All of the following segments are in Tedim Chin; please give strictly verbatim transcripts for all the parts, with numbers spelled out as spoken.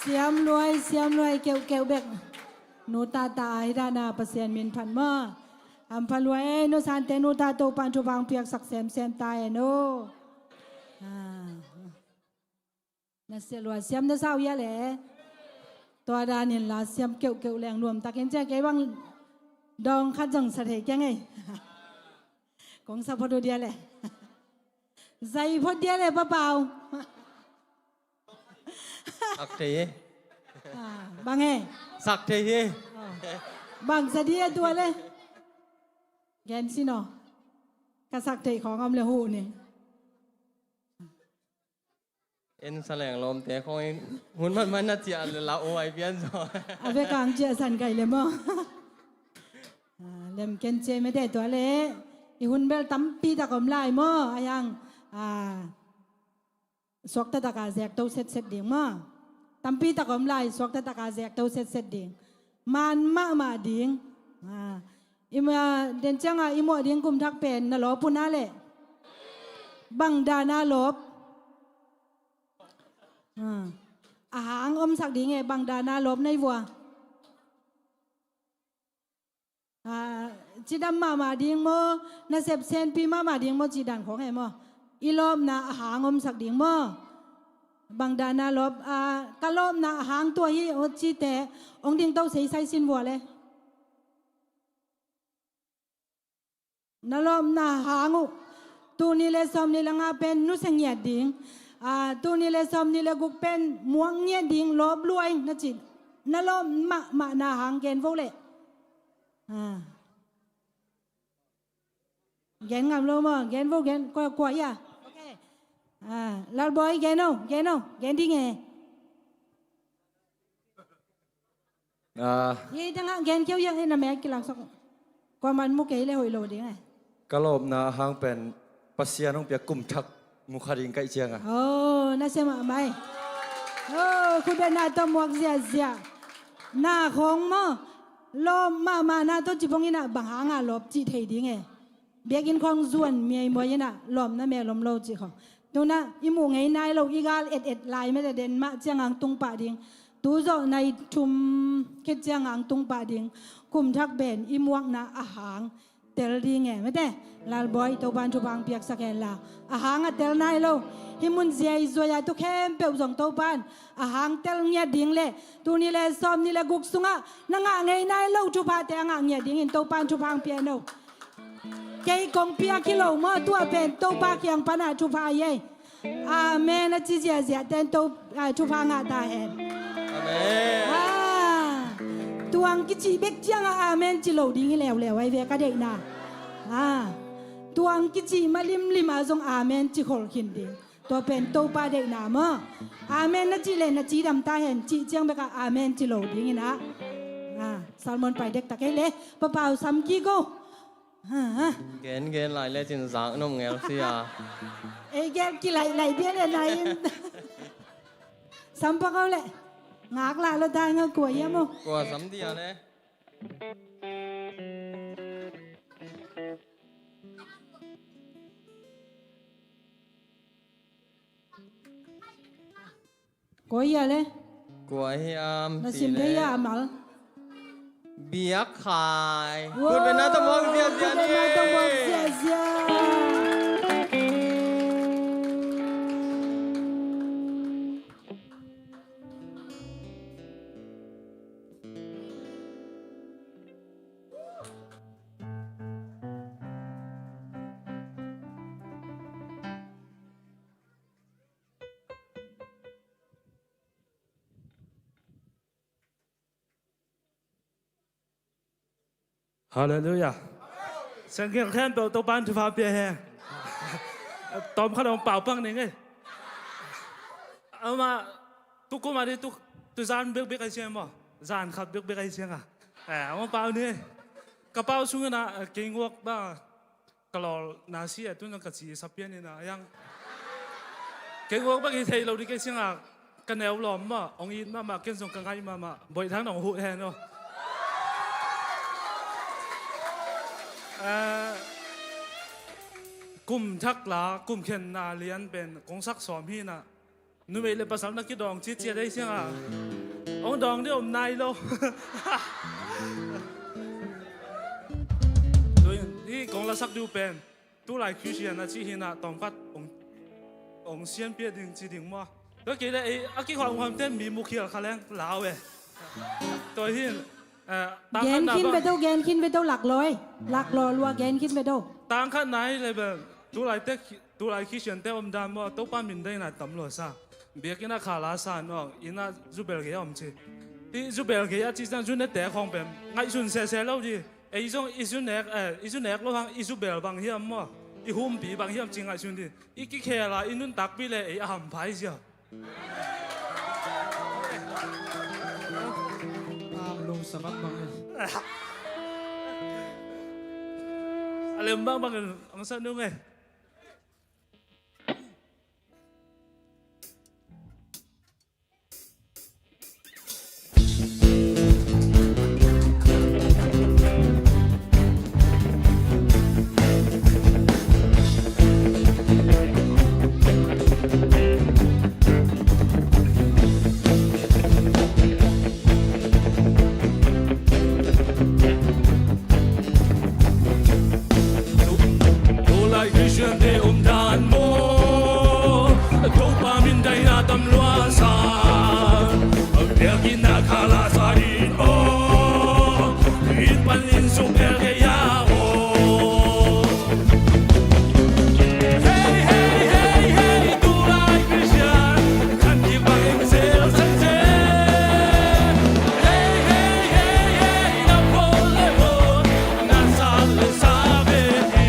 Siam luai, siam luai keuhkeuh bek. Nu tata a hi dana Pasian min phat maw. Hampha luai ei, nu Sante nu tata Topan thupha piaksak semsem ta en o. Ah. Na sia lua siam na sau ia le. Tua danin la siam keuhkeuh leng nuam takin cia kei bang dawng khat zong sa thei kia ngei. Kong sa phot uh dia le. Zai phot dia le papau. Sak thei hi. Ah, bang e. Sak thei hi. Oh. Bang sa dia tua le. Gen sino. Ka sak thei khong om le hu ni. En sa leng lawmte khong in hun man man na ciah le la uai pian zaw. A ve kang ciah san kai le maw. Ah, lem ken cia mete tua le. I hun bel tampi tak om lai maw. A yang, ah, suakta taka zek to setset ding maw. Tampi tak om lai suakta taka zek to setset ding. Man mahmah ding. Ah, i ma, den cianga i muah ding kum thak pen na lawp uh na le. Bang dana lawp. Ah. A hang omsak ding e, bang dana lawp na i vua. Ah, cidam mahmah ding maw, na sepsenpi mahmah ding maw, cidan khong e maw. I lawpna a hang omsak ding maw. Bang dana lawp, ah, ka lawpna a hang tua hi, aw cite, ong ding to seisai sin vua le. Na lawpna hang uh. Tuni le sawm ni le nga pen nusia ngiat ding. Ah, tuni le sawm ni le guk pen muak ngiat ding lawp luai na cin. Na lawp mahmah na hang gen vo le. Ah. Gen ngam lo maw, gen vo gen, kua, kua ia. Okay. Ah, Lalbawi gen o, gen o, gen ding e. Ah. Hi dang a gen keu yang e na mek kilak sok. Kua man mu kei le hoih lo ding e. Ka lawpna a hang pen Pasian hong pia kum thak mu kha ding kaih cianga. Oh, na sia mahmah e. Oh, khut bena tawh muak ziazia. Na khong maw. Lawp mahmah na tawh cipong ina bang hanga lawp cih thei ding e. Biakinn khong zuan miaimuai ina lawmna mel om lo cih khong. Tuna i muh ngei nai lo i gal et et lai mete den mah cianga tung pah ding. Tu zawh nai thum khit cianga tung pah ding. Kum thak ben i muakna a hang tel ding e mete. Lalbawi Topan thupha piaksak hen la. A hang a tel nai lo. Hi mun ziai zuai a tu khempeuh zong Topan a hang tel ngiat ding le. Tuni le sawm ni le guk sungah na ngah ngei nai lo thuphate a ngah ngiat dingin Topan thupha pia no. Kei kong piak hi lo maw, tua pen Topa kiang pana thupha ei. Amen a ci ziazia ten to, ah, thupha ngah ta hen. Amen. Ah, tuang kici bek cianga amen ci lo ding hi leuleu ai ve ka deihna. Ah, tuang kici malimlim a zong amen ci khol khin ding. Tua pen Topa deihna maw. Amen na ci le na cidam ta hen, ci ciang beka amen ci lo dingin ah. Ah, Salmon pai dek ta kei le, papau sam kik o. Ha, ha. Gen gen lai le cin zak nom ngel sia. Ei gel kilaih laih bia le nai in. Sam pakau le. Ngak lah lo dai nga kua ia maw. Kua sam dia le. Kua ia le. Kua hiam na sim thei ia a mal. Biak khai. Wow. Kut bena tawh muak ziazia ni. Kut bena tawh muak ziazia. Halleluiah. Siangkhial khempeuh Topan thupha pia hen. Tawm khat hong pau pang ning ei. Ama tukum a di tu, tu zan bekbek ai siang maw. Zan khat bekbek ai siang a. Eh, ama pau ni ei. Ka pau sungin a, eh, kei nguak ba. Ka lawl na si a tun ka ci sa pian in a yang. Kei nguak bek hi thei lo di kei siang a ka neu lawm mah, hong it mahmah, ken zong ka ngaih mahmah. Boih thang nong huh hen aw. Eh, kum thak la, kum khenna lian pen kong sak sawm hi na. Numei le pasal na kidawng citciat ei siang a, hong dawng dih om nai lo. Hih kong lasak dih uh pen tulai Christian a cih hi na, tawmkhat hong, hong sianpia ding ci ding maw? Tua kei le ei a kikhuamkhuamte mi mukhial kha leng lau e. Tua hin, eh, tang khat na bang, gen khin ve do, gen khin ve do, laklawi, laklaw lua gen khin ve do. Tang khat na hi le bel tulai te, tulai Christian te omdan maw, Topa mindaina tam lua sa. Biakinn ah khala sa nawng, inn ah zubel gei a om ci. Hih zubel gei a ci ciang zu nete khawng pen ngaihsun sese lo dih. Ei zong i zu nek, eh, i zu nek lo hang i zubel bang hiam maw, i humpi bang hiam ci ngaihsun dih. I kikhel a i nuntakpih le ei a hampha i zia. Am lo sabat bang e. A lem bang bang ang sa nung e. Tulai Christian te omdan maw, Topa mindaina tam lua sa. Biakinn ah khala sa in aw, inn pan inn suk bel gei a aw. Hey, hey, hey, hey, tulai Christian, kan kibang in zel san zel. Hey, hey, hey, hey, na pol le pol, na sa le sa ve hi.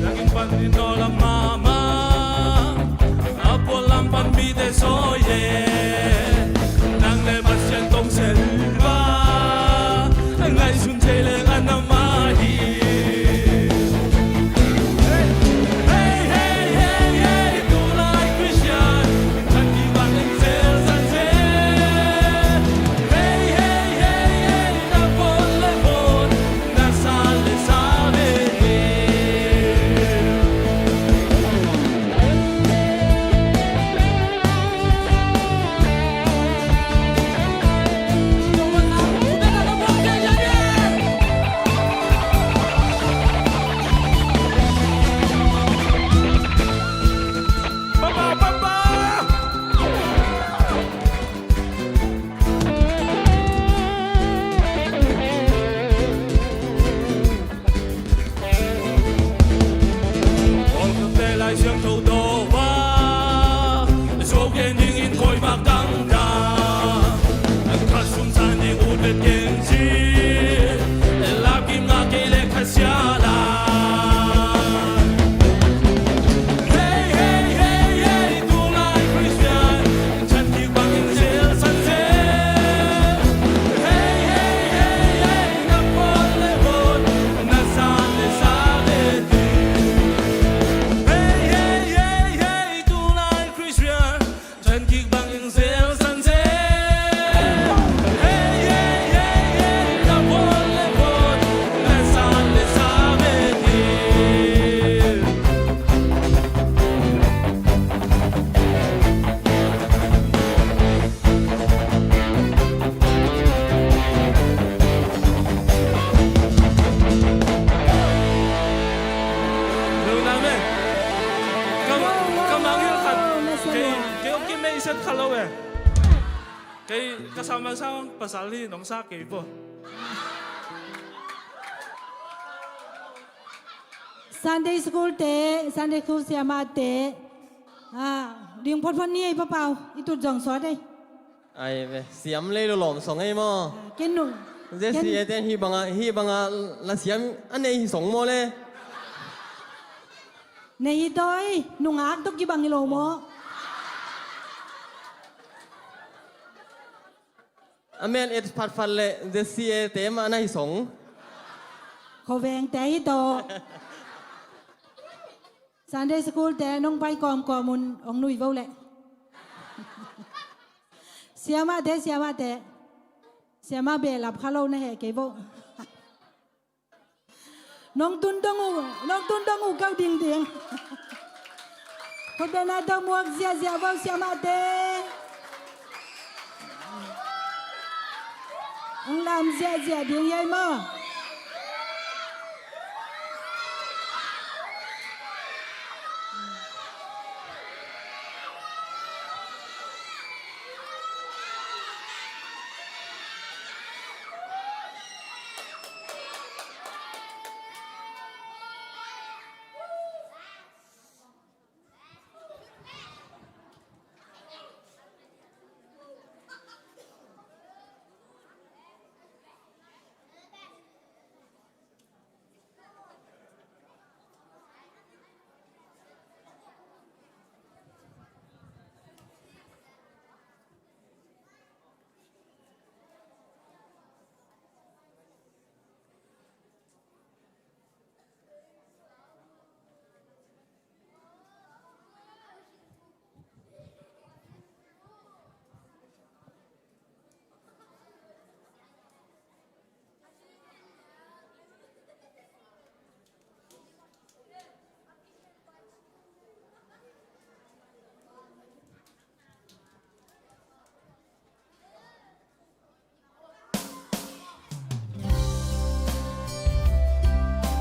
Langin pan in no lam mahmah, a pualam pan mite sawi e. Nang le Pasian kong selva, ngaihsun thei leng a na mah hi. Hey, hey, hey, hey, tulai Christian, kan kibang in zel san zel. Hey, hey, hey, hey, na pon le pon, na sa le sa ve hi. Pawlkhatte Lai Siangtho tawh a, zo gen dingin koi bak dangdang, khat sung san ding ut vet gen ci, lap kim ngah kei le khat sia lai. Hey, hey, hey, hey, tulai Christian, chan kik bangin zel san zel. Hey, hey, hey, hey, na pon le pon, na sa le sa le ding. Hey, hey, hey, hey, tulai Christian, chan kik bangin zel san zel. Hey, hey, hey, hey, na pon le pon, na sa le sa le ding. Lungdam e. Ka, ka mangngilh khat. Kei, kei hong kimeihset kha lo e. Kei ka sa man sa hong pasal hi, nong sa kei po. Sunday school te, Sunday school siamahte, ah, ding photphot ni ei, Papau, i tut zong sawt ei. Ai ve, siam lei lo lawm song ei maw? Ah, ken nung. Jessie ken ei ten hih banga, hih banga la siam a nei hi song maw le? Nei hi tawi, nungak tawh kibang hi lo maw? A mel et phatphat le Jessie ei te mah na hi song. Khuaveng te hi taw. Sunday school te nong pai kawmkawm un, ong nui vo le. Siamahte, siamahte. Siamah behlap kha lo na heh kei vo. Nong tun dong uh, nong tun dong uh kau dingding. Khutbetna tawh muak ziahziah vo siamahte. Hong lam ziahziah ding hi ei maw?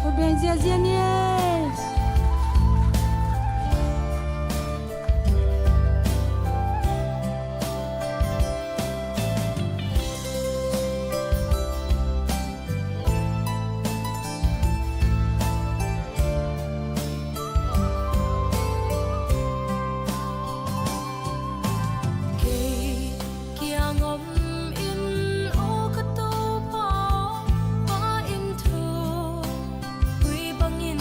Khut beng ziahziah ni ei. Kei kiang om in, aw ka Topa aw, Pa in thu tui bangin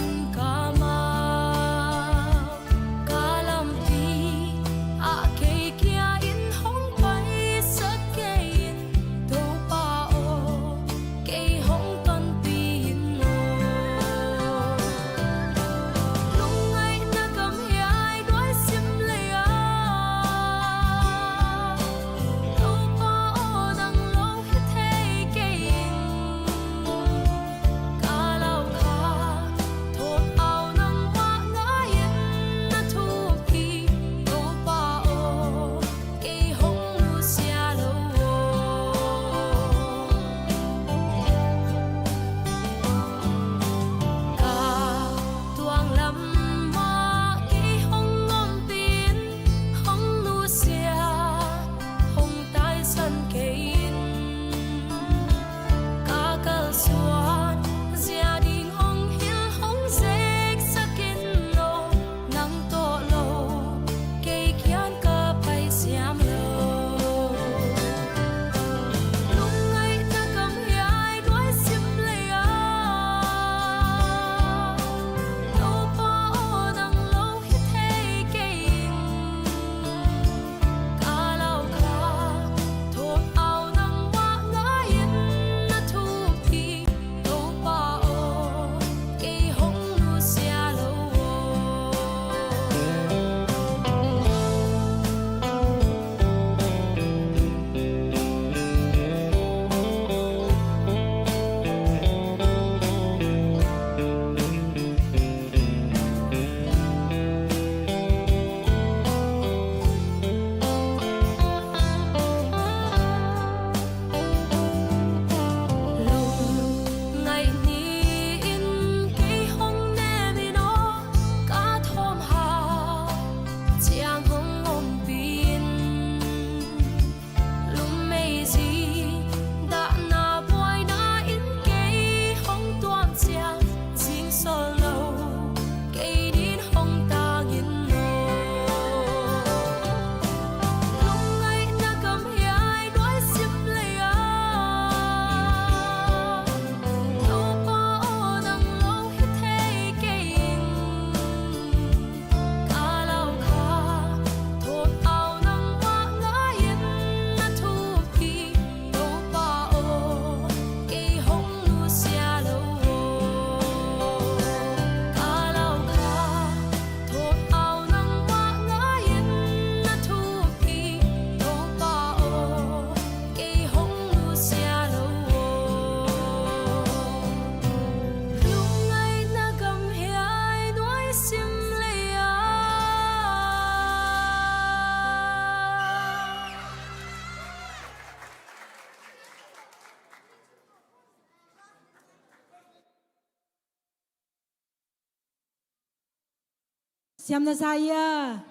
Siam na sa ia.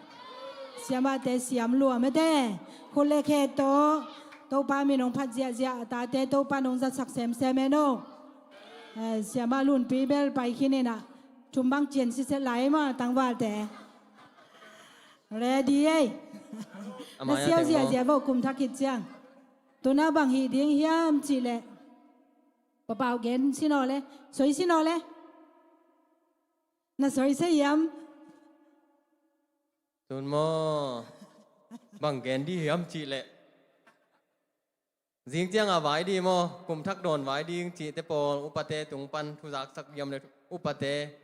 Siamahte siam lua mete. Khut le khe tawh Topa min hong phat ziahziah, a tate Topa nong zatsak semsem e no. Eh, siamah Lunpi bel pai khin inah thum bang cian siset lai maw tangvalte. Ready ei. Na siau ziahziah vo kum thak khit ciang. Tuna bang hih ding hiam cihleh, papau gen sinaw le, soi sinaw le. Na soi se hiam? Tun maw, bang gen di hiam cihleh, zing cianga vai di maw, kum thak dawn vai ding cihte pawl upate tung pan thuzaksak diam le upate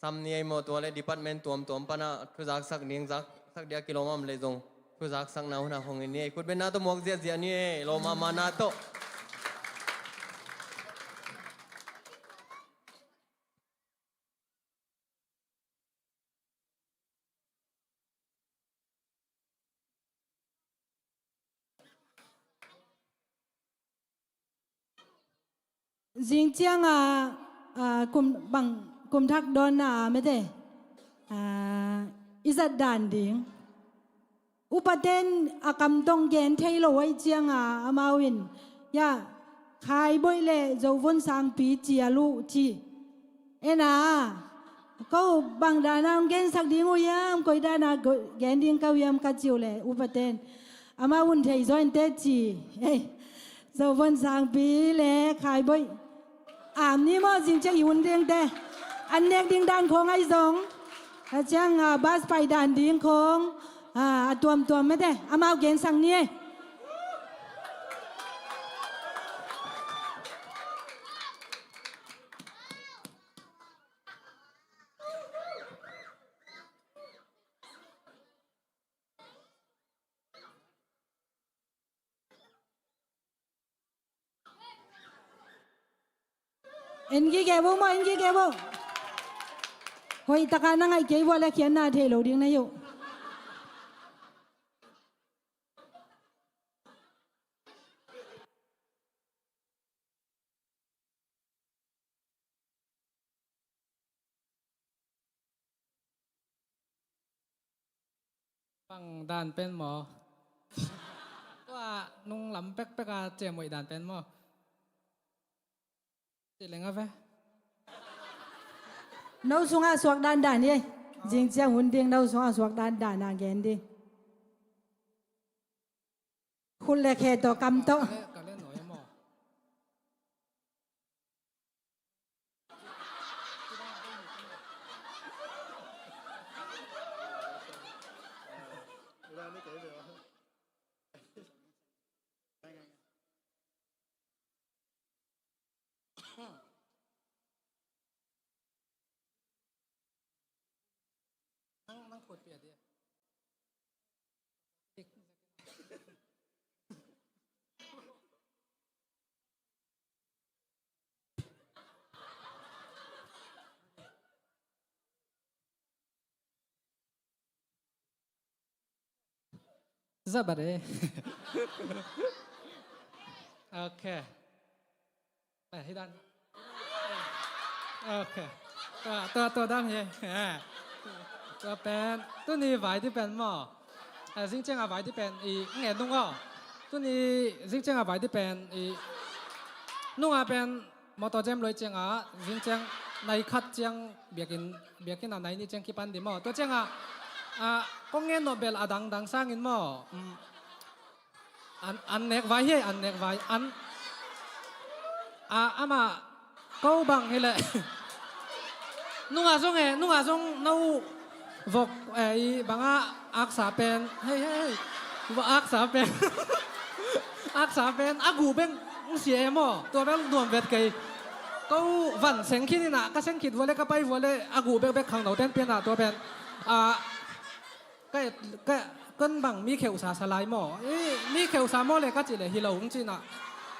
sam ni ei maw, tua le department tuamtuam pana thuzaksak ding, zaksak dia kilawm am le zong thuzaksakna hunah hong in ni ei. Khutbetna tawh muak ziahziah ni ei, lawm mahmahna tawh. Zing cianga, ah, kum, bang, kum thak dawnna a mete, ah, i zat dan ding. Upaten a kam tong gen thei lo ahi cianga amau in, ya, Khaiboih le Zovun sangpi cial uh ci. Ena, ko bang dana hong gensak ding uh hiam, koi dana gen ding ka uh hiam ka ci uh le upaten, amau hun thei zaw inteh ci. Ei, Zovun sangpi le Khaiboih am ni maw, zing ciang i hun dingte an nek ding dan khawng ahi zong, a ciang, ah, bas pai dan ding khawng, ah, a tuamtuam mete amau gensak ni ei. En gige bo maw, en gige bo. Hoih taka na ngaih kei bo le khiatna thei lo ding na hi uh. Bang dan pen maw? Tua nung lam pekpek a ciamhoih dan pen maw? Ci leng a ve. No sungah suak dandan hi. Zing ciang hun ding no sungah suak dandan a gen ding. Khut le khe tawh kam tawh. Ka le, ka le nawi maw? Nang, nang khut pia dia. Zabat e. Ok. Eh, hi dan. Ok. Tua, tua, tua dam hi. Eh. Tua pen, tuni vai di pen maw. Eh, zing ciang a vai di pen i ngen nung aw. Tuni zing ciang a vai di pen i nung a pen Motor jam loi cianga, zing ciang nai khat ciang biakinn, biakinn a nai nih ciang kipan di maw. Tua cianga, a, kong ngen nawh bel a dangdang sangin maw. Um, an, an nek vai hi, an nek vai. An, a, amah, ko bang hi leh. Nunga zong e, nunga zong no vok, eh, i banga aksa pen. Hei, hei, hei. Vok aksa pen. Aksa pen. A gu beng sia e maw. Tua bel nuam vet kei. Ko van seng khin ina, ka seng khit vua le, ka pai vua le, a gu bekbek khangno ten pian a tua pen. A, ka, ka, kan bang mi kheuhsa sa lai maw. I, mi kheuhsa maw le ka cih le hi lo hong cih na.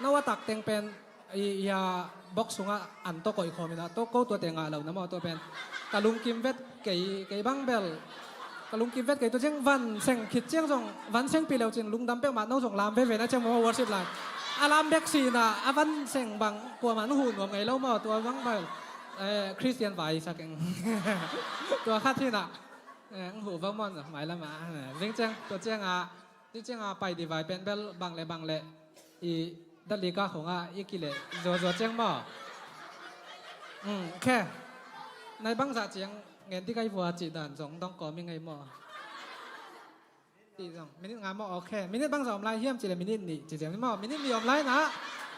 No a tak teng pen. I, i a box sungah an tawh koih khawm ina, tawh ko tuate ngah lo na maw, tua pen. Ka lungkim vet kei, kei bang bel. Ka lungkim vet kei tua ciang van seng khit ciang zong, van seng pi leu cin lungdam pek mah, no zong lam veve na ciang maw worship lai. A lam bek si na, a van seng bang, kuaman hu nuam ngei lo maw, tua bang bel. Eh, Christian vai sa keng. Tua khat hi na. Eh, ang hu bang mon, mai lama. Zing ciang, tua ciang a, zing ciang a pai di vai pen bel bang le bang le. I dali ka khong a, i ki le, zo zo ciang mo. Hmm, okay. Nai bang za ciang, ngen di kai vua ci dan zong dong ko mi ngai mo. Ti zong, minute nga mo, okay. Minute bang za om lai hiam ci le minute ni, ci ciang ni mo. Minute ni om lai na.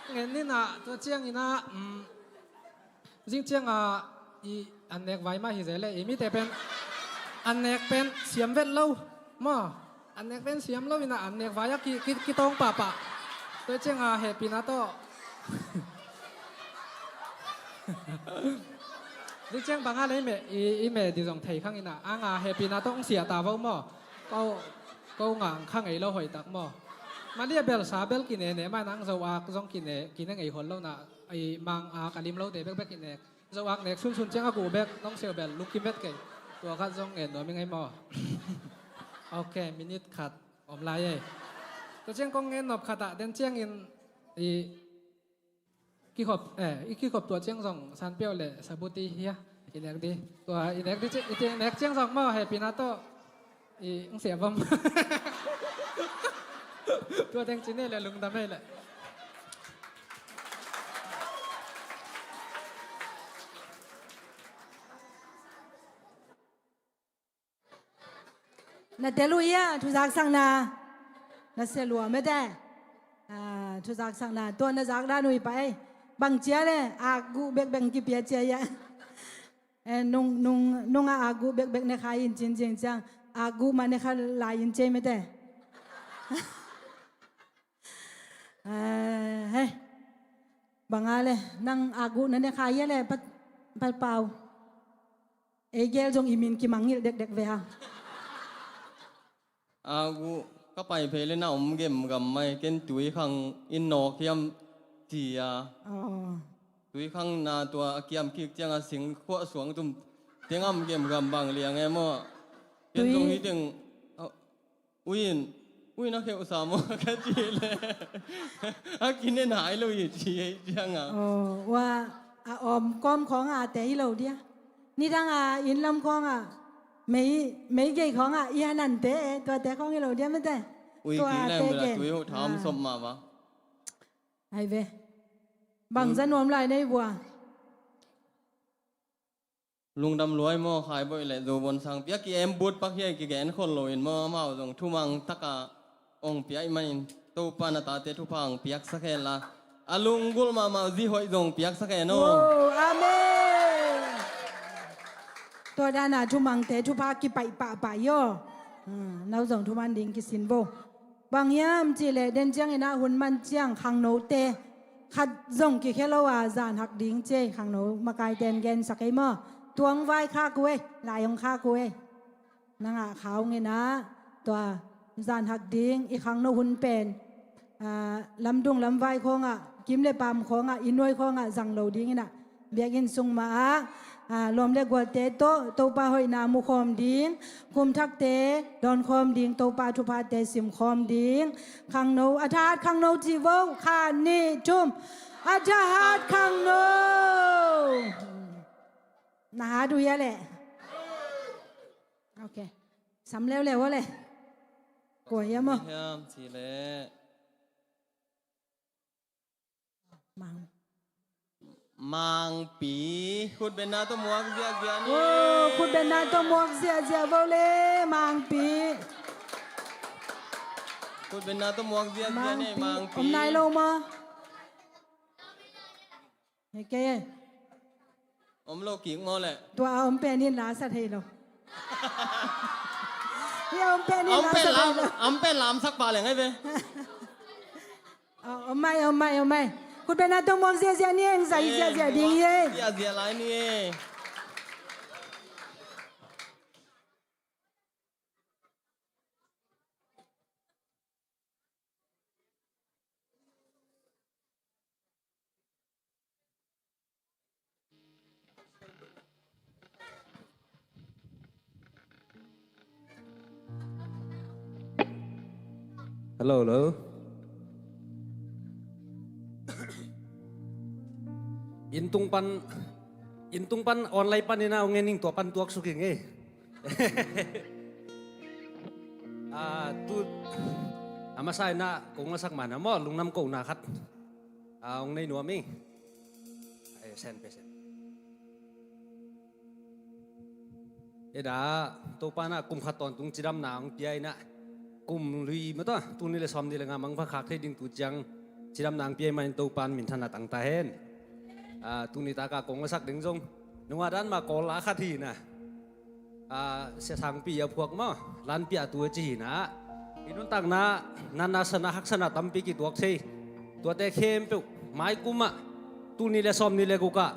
Ngen ni na, tua ciang ina, hmm. Zing ciang a, i an nek vai mah hi zele, i mite pen an nek pen siam vet lo. Maw, an nek pen siam lo ina an nek vai a ki, ki, kitawng pahpah. Tua ciang a hehpihna tawh. Zing ciang bang a le i meh, i, i meh di zong thei khang ina. Ang a hehpihna tawh ang siah ta vo maw. Ko, ko nga ang khang ei lo hoih tak maw. Malia bel sa bel kine ne, mai nang zo ak zong kine, kine ngei hol lo na. Ai mang a ka lim lote bekbek i nek. Zo ak nek sunsun ciang a guh bek nong siau bel lungkim vet kei. Tua khat zong ngen nuam i ngai maw. Ok, minute khat om lai ei. Tua ciang kong ngen nop khat ah den ciangin i kikhop, eh, i kikhop tua ciang zong sanpiau le sabuti hia. I nek di. Tua i nek di ci, i nek ciang zong maw hehpihna tawh. I, ang siah bam. Tua teng ci ne le lungdam hei le. Na tel uh hia, thuzak sakna. Na sia lua mete. Ah, thuzak sakna. Tua na zak dan uh hi pa ei. Bang cia le, a guh bekbek kipia cia hia. Eh, nung, nung, nung a agu bekbek ne kha in cin cing ciang, agu ma ne kha lai in cei mete. Eh, hei. Bang a le, nang agu na ne kha ia le, pat, pat pau. Ei gel zong i min kimangngilh dekdek ve ha. Agu ka pai phei le na om gemgam mai, ken tui khang in nawk hiam ci a. Aw. Tui khang na tua a kiam kik ciang a sing khuah suang tum teng am gemgam bang liang e maw. Ken zong hi teng, a, ui in, ui na kheuh sa maw ka ci le. A kinen hai lo hi ci ei ciang a. Aw, ua, a om kawm khawng a te hi lo dia. Nidang a inn lam khawng ah mei, mei gei khawng ah i hanante e, tuate khawng hi lo diam mete. Ui, tua kik leng te bela gen. Tui ho tham sop ma ba. Ai ve. Bang za nuam lai nei bua. Lungdam luai maw, khai boih le zo bon sang pia ki em but pak hiai ki gen khol lo in maw, amau zong thumang taka ong piak manin Topa na tate thupha ong piaksak hen la, a lunggulh mahmah zi hoih zong piaksak hen aw. Amen. Tua dana thumangte thupha kipaih pahpah i aw. Hmm, nau zong thuman ding kisin vo. Bang hiam cih leh den ciangin ah hun man ciang khangnote khat zong kikhia lo a zan hak ding ci ei, khangno makaite in gensak ei maw. Tuang vai khak uh ei, lai ong khak uh ei. Na ngah kha ung in ah tua zan hak ding i khangno hun pen, ah, lamdung lamvai khawngah, kim le paam khawngah, i nuai khawngah zang lo ding in ah biakinn sung mah ah, ah, lawm le gualte tawh Topa hoihna mu khawm ding, kum thakte dawn khawm ding, Topa thuphate sim khawm ding. Khangno, a thahat khangno ci vo, khat nih thum. A thahat khangno. Na hat uh hia leh? Ok. Sam leuleu aw le. Kua hiam aw? Hiam cih leh. Mang. Mangpi. Khutbenna tawh muak ziahziah ni. Oh, khutbenna tawh muak ziahziah vo le, Mangpi. Khutbenna tawh muak ziahziah ni, Mangpi. Mangpi. Om nai lo maw? Hei kei e. Om lo kik maw leh. Tua a om pen in la sa thei lo. Hi a om pen in la sa thei lo. A om pen lamsak pah leng ai ve. Om mai, om mai, om mai. Khutbenna tawh muak ziahziah ni e, zai ziahziah ding hi e. Ziahziah lai ni e. Hello, hello. Inn tung pan, inn tung pan online pan ina ong en ing, tua pan tuak suk ing e. Ah, tu a masa in ah kong lasak man a maw, lungdam kohna khat ah hong nei nuam ing. Ai, sen pe sen. Eda, Topa in ah kum khat tawntung cidamna hong pia in ah, kum lui mata, tul nih le sawmnih le nga mangpha khak thei ding tu ciang cidamna hong pia ahih manin Topa in minthanna tang ta hen. Ah, tuni tak a kong lasak ding zong nungah dan mah Kawl la khat hi in ah, ah, Sia Sangpi a phuak maw, Lanpiah tu a ci hi in ah, i nuntakna natna sana haksatna tampi kituak thei. Tuate khempeuh mai kum ah tul nih le sawmnih le guk ah,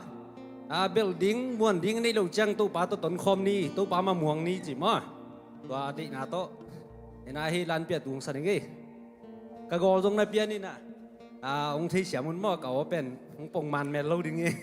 ah, belh ding muan ding neih loh ciang Topa tawh tonkhawm ni, Topa mah muang ni ci maw. Tua deihna tawh hi in ah, hi Lanpiah tu hong sa ning ei. Ka gawl zong na pian in ah, ah, hong theisiam un maw, ka aw pen hong pong man mel lo ding ei.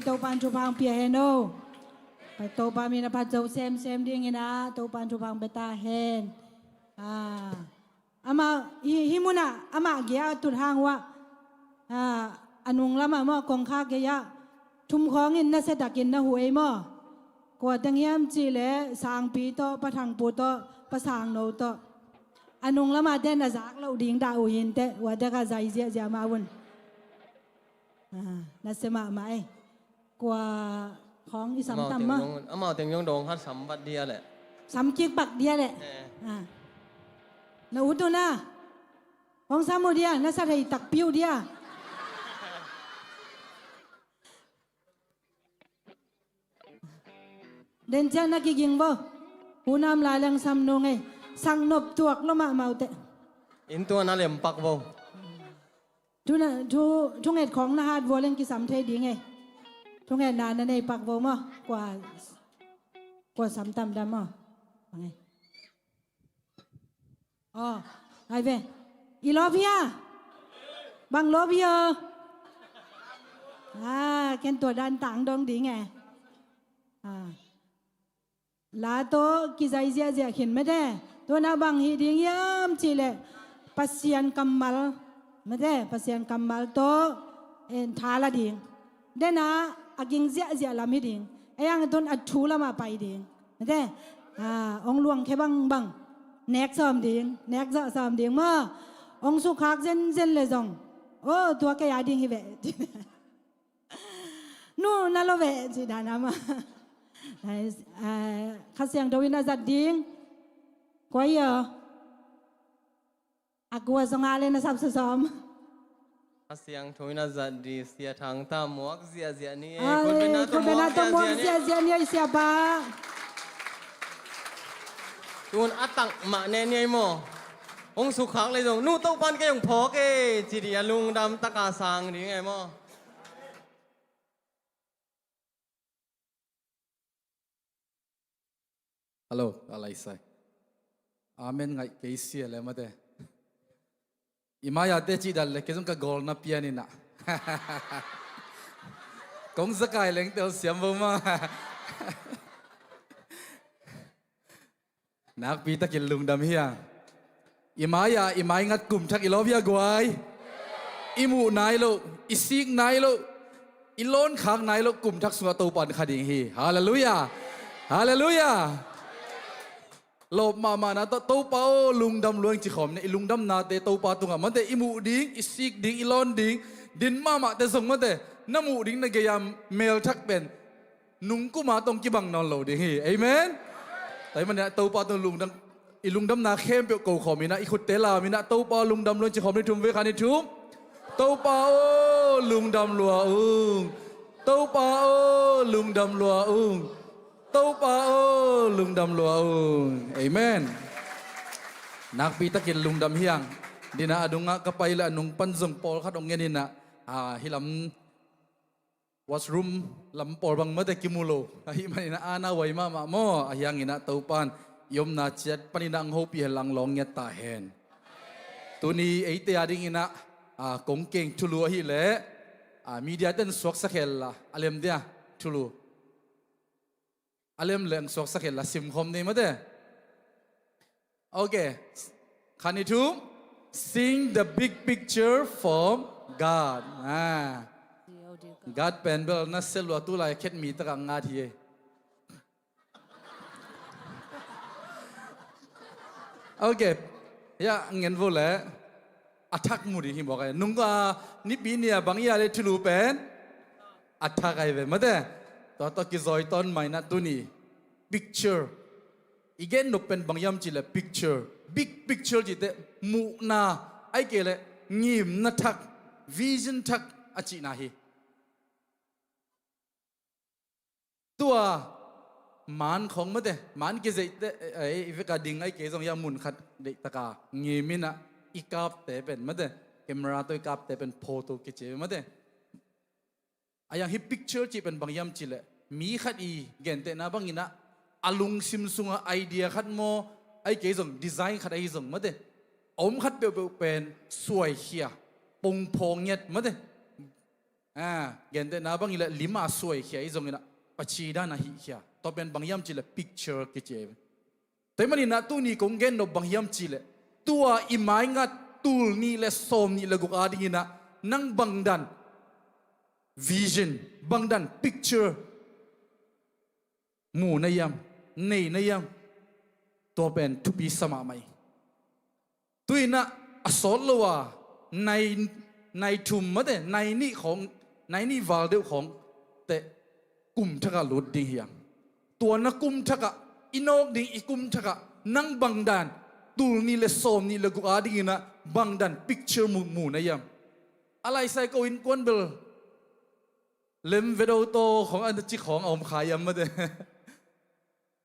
Topa'n thupha hong pia hen aw. Pai Topa min a phat zo semsem dingin ah Topa'n thupha hong pia ta hen. Ah. Amah hih, hih munah amah gei-ah a tut hang uh ah, ah, a nung lamah maw, kongkhak gei-ah thum khawngin nasia takin na huh ei maw? Kua teng hiam cih leh Sangpi tawh, Pa Thangpu tawh, Pa Sangno tawh. A nung lamah ten a zak loh ding dah uh hi inteh, ua dek a zai ziahziah mah un. Ah, nasia mahmah ei. Kua khawng i sam tam maw? Amau teng zong dawng khat sam vat dia leh. Sam kik pak dia leh. Eh. Ah. Na ut uh na. Hong sam uh dia, na sa thei takpi uh dia. Den ciang na kiging vo. Hunam lai leng sam nung ei. Sang nop tuak lo mahmah uh teh. Inn tua na lem pak vo. Thu na, thu, thunget khawng na hat vua leng kisam thei ding ei. Thungetna na nei pak vo maw. Kua, kua sam tam dam maw. Bang ei. Aw, ai ve. I lawp hia? Bang lawp hia? Ah, ken tua dan tang dong ding ei. Ah. La tawh kizai ziahziah khin mate. Tua na bang hih ding hiam cih leh Pasian kammal mate, Pasian kammal tawh en tha la ding. Den a a ging ziahziah lam hi ding. Ei ang tun a thu lamah pai ding. Mate. Ah, hong luang khe bangbang. Nek sawm ding, nek zawh sawm ding maw. Hong sukkhak zenzen le zong. Oh, tua kei a ding hi ve. Nu na lo ve ci dan a maw. Nice. Ah, Kha Siangtho in a zat ding. Kua hi aw? A kua zong a le na sap sawsawm. Kha Siangtho in a zat ding Sia Thang Tam muak ziahziah ni. Ai, khutbetna tawh muak ziahziah ni ei siapa. Tun a tak mah ne ni ei maw. Hong sukkhak le zong nu Topa'n kei hong phawk ei ci ding a lungdam taka sang ding ei maw. Hello, a lai sai. Amen ngaih kei sia le mate. I mai-a te cih dan le kei zong ka gawlna pian inah. Kong zakai leng telsiam vo maw. Nakpi takin lungdam hi a. I mai-a i mai ngat kum thak i lawp hi a guai. I muh nai loh, i sik nai loh, i lawnkhak nai loh kum thak sungah Topa'n kha ding hi. Halleluiah. Halleluiah. Lawp mahmahna tawh Topa aw lungdam lua ing ci khawm ni. I lungdamnate Topa tungah mate, i muh ding, i sik ding, i lawn ding, din mahmahte zong mate, na muh ding na gei-a melthak pen nungkuma tong kibang nawn lo ding hi. Amen. Tua ahih manin ah Topa tung lungdam, i lungdamna khempeuh ko khawm inah, i khutte lam inah Topa lungdam lua ing ci khawm ni. Thum vei kha ni thum. Topa aw lungdam lua ung. Topa aw lungdam lua ung. Topa aw lungdam lua ung. Amen. Nakpi takin lungdam hi ang. Dinah a dungah ka pai le a nung pan zong pawlkhat hong ngen inah, ah, hih lam washroom lam pawl bang mate kimu lo. Ahih manin ah ana huai mahmah maw. Ahi hangin ah Topa'n i omna ciat panin ah hong hopih hen la hong lawng ngiat ta hen. Tuni eite a dingin ah, ah, kong keng thulu ahih leh, ah, media ten suaksak hen la a lem dia thulu. A lem leng suaksak hen la simkhawm ni mate. Ok. Kha ni thum. Seeing the big picture from God. Ah. God pen bel na sia lua, tu lai khet mi takah ngat hi. Ok. Ya, ngen vo le. A thak mu ding hi mawk ai. Nung a nipi ni a bang i a le thulu pen a thak ai ve mate. Tua tawh kizawi tawn mai na tuni. Picture. I gen nop pen bang hiam cih leh picture. Big picture cih teh muhna. Ahih kei leh ngimna thak. Vision thak a cihna hi. Tua man khawng mate, man kizeihte, eh, i vek a ding ahih kei zong hia mun khat deihtak a ngim inah i kapte pen mate, camera tawh i kapte pen photo kici mate. Ahi hang hih picture cih pen bang hiam cih leh mi khat i gentehna bangin ah a lungsim sungah idea khat maw, ahih kei zong design khat ahi zong mate, a om khat peuhpeuh pen suaikhia, pongphaw ngiat mate. Ah, gentehna bang hileh lima suaikhia i zong inah paci dan a hihkhia. Tua pen bang hiam cihleh picture kici ahi ve. Tua ahih maninah tuni kong gen nop bang hiam cihleh, tua i maingat tul nih le sawm nih le guk adinginah nang bangdan vision, bangdan picture mu na hiam, nei na hiam, tua pen thupi sa mahmah hi. Tuinah a sawt lo a nai, nai thum mate, nai nih khawng, nai nih val deuh khawng teh kum thakah lut ding hiam? Tua na kum thakah, i nawk ding i kum thakah nang bangdan tul nih le sawm nih le guk adinginah bangdan picture mu, mu na hiam? A laisai ko innkuan bel lem vedo to khawng a na ci khawng a om kha hiam mate.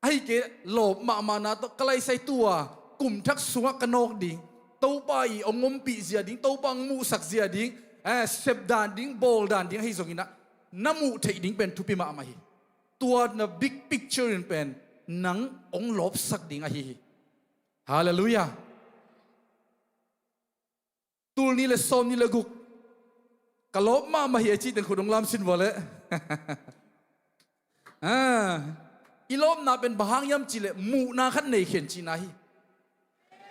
Ahi kei lawp mahmahna tawh ka laisai tua kum thak sungah ka nawk ding, Topa i hong ompih zia ding, Topa hong muhsak zia ding, eh, sep dan ding, bawl dan ding ahi zonginah na muh theih ding pen thupi mahmah hi. Tua na big picture in pen nang hong lawpsak ding ahi hi. Halleluiah. Tul nih le sawm nih le guk ka lawp mahmah hi a cih teng khut hong lamsin vua leh. Ah, i lawpna pen bang hang hiam cihleh muhna khat nei khin cihna hi.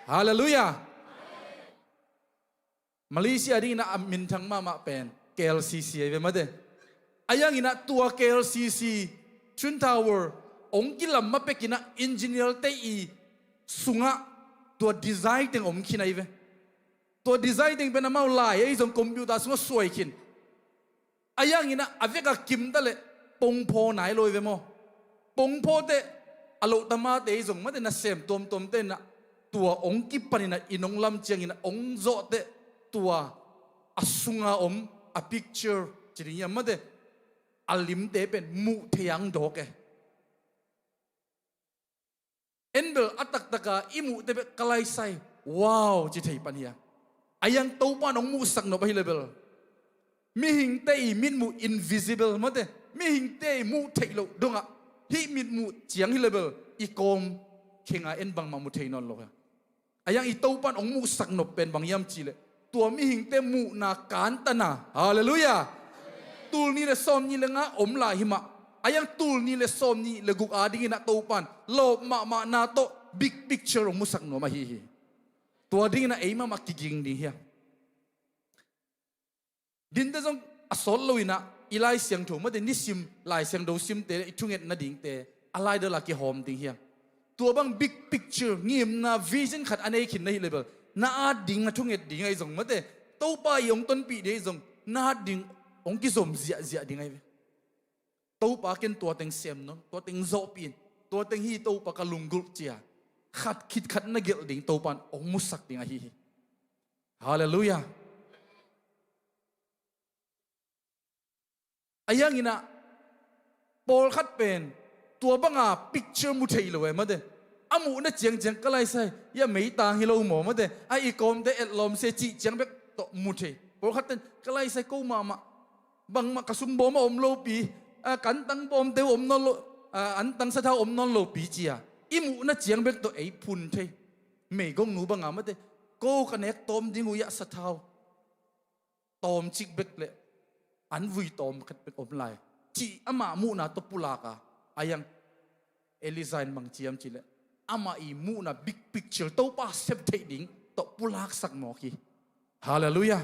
Halleluiah. Malaysia dinginah a minthang mahmah pen K L C C ahi ve mate. A hianginah tua K L C C Twin Tower hong kilam ma pekinah engineer te i sungah tua design teng om khin ahi ve. Tua design teng pen amau lai ahi zong computer sungah suai khin. A hianginah a vekah kimta leh pongphaw nai lo hi ve maw? Pongphaw teh a loh tamate ahi zong mate nasem tuamtuamte inah tua hong kipaninah inn hong lam cianginah hong zawh teh tua a sunga om a picture ci ding hiam mate, a limte pen muh thei ang dawk e. En bel a taktaka i muhte bek ka laisai wow ci thei pan hi a. A hiang Topan hong muhsak nop ahi le bel mihingte i mitmuh invisible mate, mihingte i muh theih loh dongah hih mitmuh ciang hi le bel i kawm khenga en bangmah mu thei nawn lo hi a. A hiang i Topan hong muhsak nop pen bang hiam cihleh tua mihingte muhna kantana. Halleluiah. Tul nih le sawm nih le nga om lai hi mah. A hiang tul nih le sawm nih le guk adingin a Topan lawp mahmahna tawh big picture hong musak nuam ahi hi. Tua dingin a ei mahmah kiging ding hi a. Dinte zong a sawt loinah i Lai Siangtho mate nisim Lai Siangtho simte le i thunget nadingte a laidal a kihawm ding hi a. Tua bang big picture ngimna vision khat a nei khin na hi le bel na at ding na thunget ding ahi zong mate Topa i hong tonpih ding ahi zong na at ding hong kizom ziahziah ding ahi ve. Topa ken tua teng sem nawn, tua teng zawhpih in, tua teng hi Topa ka lunggulh cia khat khit khat na gelh ding Topan hong musak ding ahi hi. Halleluiah. A hianginah pawlkhat pen tua banga picture mu thei lo e mate. A muhna ciangciang ka laisai ia meitang hi lo maw mate, a i kawmte etlawm se cih ciang bek tawh mu thei. Pawlkhat ten ka laisai ko mahmah bangmah ka sumbawm a om lopi, a, ka antang bawmte uh om nawn lo, a, antang sathau om nawn lopi cia i muhna ciang bek tawh ei phun thei. Meigongnu banga mate ko ka nek tawm ding uh iah sathau tawmcik bek le an vui tawm khat bek om lai cih amah muhna tawh pulak a, a hiang Elijah in bang ciam cihleh amah i muhna big picture Topa sep theih ding tawh pulaksak mawk hi. Halleluiah.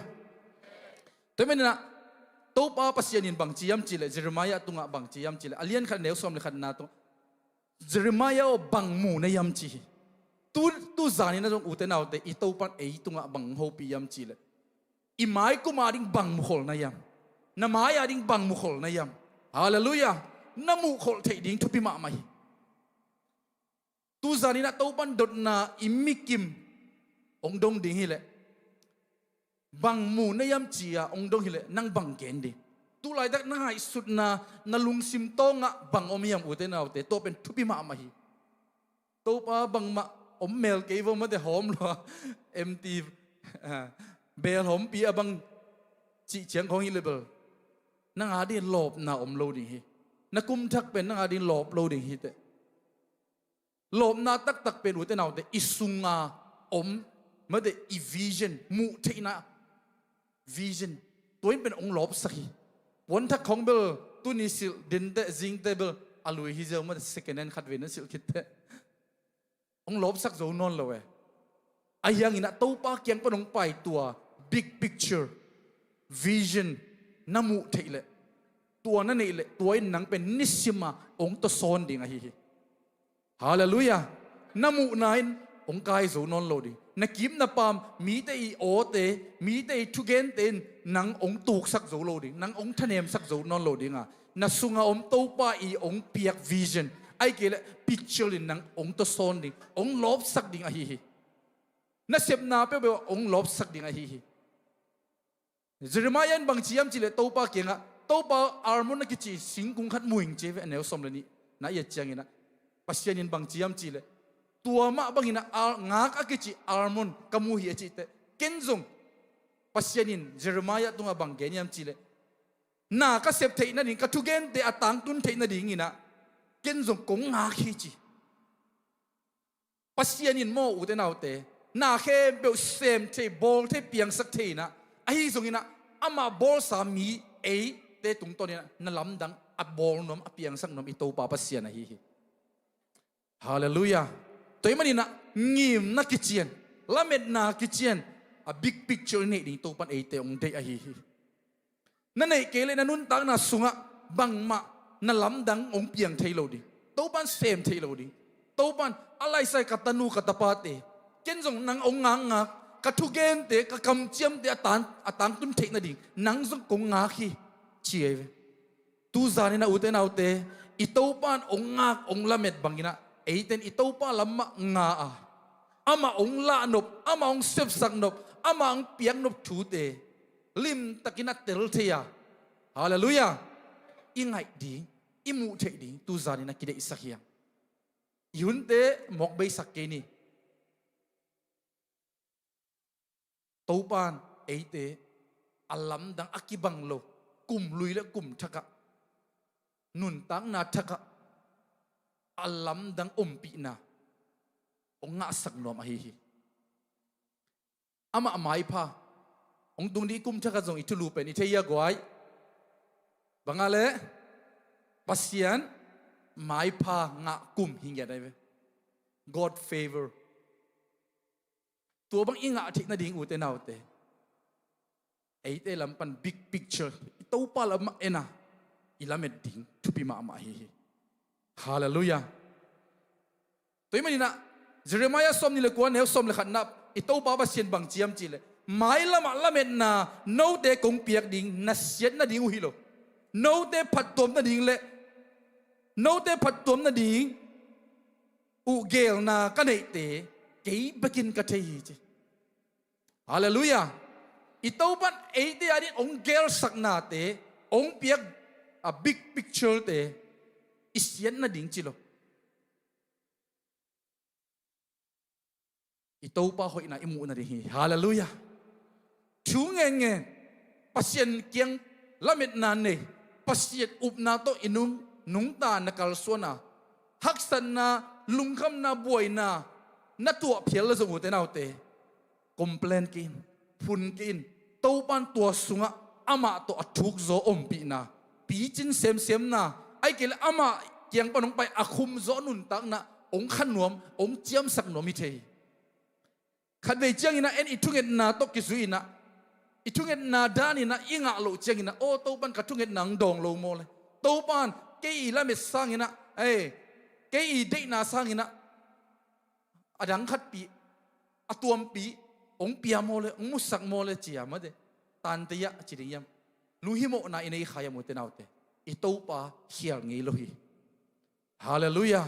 Tua maninah Topa Pasian in bang ciam cihleh Jeremiah tungah bang ciam cihleh a lian khat neu sawm le khatna tungah Jeremiah aw bang mu na hiam ci hi. Tu, tu zaninah zong ute naute i Topan ei tungah bang hopih hiam cihleh i mai kum ading bang mukhol na hiam? Na mai ading bang mukhol na hiam? Halleluiah. Na muhkholh theih ding thupi mahmah hi. Tu zaninah Topan dotna i mikim hong dong ding hileh bang mu na hiam cia hong dong hileh nang bang gen ding? Tu laitak na ngaihsutna na lungsim tawngah bang om hiam ute naute? Tua pen thupi mahmah hi. Topa bangmah om mel kei vo mate hawm lua M T bel hawmpi a bang cih ciang khawng hi le bel nang ading lawpna om lo ding hi. Na kum thak pen nang ading lawp lo ding hi teh. Lawpna taktak pen ute naute i sunga om mate i vision muh theihna vision tua in pen hong lawpsak hi. Puanthak khong bel tuni silh dinteh, zingteh bel a lui hi ziau mah, second hand khat vei na silh khitteh. Hong lawpsak zo nawn lo e. Ahi hanginah Topa kiang pan hong pai tua big picture, vision na muh theih leh, tua na neih leh, tua in nang pen nisima hong tawsawn ding ahi hi. Halleluiah. Na muhna in hong kai zo nawn lo ding. Na kim na paam, mite i awte, mite i thugente in nang hong tuksak zo lo ding, nang hong thanemsak zo nawn lo dinga, na sunga om Topa i hong piak vision, ahih kei leh picture in nang hong tawsawn ding, hong lawpsak ding ahi hi. Na sepna peuhpeuh ah hong lawpsak ding ahi hi. Jeremiah in bangci hiam cihleh Topa kiangah, Topa, almond a kici singkung khat mu ing ci ve, a neu sawm le nih na i et cianginah, Pasian in bangci hiam cihleh, tua mah banginah al-, ngak a kici almond ka mu hi a cihteh, ken zong Pasian in Jeremiah tungah bang gen hiam cihleh, na ka sep theih nading, ka thugente a tangtun theih nadinginah ken zong kong ngak hi ci. Pasian in maw, ute naute, na khempeuh sem thei, bawl thei, piangsak thei inah, ahi zonginah amah bawlsa mi eite tungtawninah na lamdang a bawl nuam, a piangsak nuam i Topa Pasian ahi hi. Halleluiah. Tua ahih maninah ngimna kician, lametna kician, a big picture i neih ding Topan eite hong deih ahi hi. Na neih kei leh na nuntakna sungah bangmah na lamdang hong piang thei lo ding. Topan sem thei lo ding. Topan a laisai ka tanu ka tapate, ken zong nang hong ngakngak, ka thugente, ka kamciamte a tan-, a tangtun theih nading nang zong kong ngak hi, ci ahi ve. Tuzaninah ute naute, i Topan hong ngak hong lamet banginah eiten i Topa lam mah nga a, amah hong lahnop, amah hong sepsaknop, amah hong piaknop thute limtakin a tel thei a, halleluiah, i ngaih ding, i muh theih ding tuzanin a kideihsak hi hang. I hunte mawk beisak kei ni. Topan eite a lamdang a kibang lo, kum lui le kum thakah, nuntakna thakah a lamdang ompihna hong ngahsak nuam ahi hi. Amah maipha. Hong tung ding kum thakhat zong i thulu pen i thei hi a guai. Bang a leh, Pasian maipha ngah kum hi ngiat ahi ve. God favor. Tua bang i ngah theih nading, ute naute, eite lam pan big picture, i Topa lam mah en a i lamet ding thupi mahmah ahi hi. Halleluiah. Tua ahih maninah Jeremiah sawmnih le kua neu sawm le khatna i Topa Pasian bang ci hiam cihleh, mailamah lametna note kong piak ding, na siat nading uh hi lo. Note phattuam nading le note phattuam nading uh geelna ka neihte kei bekin ka thei hi ci. Halleluiah. I Topan eite ading hong geelsaknate, hong piak a big picture-te i siat nading ci lo. I Topa hoihna i muh nading hi. Halleluiah. Thu ngenngen, Pasian kiang lametna nei, Pasian upna tawh i nung, nungta na kalsuana, haksatna, lungkhamna, buaina na tuah phial le zong, ute naute, complain kei in, phun kei in. Topan tua sungah amah tawh a thukzaw ompihna, picin semsemna, ahih kei leh amah kiang pan hong pai a khumzaw nuntakna hong kha nuam, hong ciamsak nuam hi thei hi. Khatvei cianginah en i thungetna tawh kizui inah, i thungetna daninah i ngah loh cianginah, aw, Topan ka thungetna hong dawng lo maw le? Topan kei i lamet sanginah, ei, kei i deihna sanginah a dang khatpih, a tuampih hong pia maw le, hong musak maw le ci a, mate, tante iah ci ding hiam? Lunghimawhna i nei kha hiam, ute naute? I Topa khial ngei lo hi. Halleluiah.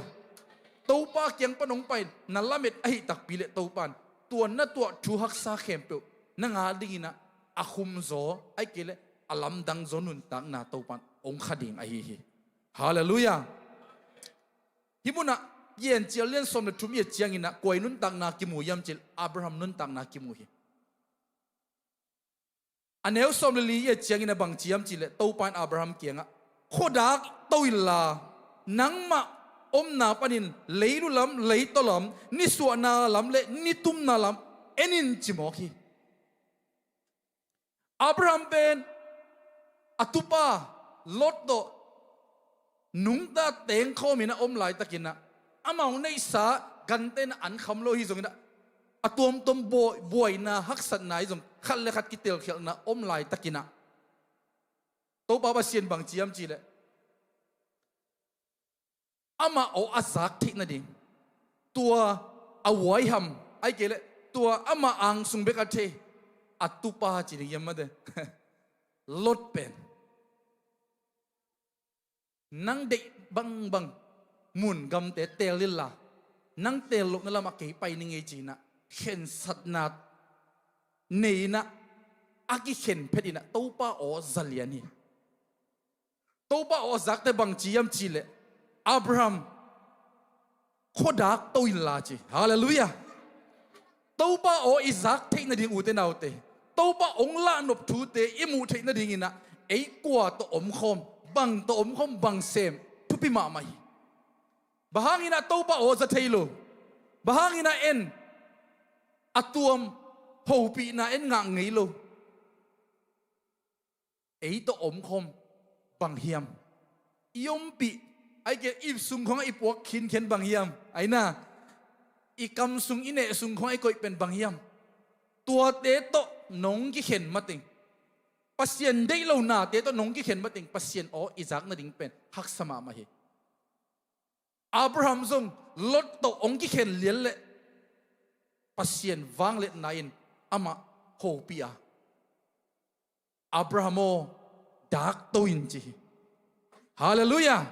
Topa kiang pan hong pai na lamet ahih takpi leh Topan tua na tuah thu haksa khempeuh nang adinginah a khumzaw, ahih kei leh a lamdangzaw nuntakna Topan hong kha ding ahi hi. Halleluiah. Hih munah Piancil lian sawm le thum i et cianginah kua i nuntakna kimu hiam cih leh Abraham nuntakna kimu hi. A neu sawm le li i et ciangin a bang ci hiam cih leh Topa in Abraham kiangah, khuadak to inla, nangmah omna panin leilu lam, leitaw lam, nisuahna lam le nitumna lam en in ci mawk hi. Abraham pen a tupa, Lot tawh nungta tengkhawm in a om laitakin ah, amau neihsa gante in a an kham lo hi zongin ah, a tuamtuam buai, buaina haksatna hi zong khat le khat kitelkhialhna om laitakin ah, Topa Pasian bang ci hiam cih leh, amah aw a zak theih nading, tua a huaiham, ahih kei leh tua amah angsung bek a thei a tupa ci ding hiam mate. Lot pen nang deih bangbang mun gamte teel inla, nang teel lohna lamah kei pai ning ei ci-in ah, khensatna nei-in ah, a kikhen phet in ah Topa aw za lian hi. Topa aw a zakte bang ci hiam cih leh, Abraham, khuadak to inla ci. Halleluiah. Topa aw i zak theih nading, ute naute, Topa hong lahnop thute i muh theih nadingin ah, ei kua tawh omkhawm, bang tawh omkhawm, bang sem, thupi mahmah hi. Bang hangin ah Topa aw za thei lo? Bang hangin ah en a tuam hopihna en ngah ngei lo? Ei tawh omkhawm bang hiam? I ompih, ahih kei leh i ip sung khawngah i puak khinkhian bang hiam? Aina, i kam sung, i neh sung khawngah i koih pen bang hiam? Tuate tawh nong kikhen mateng, Pasian deih lo nate tawh nong kikhen mateng, Pasian aw i zak nading pen haksa mahmah hi. Abraham zong Lot tawh hong kikhen lian leh, Pasian vangliatna in amah hopih a, Abraham aw, dak to in ci hi. Halleluiah.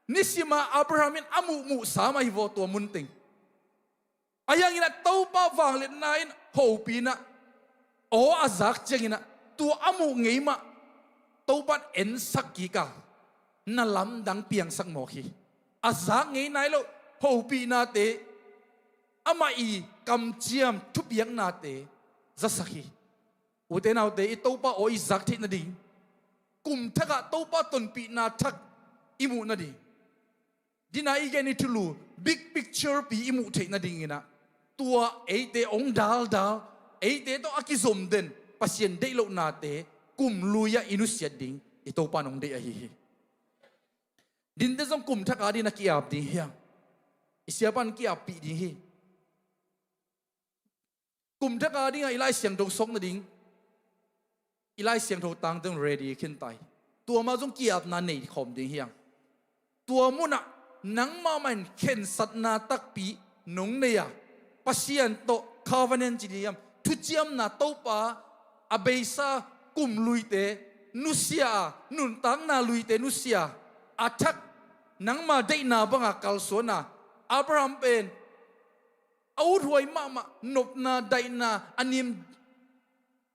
Nisim a Abraham in a muhmuh sa mah hi vaw tua munteng. Ahi hangin ah Topa vangliatna in hopih in ah, aw a zak ciangin ah, tua a muh ngei mah Topa in ensak kik a, na lamdang piangsak mawk hi. A zak ngei nai loh hopihnate, amah i kamciam thupiaknate zasak hi. Ute naute, i Topa aw i zak theih nading, kum thakah Topa tonpihna thak i muh nading, dina i gen i thulu, big picture pi i muh theih nadingin ah, tua eite hong daldal, eite tawh a kizom den Pasian deih lohnate kum lui-ah i nusiat ding i Topa in hong deih ahi hi. Dinte zong kum thak a ding a ki-ap ding hi hang. I siapa'n ki-appih ding hi. Kum thak a dingah i Lai Siangtho suak nading, i Lai Siangtho tangte zong ready khin ta hi. Tua mah zong ki-apna nei khawm ding hi hang. Tua munah nangmah mah in khensatna takpi nong nei a, Pasian tawh covenant ci ding hiam, thuciamna, Topa a beisa kum luite nusia a, nuntakna luite nusia a, a thak nangma deihna banga kalsuan a, Abraham pen a uthuai mahmah, nopna, daihna a nim,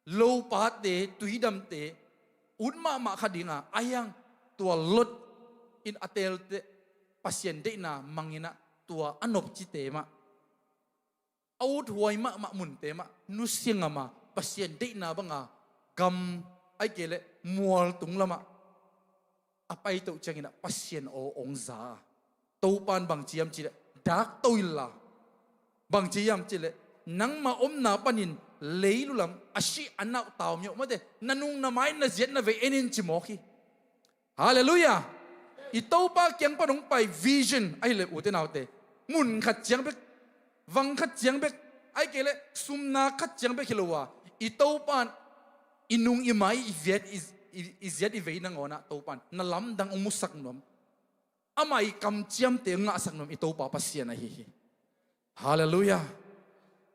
lopate, tuidamte ut mahmah kha dinga, ahi hang tua Lot in a teelte Pasian deihna mangin ah, tua a nopcite mah, a uthuai mahmah munte mah nusia ngam a, Pasian deihna banga gam, ahih kei leh mual tung lamah a paito ciangin ah Pasian aw hong za a. Topa'n bang ci hiam cih leh, dak to inla. Bang ci hiam cih leh, nangma omna panin leilu lam a si a nau taum hiau mate, na nung na mai na ziat na vei en in ci mawk hi. Halleluiah. I Topa kiang pan hong pai vision ahih leh, ute naute, mun khat ciang bek, vang khat ciang bek, ahih kei leh sumna khat ciang bek hi lo a, i Topa'n i nung i mai i viat i, i, i ziat i vei nangawnah Topa'n na lamdang hong musak nuam, amah i kamciamte hong ngahsak nuam i Topa Pasian ahi hi. Halleluiah.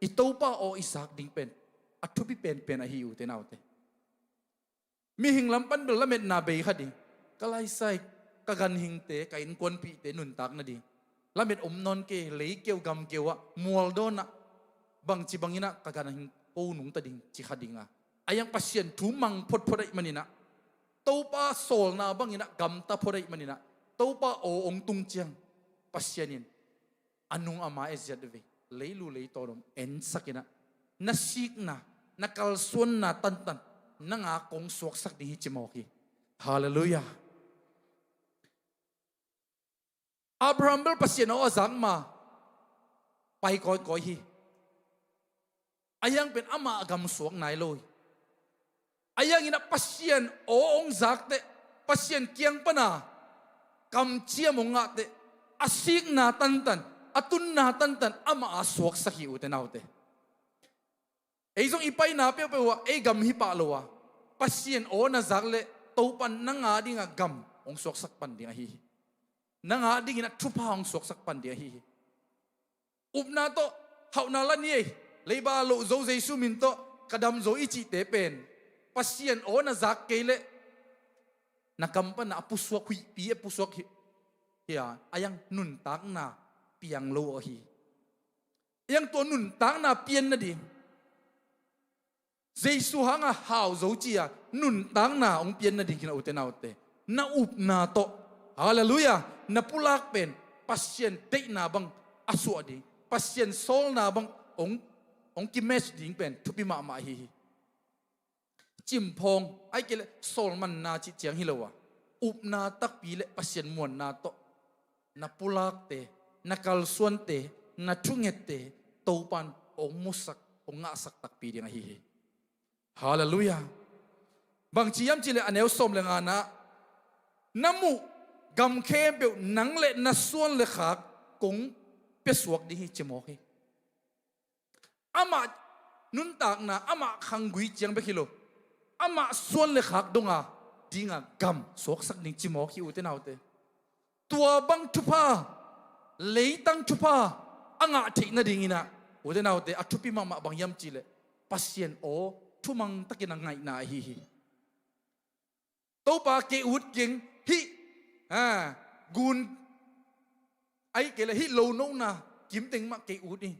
I Topa aw i zak ding pen a thupi penpen ahi, ute naute. Mihing lam pan bel lametna bei kha ding. Ka laisai, ka ganhingte, ka innkuanpihte nuntak nading, lamet om nawn kei, leikeu gamkeu ah, mualdawn ah, bangci bangin ah ka ganhing ko nungta ding ci kha ding a, ahi hang Pasian thu mang photphot ahih manin ah, Topa sawlna bangin ah gamta phot ahih manin ah, Topa aw hong tung ciang Pasian in a nung a mai a ziat vei, leilu leitawn om ensak in ah, na sikna, na kalsuanna tantan nang a kong suaksak ding hi ci mawk hi. Halleluiah. Abraham bel Pasian aw a zak ma pai kawikawi hi. Ahi hang pen amah a gam suak nai lo hi. Ahi hangin ah Pasian aw hong zak teh, Pasian kiang pana kamciam hong ngahte, a sikna tantan, a tunna tantan amah a suaksak hi, ute naute. Ei zong i paina peuhpeuh ah ei gam hi pah lo a, Pasian aw na zak leh Topan nang a dinga gam hong suaksak pan ding ahi hi. Nang a dingin a thupha hong suaksak pan ding ahi hi. Upna tawh hauhna la ni ei, leiba loh zo Jesu min tawh ka dam zo i cihte pen Pasian aw na zak kei leh na kam pana a pusuak huihpi a pusuak hi, hi a, a yang nuntakna piang lo ahi. A yang tua nuntakna pian nading Jesu hanga hau zo ci-a nuntakna hong pian nading hi na, ute naute. Na upna tawh, halleluiah, na pulak pen Pasian deihna bang a suah ding, Pasian sawlna bang hong, hong kimatch ding pen thupi mahmah ahi hi. Cimphawng, ahih kei leh sawlmanna cih ciang hi lo a, upna takpi le Pasian muanna tawh na pulakte, na kalsuante, na thungette Topan hong musak, hong ngahsak takpi ding ahi hi. Halleluiah. Bangci hiam cih leh a neu sawm le ngana, na muh gam khempeuh nang le na suan le khak kong piasuak ding hi, ci mawk hi. Amah nuntakna, amah khanggui ciang bek hi lo, amah suan le khak donga dinga gam suaksak ding, ci mawk hi, ute naute. Tua bang thupha, leitang thupha a ngah theih nadingin ah, ute naute, a thupi mahmah bang hiam cih leh Pasian aw thumang takin a ngaihna ahi hi. Topa, kei ut keng, hih, ha, gun, ahih kei leh hih lo nona kim teng mah kei ut ing.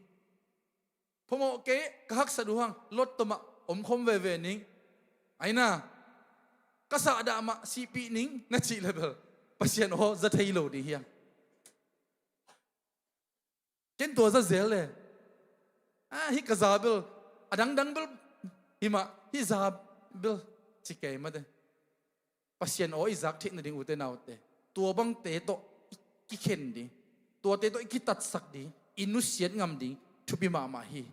Phamawh kei, ka haksat uh hang, lotto mah omkhawm veve ning. Aina, ka sahdah mah sihpih ning, na cih leh bel Pasian aw za thei lo ding hi hang. Ken tua za zel le, a, hih ka za bel, a dangdang bel hi mah, hih za bel, ci kei mate. Pasian aw i zak theih nading, ute naute, tua bangte tawh i kikhen ding, tuate tawh i kitatsak ding, i nusiat ngam ding thupi mahmah hi.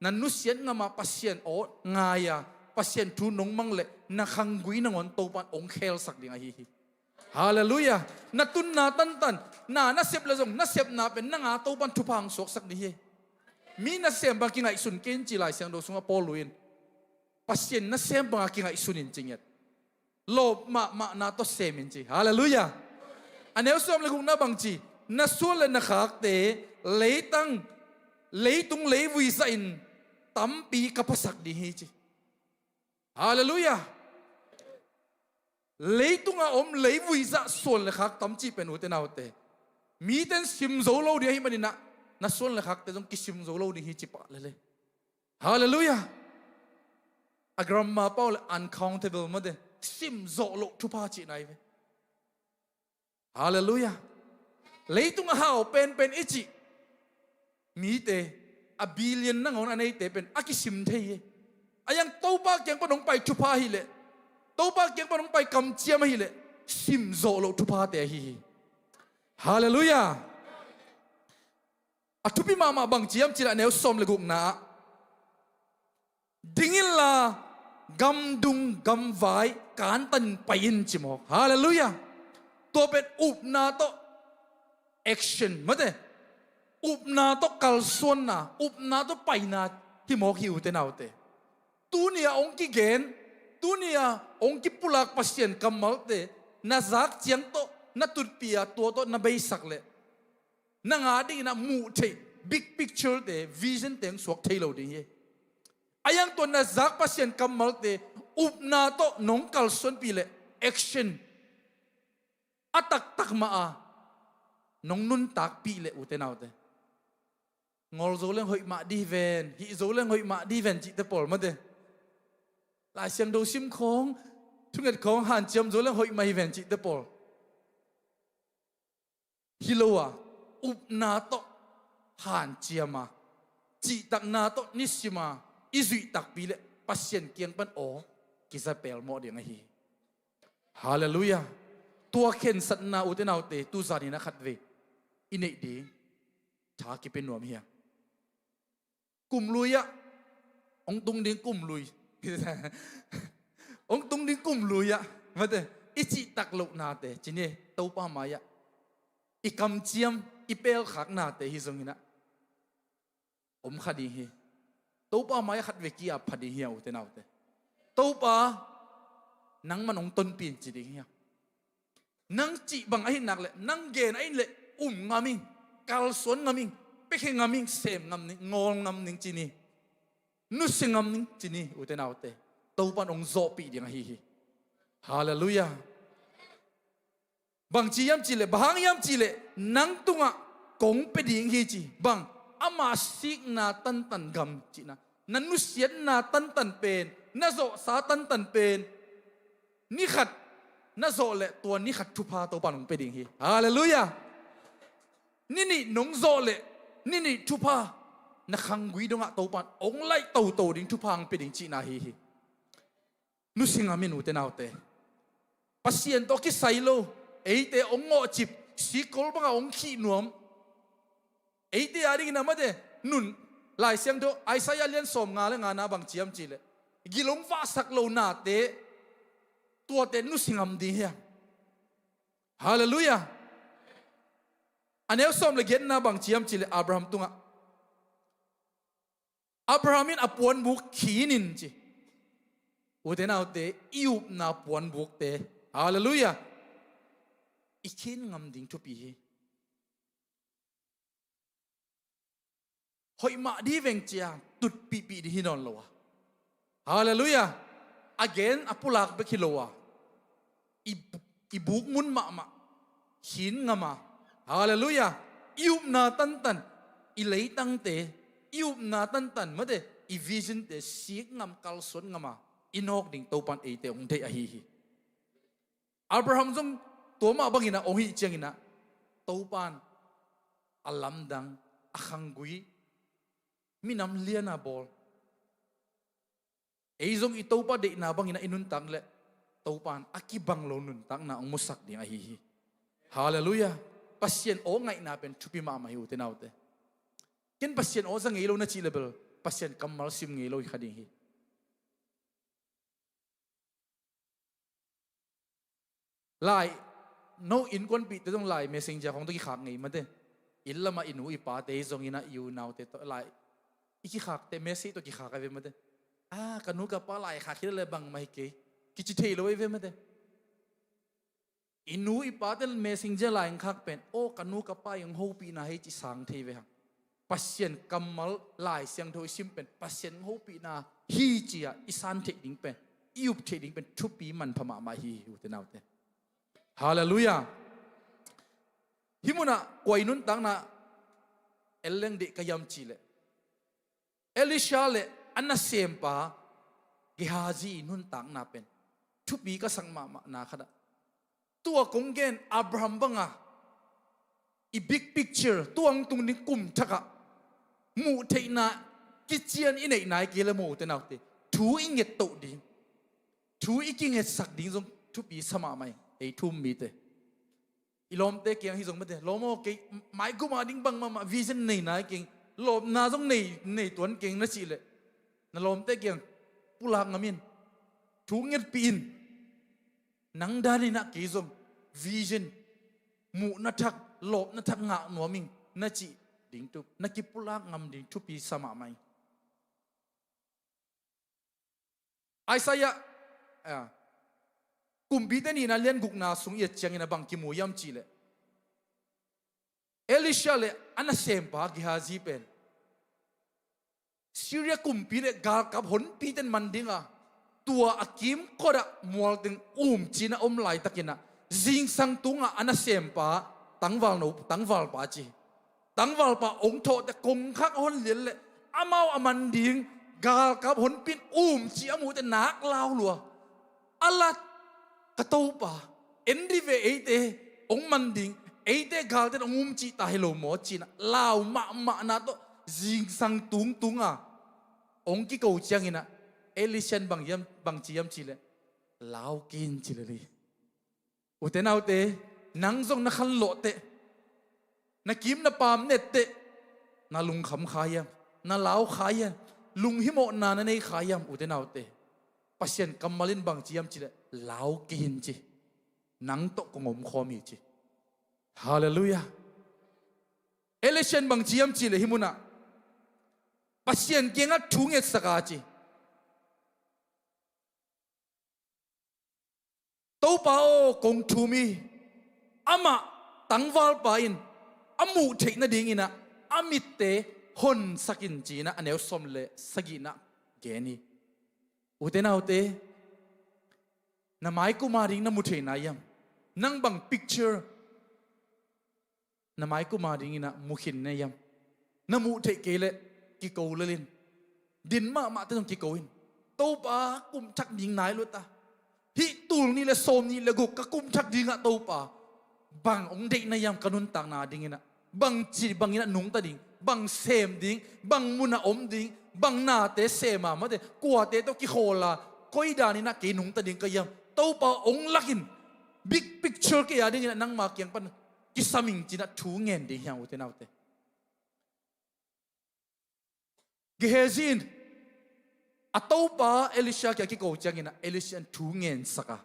Na nusiat ngam a Pasian aw ngai a, Pasian thu nong mang leh na khanggui nangawn Topan hong khelsak ding ahi hi. Halleluiah. Na tunna tantan, na, na sep leh zong na sepna pen nang a Topan thupha hong suaksak ding hi. Mi nasem bang kingaihsun kei in ci Lai Siangtho sungah Paul in, Pasian nasem banga kingaihsun in ci ngiat. Lawp mahmahna tawh sem in ci. Halleluiah. A neu sawm le gukna bangci, na suan le na khakte leitang, leitung leivui zahin tampi ka phasak ding hi, ci. Halleluiah. Leitunga om leivui zah suan le khak tam cih pen, ute naute, miten sim zo lo ding ahih manin ah, na suan le khakte zong kisim zo lo ding hi, ci pah lel e. Halleluiah. A grammar pau leh uncountable mate, sim zawh loh thupha cihna hi ve. Halleluiah. Leitung a hau penpen i cih mite, a billion nangawn a neite pen a kisim thei hi. A yang Topa kiang pan hong pai thupha hileh, Topa kiang pan hong pai kamciam ahileh, sim zawh loh thuphate ahi hi. Halleluiah. A thupi mahmah bangci hiam cih leh a neu sawm le gukna ah, ding inla gamdung gamvai kantan pai in, ci mawk. Halleluiah. Tua pen upna tawh action mate, upna tawh kalsuanna, upna tawh paina hi mawk hi, ute naute. Tuni a hong kigen, tuni a hong kipulak Pasian kammalte na zak ciang tawh na tutpih a, tua tawh na beisak leh, nang a dingin a muh theih big picture-te, vision-te hong suak thei lo ding hi. A yang tua na zak Pasian kammalte upna tawh nong kalsuanpih leh, action a taktak mah a nong nuntakpih leh, ute naute, ngol zo leng hoih mah dih ven, hih zo leng hoih mah dih ven cihte pawl mate. Lai Siangtho sim khawng, thunget khawng hanciam zo leng hoih mah hi ven cihte pawl hi lo a, upna tawh hanciam a, cihtakna tawh nisim a i zuih takpi leh Pasian kiang pan aw kiza pelmawh ding ahi hi. Halleluiah. Tua khensatna, ute naute, tu zanin a khatvei i neih ding tha kipia nuam hi a. Kumlui ah, hong tung ding kumlui. Hong tung ding kumlui ah, mate, i cihtak lohnate ci ni, Topa mai-ah i kamciam, i pelkhaknate hi zongin ah om kha ding hi. Topa mai-ah khatvei ki-ap pha ding hi a, ute naute. Topa, nangman hong tonpih in ci ding hi a. Nang cih bang ahih nak leh, nang gen ahih leh um ngam ing, kalsuan ngam ing, piakhia ngam ing, sem ngam ning, ngawl ngam ning ci ni. Nusia ngam ning ci ni, ute naute. Topa in hong zawhpih ding ahi hi. Halleluiah. Bang ci hiam cih leh, bang hang hiam cih leh, nang tungah kong pia ding hi ci. Bang, ama sikna tantan gam cihna, na nusiatna tantan pen, na zawhsa tantan pen, ni khat na zawh leh tua ni khat thupha Topa in hong pia ding hi. Halleluiah. Ni nih nong zawh leh, ni nih thupha na khanggui dongah Topa in hong laih toto ding, thupha hong pia ding cihna ahi hi. Nusia ngam in, ute naute. Pasian tawh kisai lo, eite hong ngawhcip, sikkol bangah hong khih nuam, eite adingin a mate, nun, Lai Siangtho Isaiah lian sawmnga le ngana bang ci hiam cih leh, gil hong vahsak lo nate, tuate nusia ngam ding hi a. Halleluiah. A neu sawm le giatna bang ci hiam cih leh, Abraham tungah, Abraham in a puanbuk khin in ci. Ute naute, i upna puanbukte, halleluiah, i khin ngam ding thupi hi. Hoih mah ding veng cia tutpihpih ding hi nawn lo a, halleluiah, a gen a pulak bek hi lo a, i, i buk mun mahmah khin ngam a, halleluiah, i upna tantan, i leitangte, i upna tantan mate, i visionte sik ngam, kalsuan ngam a, i nawk ding Topa in eite hong deih ahi hi. Abraham zong tua mah bangin ah hong hih ciangin ah, Topa in a lamdang, a khanggui, minam lian a bawl, ei zong i Topa deihna bangin ah i nuntak leh, Topa in a kibang lo nuntakna hong musak ding ahi hi. Halleluiah. Pasian aw ngaihna pen thupi mahmah hi, ute naute. Ken Pasian aw za ngei lo na cih leh bel, Pasian kammal sim ngei lo hi kha ding hi. Lai, no innkuanpihte zong lai messenger khawng tawh kikhak ngei mate. Inn lamah i nu i pate zongin ah, i unaute tawh lai i kikhakte message tawh kikhak ahi ve mate. A, ka nu ka pa lai khak hi leh bangmah hi kei, kici thei lo ahi ve mate. I nu i pate messenger lai hong khak pen, aw, ka nu ka pa in hong hopihna hi ci sang thei ve hang. Pasian kammal Lai Siangtho i sim pen Pasian hong hopihna hi ci-a i san theih ding pen, i up theih ding pen thupi manpha mahmah hi, ute naute. Halleluiah. Hih munah kua i nuntakna en leng deih ka hiam cih leh, Elisha le a nasempa Gehazi i nuntakna pen thupi ka sak mahmahna khat ah, tua kong gen Abraham banga i big picture, tua hong tung ding kum thakah muh theihna kician i neih nai kei leh maw, ute naute, thu i ngettoh ding, thu i kingetsak ding zong thupi sa mahmah hi, ei thu-um mite. I lawmte kiang hi zong mate, lawm aw, kei maigum a ding bang mahmah vision nei nai keng, lawpna zong nei, nei tuan keng na cih leh, na lawmte kiang pulak ngam in, thu ngetpih in, nang dan in ah kei zong vision, muhna thak, lawpna thak ngah nuam ing na cih ding thu, na kipulak ngam ding thupi sa mahmah hi. Isaiah, ah, Kumpite nihna lian gukna sung i et ciangin a bang kimu hiam cih leh, Elisha le a nasempa Gehazi pen Syria kumpi le galkap honpite in man dinga, tua a kimkot ah mualteng umcih in a om laitakin ah, zingsang tungah a nasempa tangval no, tangvalpa ci. Tangvalpa hong thawhte kongkhak a hon lian leh amau a man ding galkap honpi in umcih a muhte nak lau lua. A la, ka Topa, en dih ve, eite hong man ding, eite galte in hong umcih ta hi lo maw ci-in ah lau mahmahna tawh zingsang tungtunga hong kiko ciangin ah Elisha in bang hiam, bang ci hiam cih leh, lau kei in ci lel hi. Ute naute, nang zong na khanlawh teh, na kim na paam net teh, na lungkham kha hiam, na lau kha hiam, lunghimawhna na nei kha hiam, ute naute? Pasian kammal in bang ci hiam cih leh, lau kei in ci. nang tawh kong omkhawm hi ci. Halleluiah. Elisha in bang ci hiam cih leh hih munah Pasian kiangah thu ngetsak a ci. Topa aw, kong thum hi. Amah tangvalpa in a muh theih nadinginah a mitte honsak in ci-inah a neu sawm le sagihna gen hi. Ute naute, na maikum a ding na mu thei nai hiam? Nang bang picture na maikum a dinginah mu khin na hiam? Na muh theih kei leh kiko lel in. Din mahmahte zong kiko in. Topa, kum thak ding nai lua ta. Hih tul nih le sawm nih le guk ka kum thak dingah Topa, bang hong deih na hiam ka nuntakna dinginah? Bangci banginah nungta ding? Bang sem ding? Bang munah om ding? Bang nate sem a, mate, kuate tawh kikhawl a, koi daninah kei nungta ding ka hiam? Topa hong lakin big picture kei a dinginah nangma kiang pan kisam ing cinah thu ngen ding hi hang, ute naute. Gehazi in a topa Elisha kiang a kiko cianginah Elisha in thu ngensak a,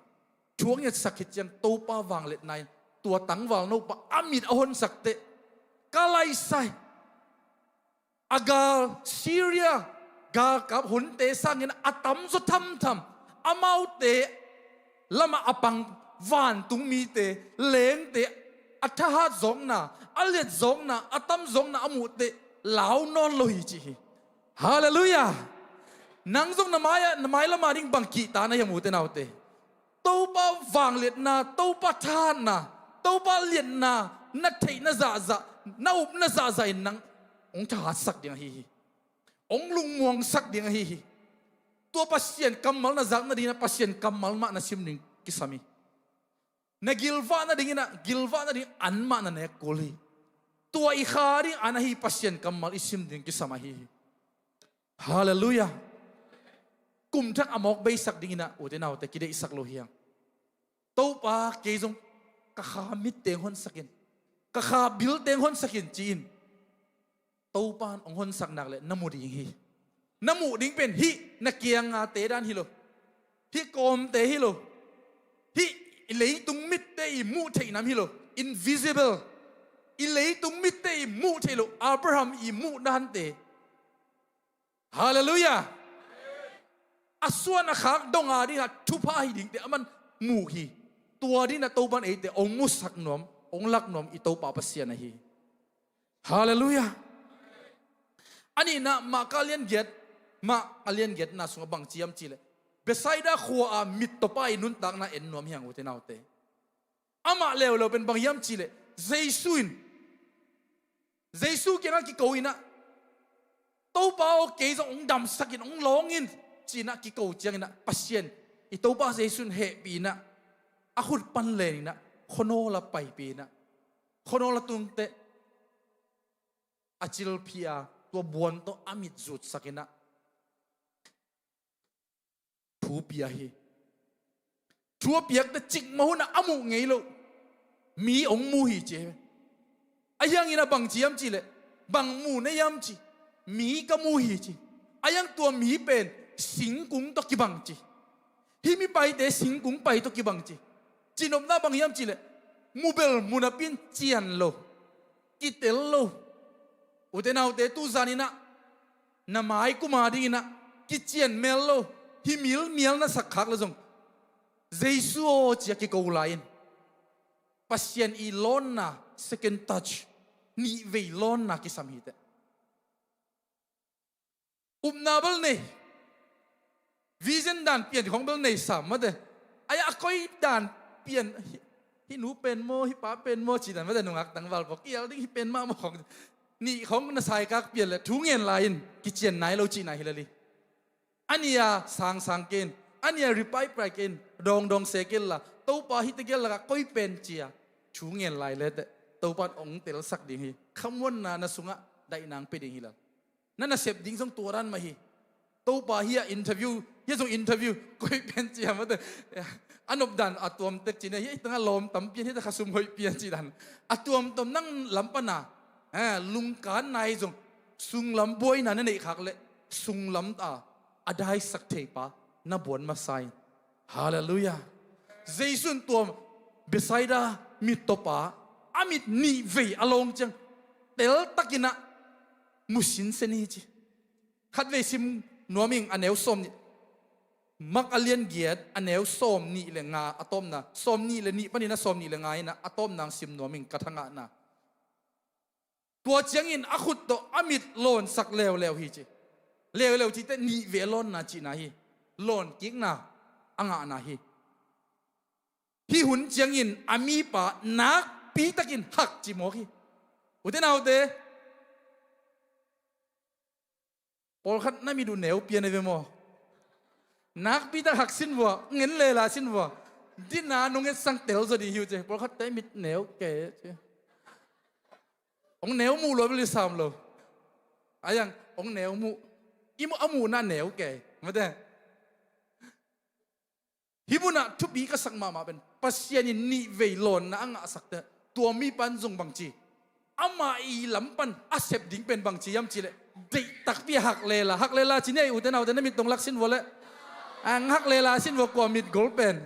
thu a ngetsak khit ciang Topa vangliatna in tua tangval nopa a mit a honsak teh, ka laisai, a gal, Syria galkap honte sangin a tamzaw thamtham, amaute lamah a pang vantung mite, leengte, a thahat zawkna, a liat zawkna, a tam zawkna a muh teh lau nawn lo hi ci hi. Halleluiah. Nang zong na mai-ah, na mailam a ding bang kihta na hiam, ute naute? Topa vangliatna, Topa thahatna, Topa liatna na theih na zahzah, na up na zahzah in nang hong thahatsak ding ahi hi. Hong lungmuangsak ding ahi hi. Tua Pasian kammal na zak nadinah Pasian kammal mah na sim ding kisam hi. Na gilvah nadinginah gilvah nading an mah na nek kul hi. Tua i kha ding an ahi Pasian kammal i sim ding kisam ahi hi. Halleluiah. Kum thak a mawk beisak dinginah, ute naute, kideihsak lo hi hang. Topa, kei zong ka kha mitteng honsak in, ka kha bilteng honsak in ci-in Topa in hong honsak nak leh na mu ding hi. Na muh ding pen hih na kianga te dan hi lo. Hih kawmte hi lo. Hih i leitung mitte i muh theih nam hi lo. Invisible. I leitung mitte i muh theih lo. Abraham i muh dante. Halleluiah. A suan a khak dong a dingah thupha hi dingte aman muh hi. Tua dinah Topa in eite hong musak nuam, hong lak nuam i Topa Pasian ahi. Halleluiah. A nihna, Marka a lian giat, Marka a lian giatna sungah bang ci hiam cih leh, Bethsaida khua-a mittawpa i nuntakna en nuam hi hang, ute naute. Amah leuleu pen bang hiam cih leh, Jesu in, Jesu kiangah kiko inah, Topa aw, kei zong hong damsak in, hong lawng in, ci-inah kiko cianginah Pasian, i Topa Jesu in hehpih inah, a khut pan len inah, khuanawl ah paipih inah, khuanawl ah tungteh a cilphih a, tua buan tawh a mit zutsak inah thu pia hi. Thu a piakte cikmah hunah a muh ngei lo. Mi hong mu hi ci hi. Ahi hanginah bang ci hiam cih leh, bang mu na hiam ci, mi ka mu hi ci. Ahi hang tua mi pen singkung tawh kibang ci. Hih mipaite singkung pai tawh kibang ci. Cihnopna bang hiam cih leh, mu bel mu napi-in cian lo, kitel lo. Ute naute, tu zaninah na maikum a dinginah kician mel lo, hih milmial na sak khak le zong, Jesu aw, ci-a kiko lai-in Pasian i lawnna, second touch, nihvei lawnna kisam hiteh. Upna bel nei, vision dan pian khong bel nei sam mate. Ai, a koi dan pian, hih, hih nu pen maw, hih pa pen maw, ci dan mate, nungak tangval pawh kial ding, hih pen mah maw khong. Nih khong na saikak pian le thu ngen lai-in kician nai lo cihna hi lel hi. A nih a sangsang kei in, a nih a ripaipai kei in, dawngdawng se kei inla, Topa hihte gel lakah koi pen ci-a thu ngen lai leteh Topa in hong telsak ding hi. Khamuanna na sungah daihna hong pia ding hi lel. Na nasep ding zong tua dan mah hi. Topa hih a interview, hih a zong interview, koi pen ci-a mate. A nopdan a tuamtek ci-in, hih a tangah lawm tam pian, hih a khasum hoih pian ci dan. A tuamtuam nang lam pana, eh, lungkan nai zong, sunglam buaina na neih khak leh, sunglam a, a daisak theipa na buan masa in. Halleluiah. Jesu in tua Bethsaida mittawpa a mit nih vei a lawng ciang teltakin ah mu sinsen hi ci. Khatvei sim nuam ing, a neu sawm nih. Mark a lian giat, a neu sawm nih le nga a tawpna, sawm nih le nih panin a sawm nih le nga in ah a tawpna sim nuam ing, ka thangahna. Tua ciangin a khut tawh a mit lawnsak leuleu hi ci. Leuleu cite nih vei a lawnna cihna hi. Lawnkikna a ngahna hi. Hih hun ciangin a mipa nakpitakin hak ci mawk hi. Ute naute, pawlkhat na mit uh neu pian a ve maw? Nakpitak hak sin vua, ngen lela sin vua. Dina nong etsang tel zaw ding hi uh ci. Pawlkhatte mit neu kei ci. Hong neu muh lua bel i sam lo. A yang hong neu muh, i muh a muhna neu kei mate. Hih munah thupi ka sak mahmah pen Pasian in nih vei lawnna a ngahsakte, tua mipa in zong bangci, ama i lam pan a sep ding pen bangci hiam cihleh, deih takpi a hak lela, hak lela ci ni ei, ute naute, na mit tawh lak sin vua leh. Ang hak lela sin vua, kua mit gol pen.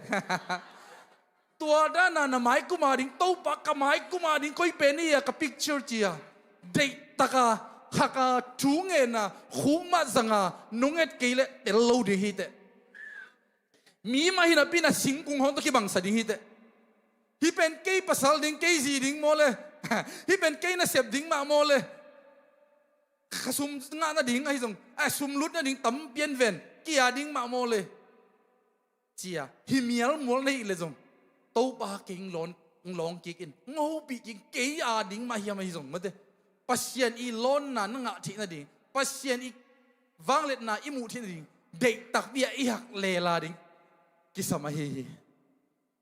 Tua dana na mai kuma ding, Topa ka mai kuma ding koi pen hi a, ka picture ci a, deih taka, haka, thu ngenna khuk mah zanga nong et kei leh tel lo ding hi teh. Mi mah hi napi na singkung hong tawh kibangsa ding hi teh. Hih pen kei pasal ding, kei zi ding maw le? Hih pen kei nasep ding mah maw le? Ka sum ngah nading ahi zong, a sum lut nading tam pian ven, kei a ding mah maw le? Ci a hih mialmual na hih leh zong, Topa kei hong lawn, hong lawng kik in, hong hopih kik in, kei a ding mah hiam ahi zong mate. Pasian i lawnna na ngah theih nading, Pasian i vangliatna i muh theih nading, deih takpi a i hak lela ding kisam ahi hi.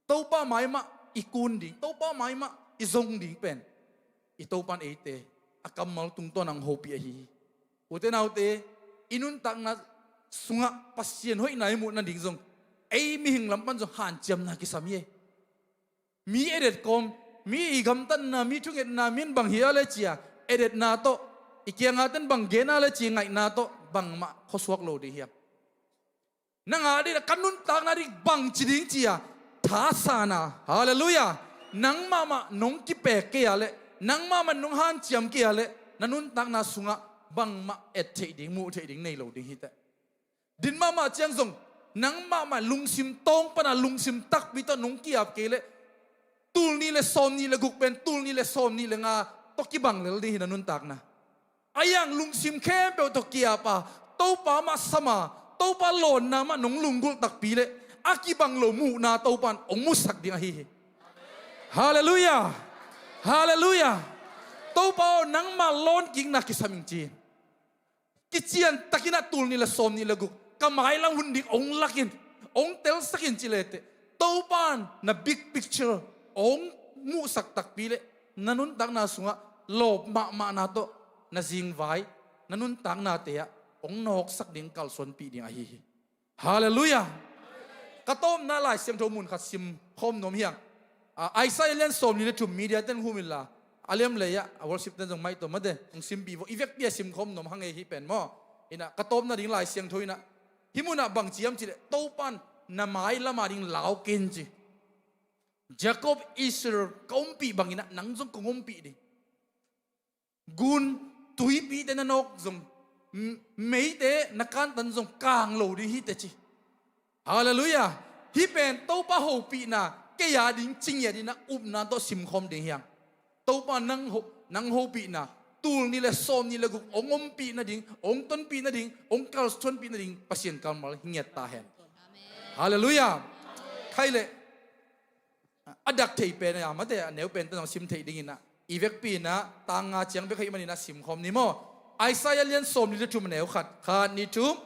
Topa mai mah i kun ding, Topa mai mah i zong ding pen i Topa in eite a kammal tungtawn a hong hopih ahi hi. Ute naute, i nuntakna sungah Pasian hoihna i muh nading zong ei mihing lam pan zong hanciamna kisam hi ei. Mi edet kawm, mi i gamtatna, mi thungetna, mi in bang hi a le ci a edetna tawh, i kianga ten bang gen a le ci ngaihna tawh bangmah khuasuak lo ding hiam? Nang a ding, ka nuntakna ding bangci ding ci a thasana, halleluiah, nang mahmah nong kipek kei a leh, nang mahmah nong hanciam kei a leh, na nuntakna sungah bangmah et theih ding, muh theih ding nei lo ding hi teh. Din mahmah ciang zong nang mahmah lungsim tawng pana lungsim takpi tawh nong ki-ap kei leh, tul nih le sawm nih le guk pen tul nih le sawm nih le nga tawh kibang lel ding hi na nuntakna. A yang lungsim khempeuh tawh ki-ap a, Topa mah sam a, Topa lawnna mah nong lunggulh takpi leh a kibang lo muhna Topa in hong musak ding ahi hi. Halleluiah. Halleluiah. Topa aw, nangmah lawnkikna kisam ing ci. Kician takin ah tul nih le sawm nih le guk ka mailam hun ding hong lak in, hong telsak in ci le teh, Topa in na big picture hong muhsak takpi leh na nuntakna sungah lawp mahmahna tawh na zingvai, na nuntaknate ah hong nawksak ding, kalsuanpih ding ahi hi. Halleluiah. Ka tawpna Lai Siangtho mun khat sim khawm nuam hi ang. Ah, Isaiah lian sawm nih le thum, media ten hum inla, a liam lei ah a worship ten zong maih tawh mate, hong simpih vua, i vekpi a sim khawm nuam hang ei hi pen maw. Inah ka tawpna ding Lai Siangtho inah, hih munah bang ci hiam cih leh, Topa in na mailam a ding lau kei in ci. Jacob, Israel ka ompih bang inah nang zong kong ompih ding. Gun tuipite na nawk zong, m-, meite na kantan zong kang lo ding hi teh ci. Halleluiah. Hih pen Topa hopihna, kei a ding ci ngiat inah upna tawh simkhawm ding hi ang. Topa nang ho-, nang hopihna, tul nih le sawm nih le guk hong ompih nading, hong tonpih nading, hong kalsuanpih nading Pasian kammal hi ngiat ta hen. Halleluiah. Khai leh a dak thei pen a, mate, a neu pen tawh zong sim theih ding inah, i vekpi inah tang nga ciang bek ahih man inah simkhawm ni maw. Isaiah lian sawm nih le thum, a neu khat, khat, nih, thum.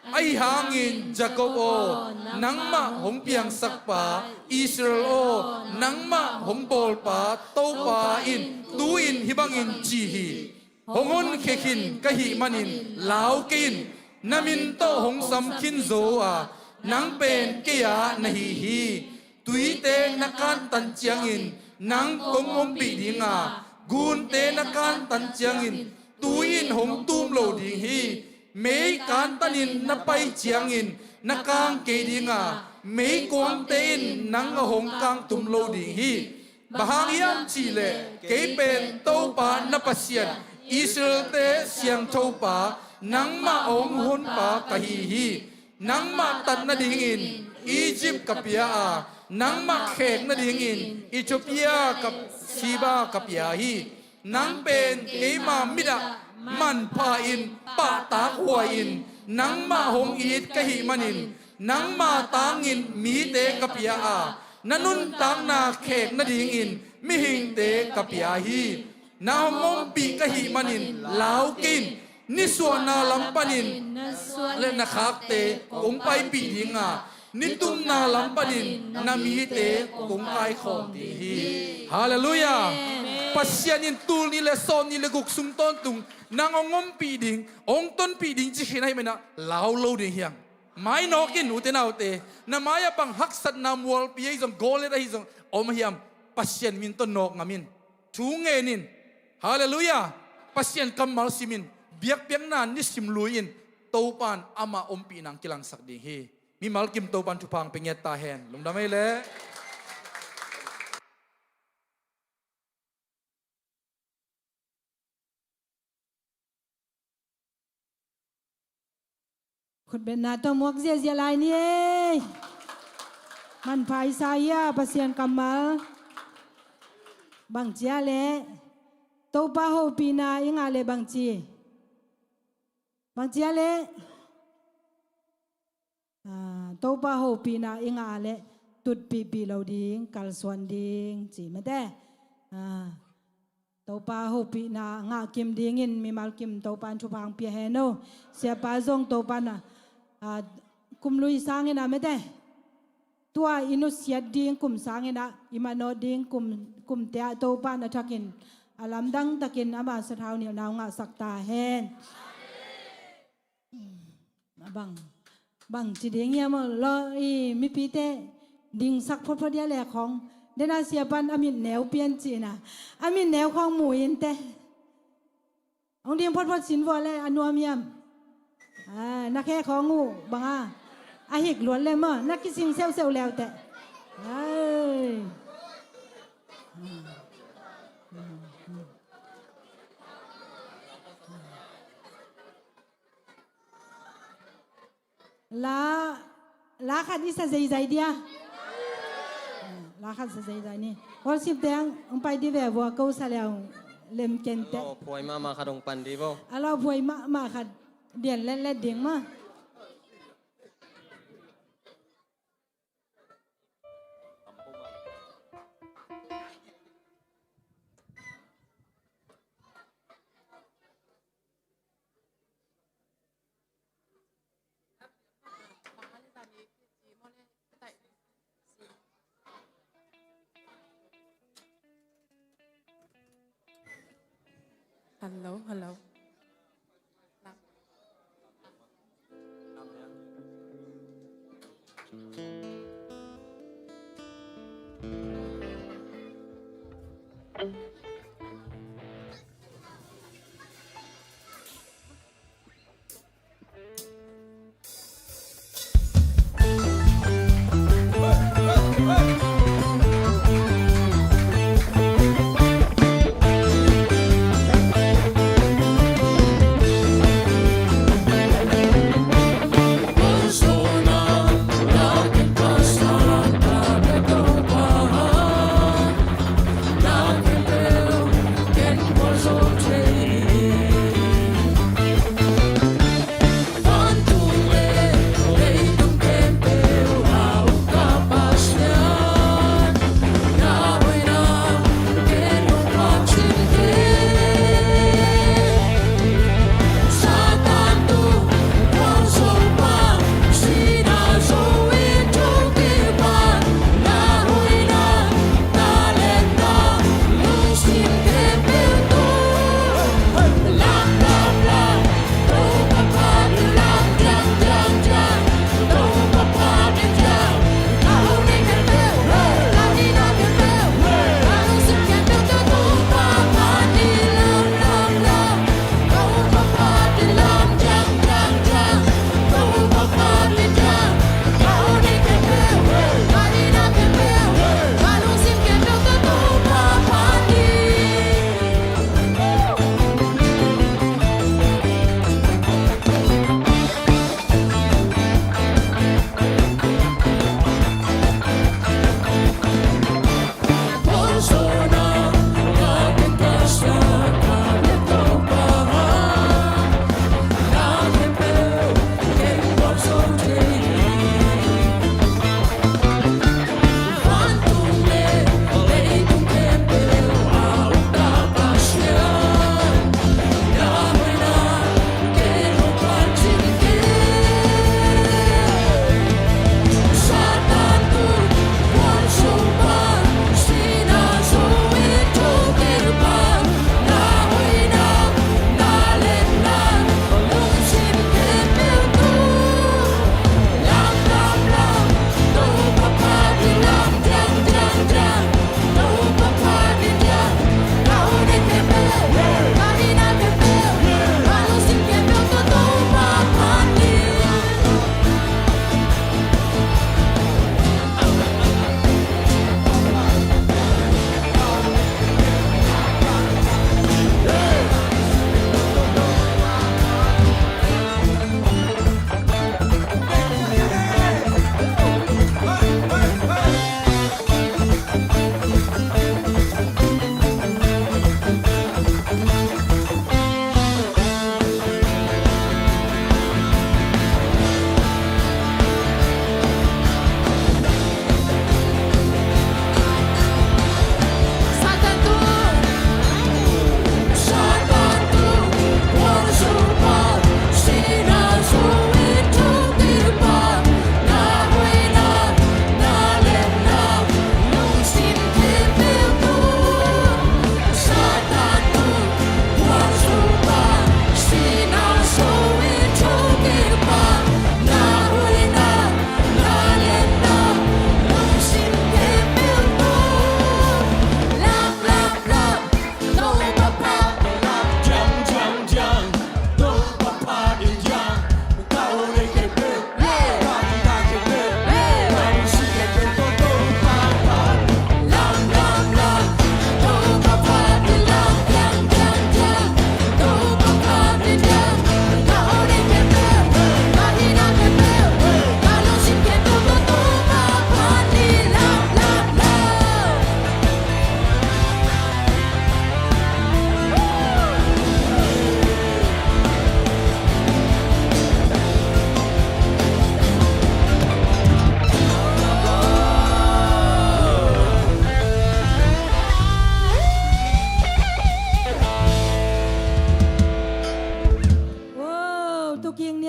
Ahi hangin Jacob aw, nangmah hong piangsakpa, Israel aw, nangmah hong bawlpa Topa in tu-in hih bangin ci hi. Hong honkhia khin ka hih manin lau kei in. Na min tawh hong sam khin zo a, nang pen kei a na hi hi. Tuite na kantan ciangin nang kong ompih ding a, gunte na kantan ciangin tui in hong tum lo ding hi. Mei kantanin na pai ciangin na kang kei ding a, meikuangte in nang a hong kangtum lo ding hi. Bang hang hiam cihleh kei pen Topa na Pasian, Israel-te siangthopa, nangmah hong honpa ka hi hi. Nangmah tat nadingin Egypt ka pia a, nangmah khek nadingin Ethiopia ka, Sheba ka pia hi. Nang pen keima mit ah manpha-in pahtak huai-in, nangmah hong it ka hih manin, nangma tangin mite ka pia a, na nuntakna khek nadingin mihingte ka pia hi. Na hong ompih ka hih manin lau kei in. Nisuahna lam panin na khakte kong paipih ding a, nitumna lam panin na mite kong kaikhawm ding hi. Halleluiah. Pasian in tul nih le sawm nih le guk sung tawntung nang hong ompih ding, hong tonpih ding ci khin ahih manin ah lau lo ding hi hang. Mai nawk in, ute naute, na mai-ah bang haksatna mualpi ahi zong, gawlet ahi zong om hiam, Pasian min tawh nawk ngam in. Thu ngen in. Halleluiah. Pasian kammal sim in. Biakpiakna nisim lui in. Topa'n ama ompihna hong kilangsak ding hi. Mimal kim Topa'n thupha hong pia ngiat ta hen. Lungdam ei leh. Khutbetna tawh muak ziahziah lai ni ei. Manpha i sa hi a, Pasian kammal. Bangci a leh Topa hopihna i ngah leh bangci, bangci a leh, ah, Topa hopihna i ngah a leh tutpihpih lo ding, kalsuan ding ci mate. Ah, Topa hopihna ngah kim dingin mimal kim Topa'n thupha hong pia hen aw. Siapa zong Topa'n a, a, kum lui sangin a mate. Tua i nusiat ding kum sangin a, i manawh ding kum, kumte ah Topa'n a thakin, a lamdang takin ama sathau nilhna hong ngahsak ta hen. A bang, bang ci ding hiam aw, lo i mipite dingsak photphot ia leh khawng. Dena siapa'n a mit neu pian cihna. A mit neu khawng mu in teh. Hong ding photphot sin vua leh a nuam hiam. Ah, na khe khawng uh bang a. A hik luat leh maw, na kising seuhseuh leu teh. Ai. La, la khat i sa zeizai dia. La khat sa zeizai ni. Worship te hong pai di ve vua, ko sa leh hong lem ken teh. A lawphuai mahmah khat hong pan di vo. A lawphuai mahmah khat dian letlet ding maw. Hello, hello.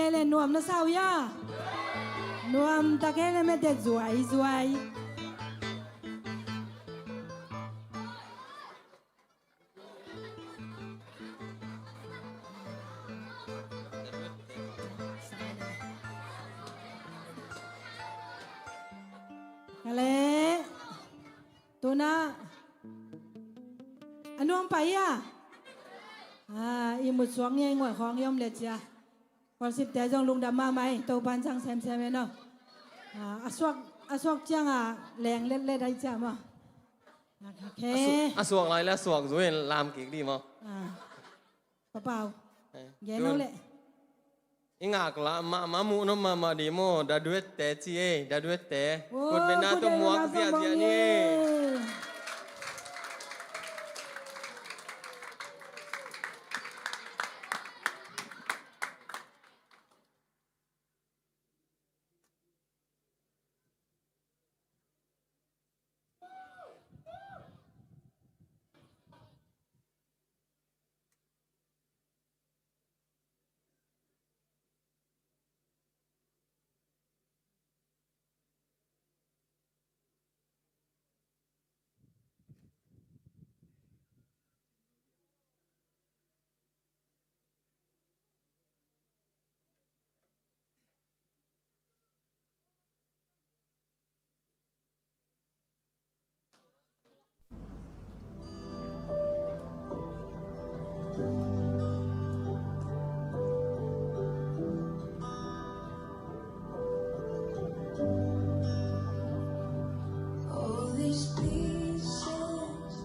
Hele nuam na sau ya. Nuam tak hele mete zuai zuai. Kale. Tuna a nuam pai a. A, i mutsuak nia i nguai khawng i om le cia. Worship te zong lungdam mahmah hi, Topan sang semsem en aw. A, a suak, a suak ciang a leng letlet ahi cia maw. A suak lai le a suak zui in lam kik di maw. Papau. Gen lo le. I ngaklah mahmah, muh nop mahmah di maw, da duet te ci ei, da duet te. Kut bena tawh muak ziahziah ni ei. All these pieces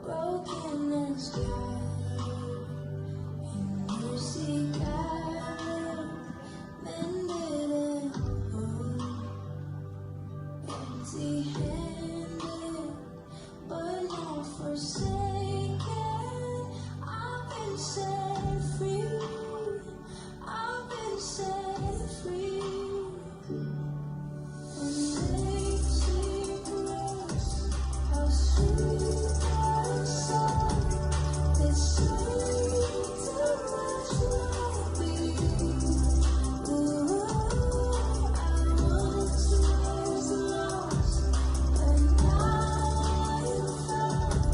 broken and scattered, in mercy gathered, mended and whole, empty-handed, but not forsaken. I've been set free. I've been set free. Amazing grace, how sweet the sound that saved a wretch like me. Ooh, I once was lost, but now I'm found.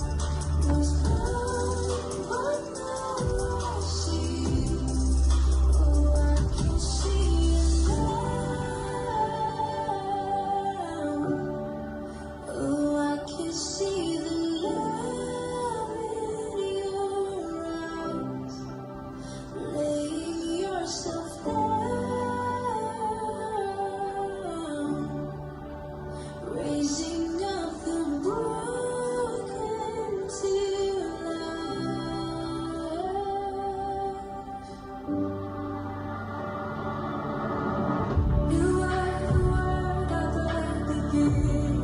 Was blind, but now I see. Oh, I can see it now. Oh, I can see the love in your eyes. Laying yourself down, raising up the broken to life. You are the word of the beginning.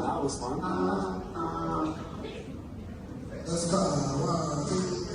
That was fun. Let's go. One, two.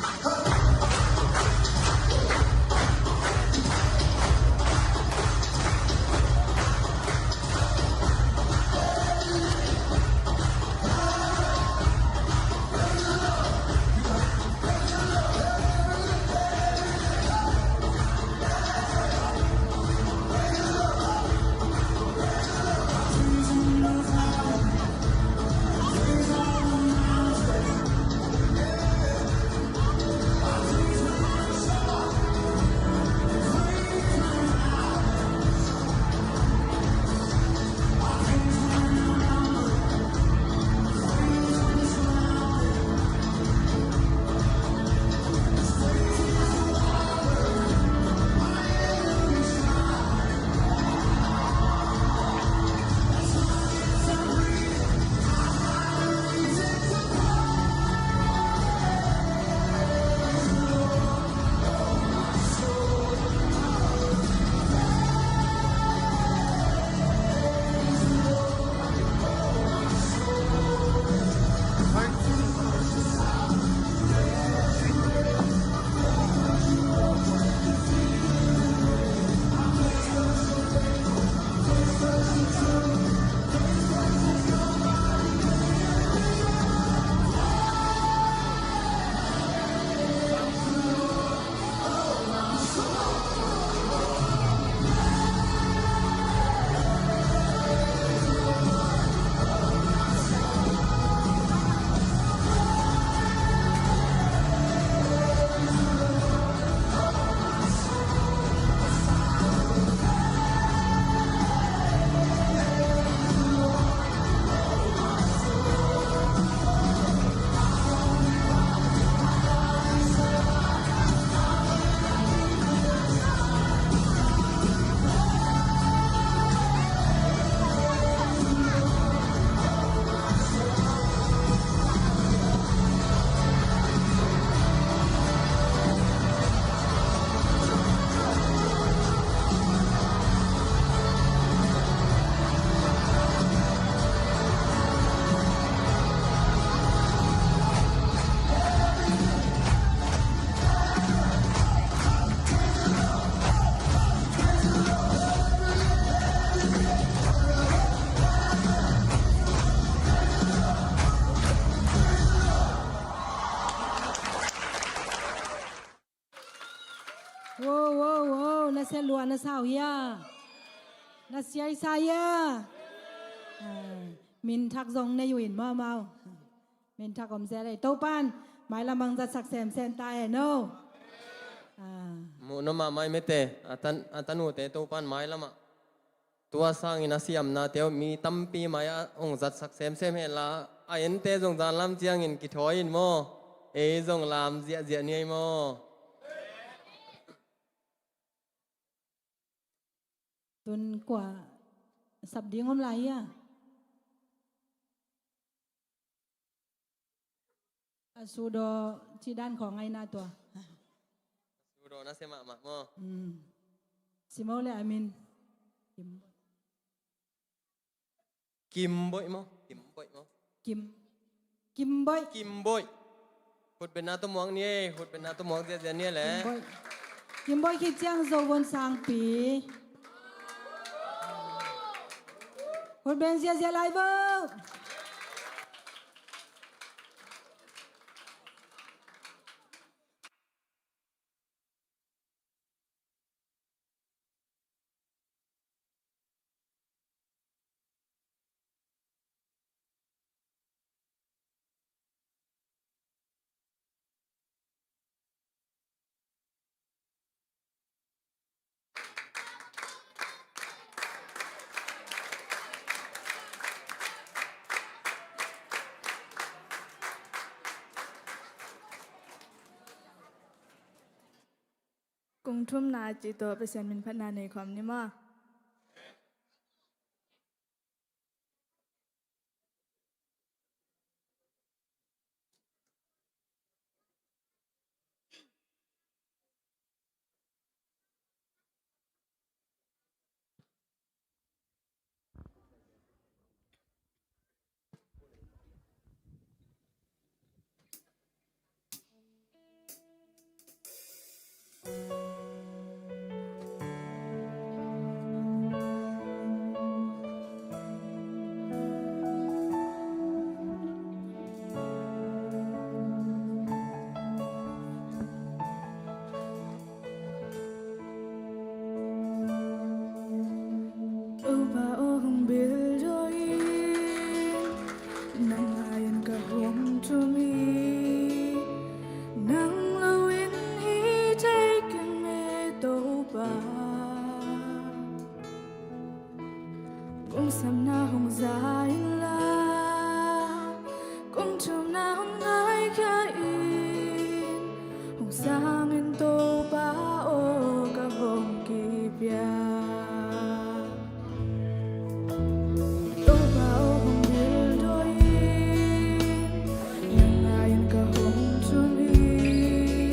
Sia lua na sa uh hia? Na sia i sa hia? Ah, minthak zong nei uh in maw, amau. Minthak om zel ei. Topan mailam ah hong zatsak semsem ta hen aw. Ah. Muh nop mahmah ei mete, a tan, a tanute Topan mailam ah tua sangin a siamnate uh mi tampi mai ah hong zatsak semsem hen la, a ente zong zan lam ciangin kithawi in maw. Ei zong lam ziahziah ni ei maw. Tun kua sap ding om lai hia? A sudo ci dan khawng ai na tua. Sudo na sia mahmah maw. Hmm. Sim o le a min. Kim. Kimboih maw? Kimboih maw? Kim. Kimboih. Kimboih. Hutbetna tawh muak ni ei, hutbetna tawh muak ziahziah ni ei le. Kimboih. Kimboih khit ciang Zo Vuan Sangpi. Hutben ziahziah lai vo. Kong thumna cih tawh Pasian min phatna nei khawm ni maw. Topa aw hong bildaw in, nang ngai-in ka hong thum hi, nang lo in hi thei keng e Topa. Kong siamna hong za in la, kong thumna hong ngaikhia in, hong sang in Topa aw ka hong kipia. Topa aw hong bildaw in, nang ngai-in ka hong thum hi,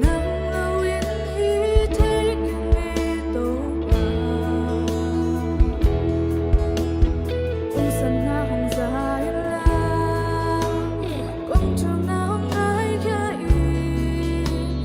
nang lo in hi thei keng e Topa. Kong siamna hong za in la, kong thumna hong ngaikhia in,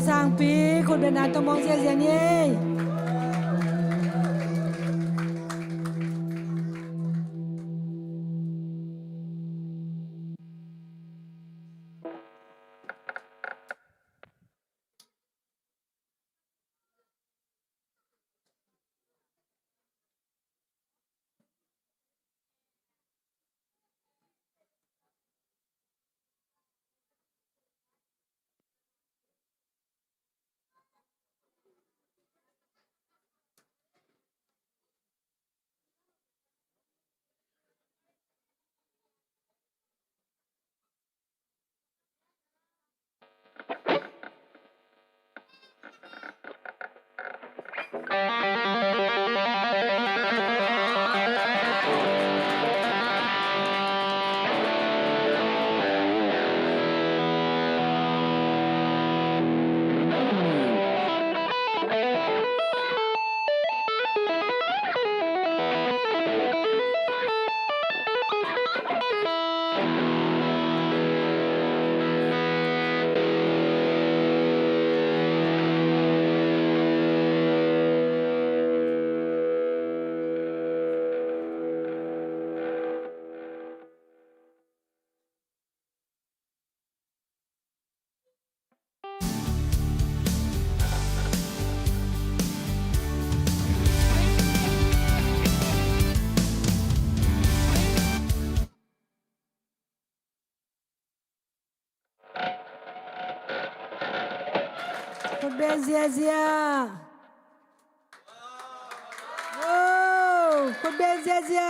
Sangpi, khut beng na tawh muang ziazia ni ei. Khut beng ziazia. Oh, khut beng ziazia.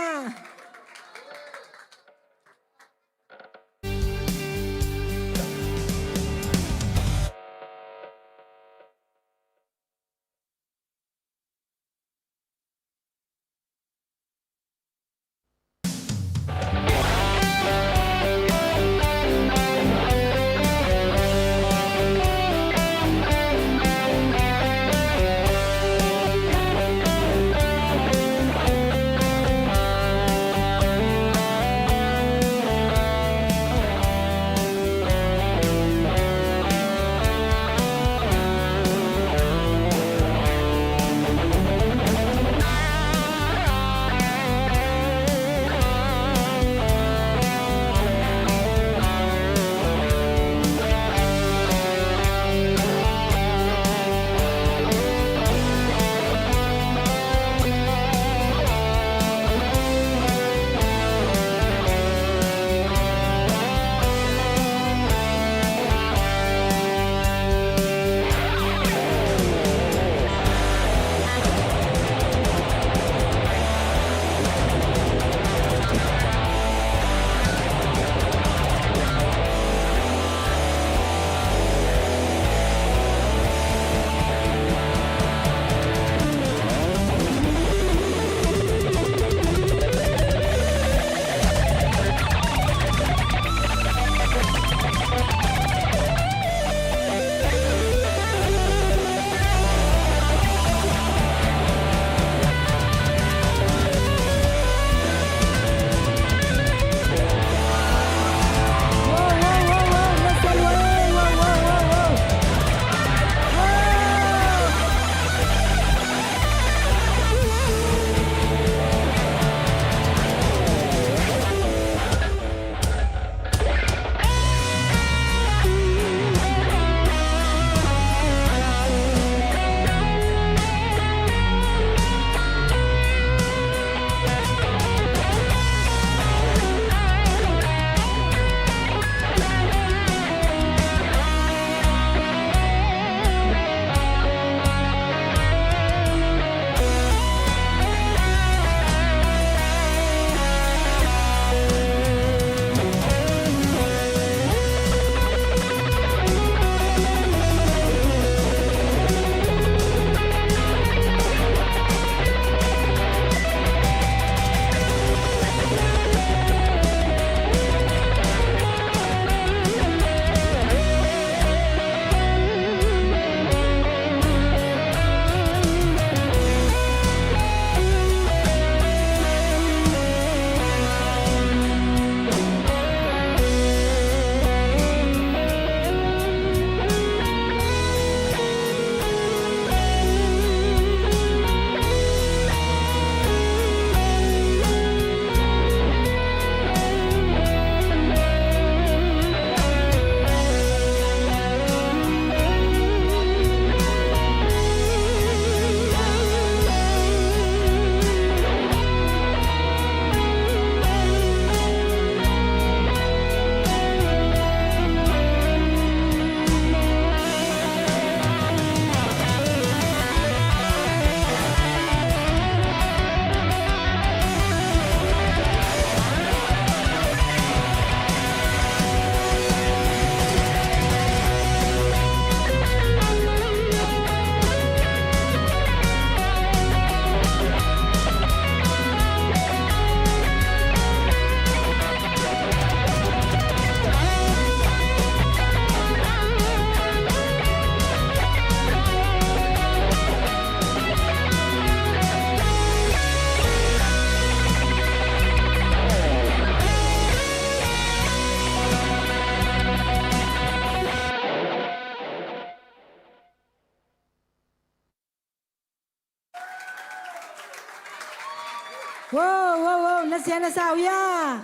Wow, wow, wow, na sia na sau ia.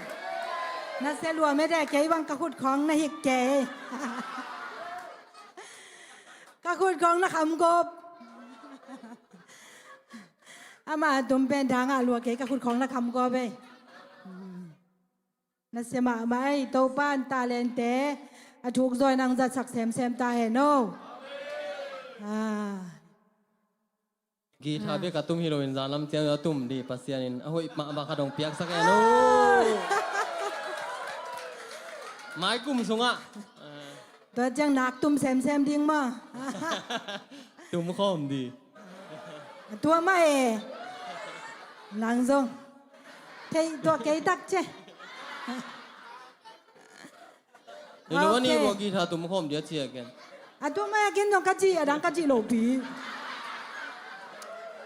Na sia lua mete, kei bang ka khut khawng na hik kei. Ka khut khawng na kham gawp. Ama tum pen dang a lua kei, ka khut khawng na kham gawp ei. Na sia mahmah ei, Topan talente a thuk zaw in ang zatsak semsem ta hen aw. Ah. Guitar bek a tum hi loin zan lam ciang a tum ding, Pasian in a hoih mahmah khat hong piaksak hen aw. Mai kum sungah. Tua ciang nak tum semsem ding maw. Tum khawm ding. Tua mah e. Nang zong. Thei tua kei tak ce. Ni lo ni ko guitar tum khawm ding a ci a ken. A tua mah a ken zong ka ci, a dang ka ci lo pi.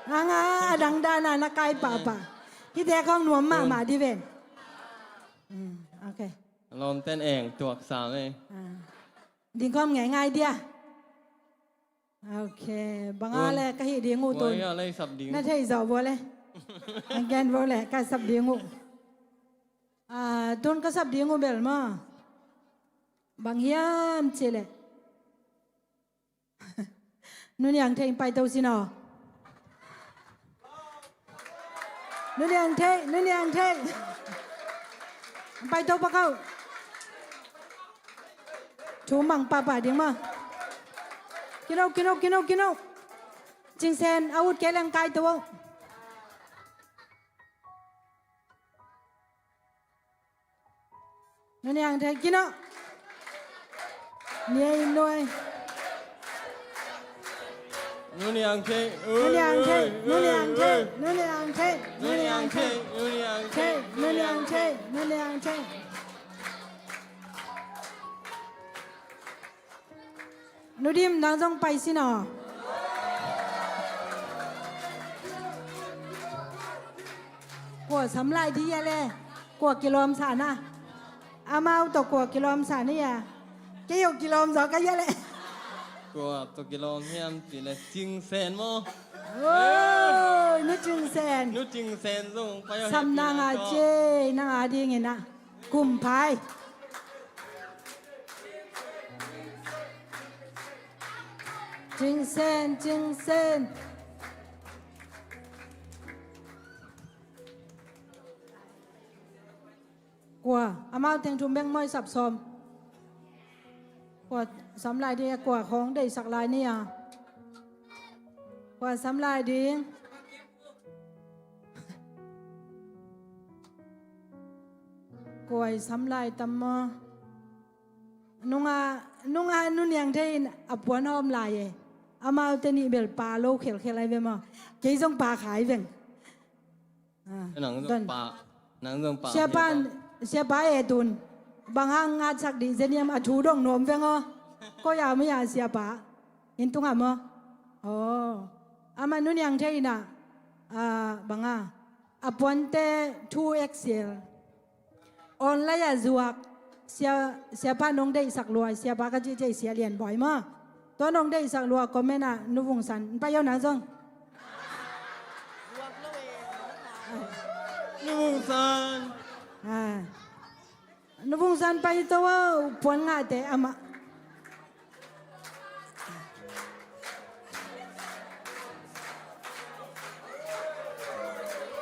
Nga nga, a dang dan a na kai pahpah. Hihte khawng nuam mahmah ding ven. Mm, ok. Lawmten eng tuak sam e. Ah. Ding khawm ngeingai dia. Ok, bang a le ka hih ding uh tun. Na thei zawh vua le. An gen vua le ka sap ding uh. Ah, tun ka sap ding uh bel maw. Bang hiam cih leh. Nu Niang Theih in paito sin aw. Nu Niang Theih, Nu Niang Theih. Paito pak aw. Thu mang pahpah ding maw. Kino, kino, kino, kino. Cing Sen, a ut kei leng kai to aw. Nu Niang Theih, kino. Nia in nuai. Nu Niang Theih, Nu Niang Theih, Nu Niang Theih, Nu Niang Theih, Nu Niang Theih, Nu Niang Theih, Nu Niang Theih, Nu Niang Theih. Nu Dim, nang zong pai sin aw. Kua sam lai ding a le, kua kilawm sa na. Amau tawh kua kilawm sa na ia. Kei uh kilawm zaw ka ia le. Kua tawh kilawm hiam cih le Cing Sen maw. Oi, Nu Cing Sen. Nu Cing Sen zong pai aw. Sam nang a ci, nang a ding in a. Kum pai. Cing Sen, Cing Sen. Kua, amau teng thum bek maw i sap sawm. Kua sam lai ding, kua khawng deihsak lai ni a. Kua sam lai ding. Kua i sam lai tam maw. Nunga, nunga Nu Niang Theih in a puan hawm lai e. Amaute nih bel pa lo khelkhel ai ve maw. Kei zong pa khai veng. Ah, nang zong pa, nang zong pa. Siapa, siapa e tun. Bang hang ngatsak dih zeniam a thu dong nuam veng aw. Koi a mi a siapa. Inn tungah maw. Oh. Amah Nu Niang Theih in a, ah, bang a. A puante two X L. Online a zuak, sia, siapa nong deihsak lua, siapa ka cih cih sia Lian Bawi maw. Tua nong deihsak lua, comment ah, Nu Vung San, pai aw nang zong. Nu Vung San. Ah. Nu Vung San pai to aw, puan ngahte amah.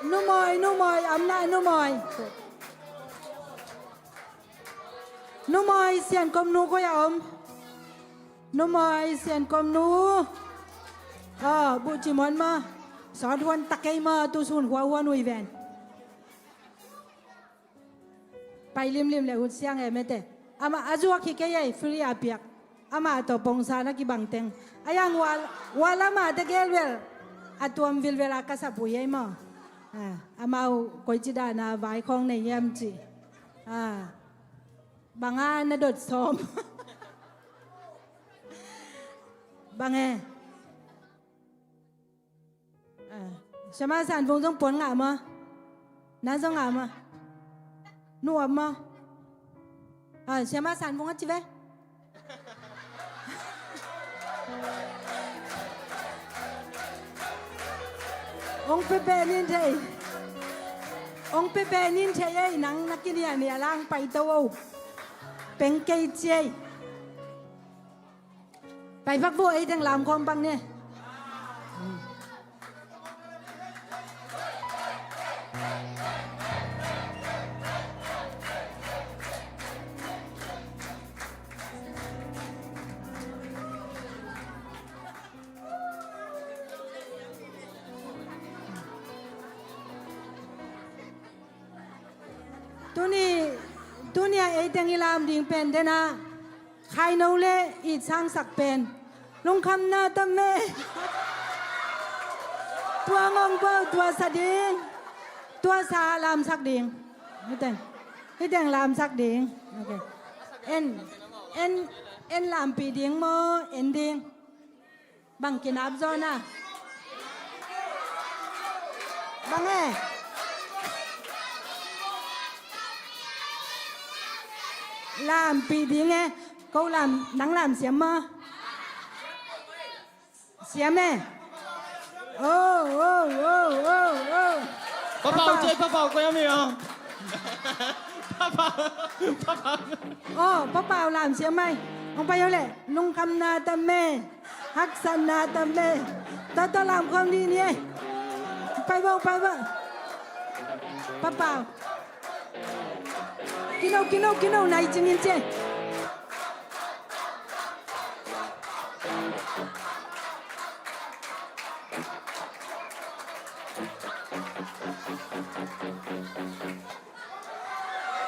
Nu Mawi, Nu Mawi, amna Nu Mawi. Nu Mawi, Sian Kom Nu koi a om. Nu Mawi, Sian Kom Nu. Ah, buh ci muan ma. Sawt huan tak kei ma, tu sun hua huan ui ven. Pai limlim le hun siang e mete. Amah a zuak hi kei ei, free a piak. Amah tawh pongsa na kibang teng. A yang wal, wal amah te gel vel. A tuam vilvel a ka sap uh ei maw. Ah, amau koici dan a vai khawng nei hiam ci. Ah. Bang a na dot sawm. Bang e. Ah, Siama San Vung zong puan ngah maw. Nang zong ngah maw. Nu Uap maw. Ah, Siama San Vung a ci ve. Hong pepe nin thei. Ong pe pe nin thei ei, nang na kiniah nih a lang pai to o. Peng kei ci ei. Pai bak vo, ei teng lam khawm bang ne. Tuni, tuni a ei teng i lam ding pen den a, Khaino le It Sangsak pen Lungkhamna Tam E. Tua ngong bo, tua sa ding. Tua sa lamsak ding. Hi teng, hi teng lamsak ding. Ok. En, en, en lampi ding maw, en ding. Bang kinap zaw na. Bang e. Lampi ding e. Ko lam, nang lam siam maw? Siam e. Oh, oh, oh, oh, oh. Pa Pau, Pa Pau. Ci ei, Pa Pau, koi a mi a. Pa Pau, Pa Pau. Oh, Pa Pau lam siam mai. Ong pai o le. Lungkhamna tam e. Haksatna tam e. Tata lam khawm ni ni e. Pai bo, pai bo. Pa Pau. Kino, kino, kino, nai cingin ci ei.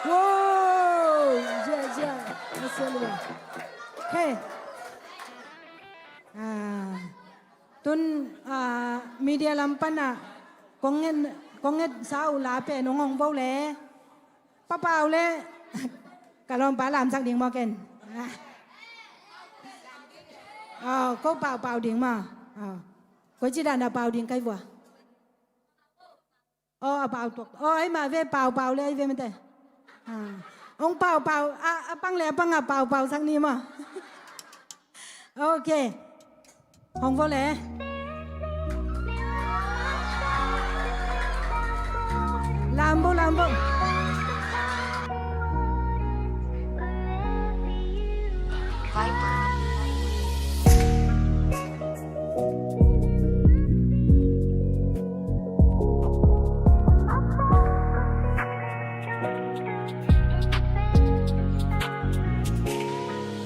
Wow! Zia, zia. Hallelujah. Hey. Ah. Tun, ah, media lam pan ah kong ngen, kong ngetsa uh la pen ong hong bo le. Pa Pau le. Ka lawmpa lamsak ding maw ken. Ah. Oh, ko Pau Pau ding maw. Oh. Koici dan a pau ding kai vua. Aw, a pau tuak. Aw, ai mah ve, pau pau le ai ve mate. Ah. Ong pau pau, a, a pang le a pang a pau pau sak ni maw. Ok. Hong vo le. Lam vo, lam vo.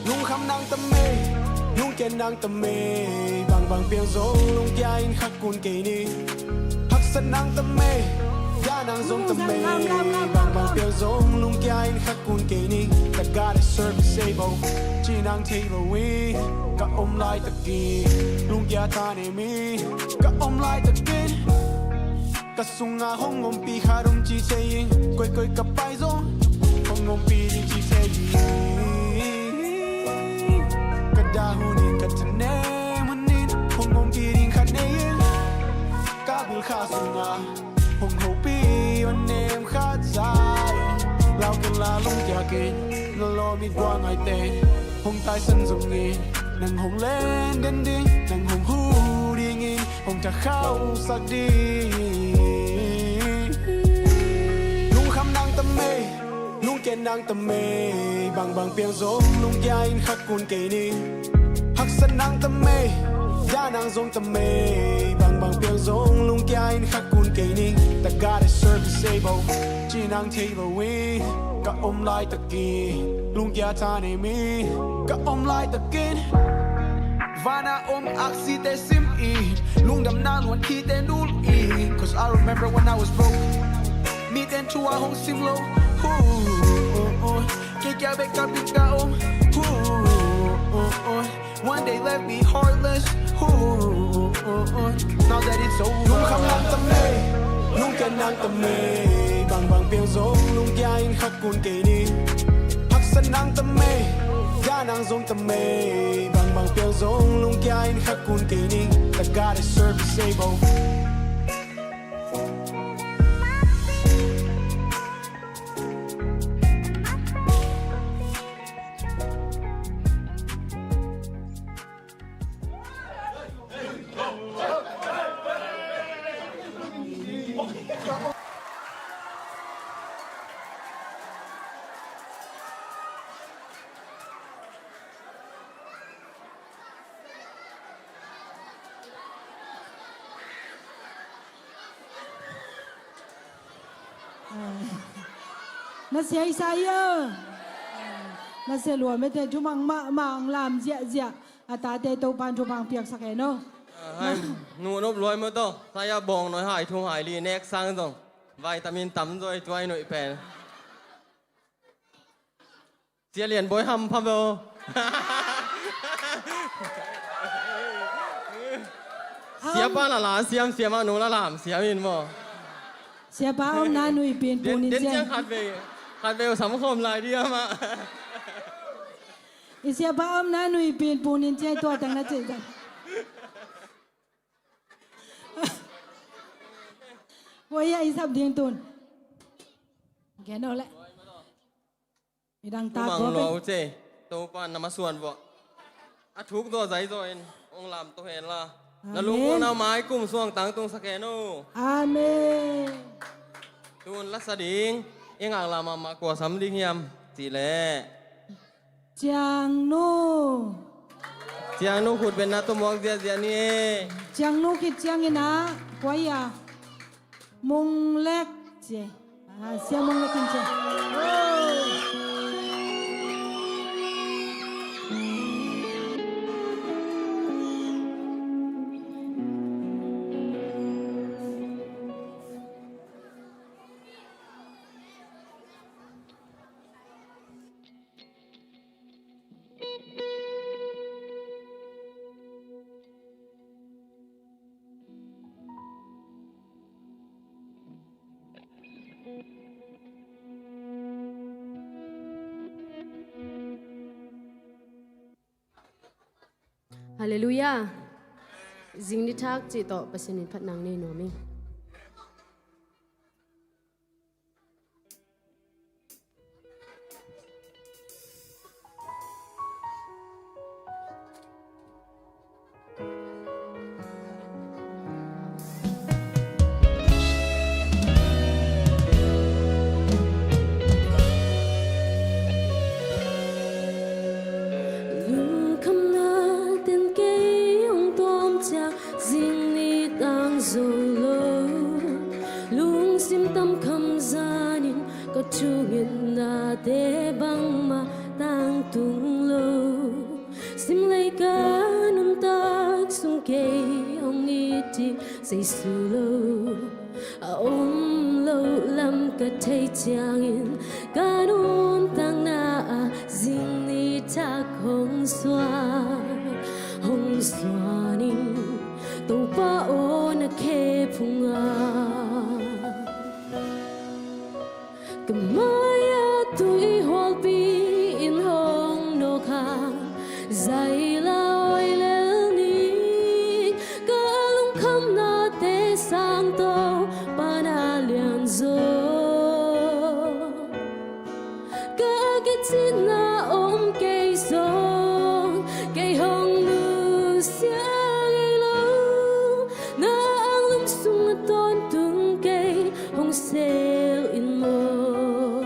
Lungkham nang ta mei, lungkiat nang ta mei, bangbang piang zong lungkia in khat kun kei ni. Haksat nang ta mei, ya nang zong ta mei, bangbang piang zong lungkia in khat kun kei ni. Tagah le service ei bo, ci nang thei lo in, ka om laitak in lungkia ta nei mi, ka om laitak in. Ka sungah hong ompih khat om ci thei in, koikoi ka pai zong hong ompih ding ci thei in. Ka dah hun in ka thanem hun in hong ompih ding khat nei in. Ka bil kha sungah hong hopih hong nem khat zai. Lau ken la lungkia ken, na lawm it guah ngaite hong taisan zong in, nang hong len den ding, nang hong hu ding in, hong tha khauhsak ding. Lungkham nang ta mei, lungkiat nang ta mei, bangbang piang zong lungkia in khat kun kei ni. Haksat nang ta mei, ya nang zong ta mei, bangbang piang zong lungkia in khat kun kei ni. Tagah le service ei bo, ci nang thei lo in, ka om laitak in lungkia ta nei mi, ka om laitak in. Van a om aksite sim in, lungdamna luan khite nul in. 'Cause I remember when I was broke, mite'n thu a hong sim lo. Hu, uh, uh. Kei kia bek ka bing ka om. Hu, uh, uh. One day left me heartless. Hu, uh, uh. Now that it's over. Lungkham nang ta mei, lungkiat nang ta mei, bangbang piang zong lungkia in khat kun kei ni. Haksat nang ta mei, ya nang zong ta mei, bangbang piang zong lungkia in khat kun kei ni. Tagah le service ei bo. Na sia i sa i a. Na sia lua mete thumang mahmah ang lam ziahziah. A tate Topan thupha piaksak hen aw. Hai, nu nop luai maw taw. Saya bawng noi hai thum hai li nek sang zong vitamin tam zaw i tuai nuih pen. Sia Lian Bawi hampha bo. Siapa la la siam siam a nu la lam siam in maw. Siapa omna nuih pin punin sia. Khat vei khat vei sam khawm lai diam ah. I siapa omna nuih pin punin sia tua tang na cih zan. Oi a i sap ding tun. Gen aw leh. I dang tak lua uh ce. Topa na masuan vua. A thuk zaw zai zaw in ong lam to hen la. Na lungmuang na mai kum suang tang tung sak hen uh. Amen. Tun la sa ding i ngak lam a ma kua sam ding hiam cih leh. Ciangnu. Ciangnu khut benna tawh muak ziahziah ni e. Ciangnu khit ciangin ah kua hi a. Mung Lek ci. Ah, sia Mung Lek in ci. Halleluiah. Zing ni thak cih tawh Pasian in phatna nei nuam ing. Lungkhamna ten kei hong tuam ciang zing ni tang zo lo. Lungsim tam kham zanin ka thungetnate bangmah tangtung lo. Simlei ka nuntak sung kei hong it ding Jesu lo. A om loh lam ka theih ciangin ka nuntakna ah zing ni thak hong suan, hong suan in Topa aw na khe phungah. Ka mai-ah tui hualpi in hong nawk hang, zai lawi lel ni. Ka lungkhamnate sang Topa na lianzaw. Ka kicinna om kei zong kei hong nusia ngei lo. Na anglum sung a tawntung kei hong sel in maw.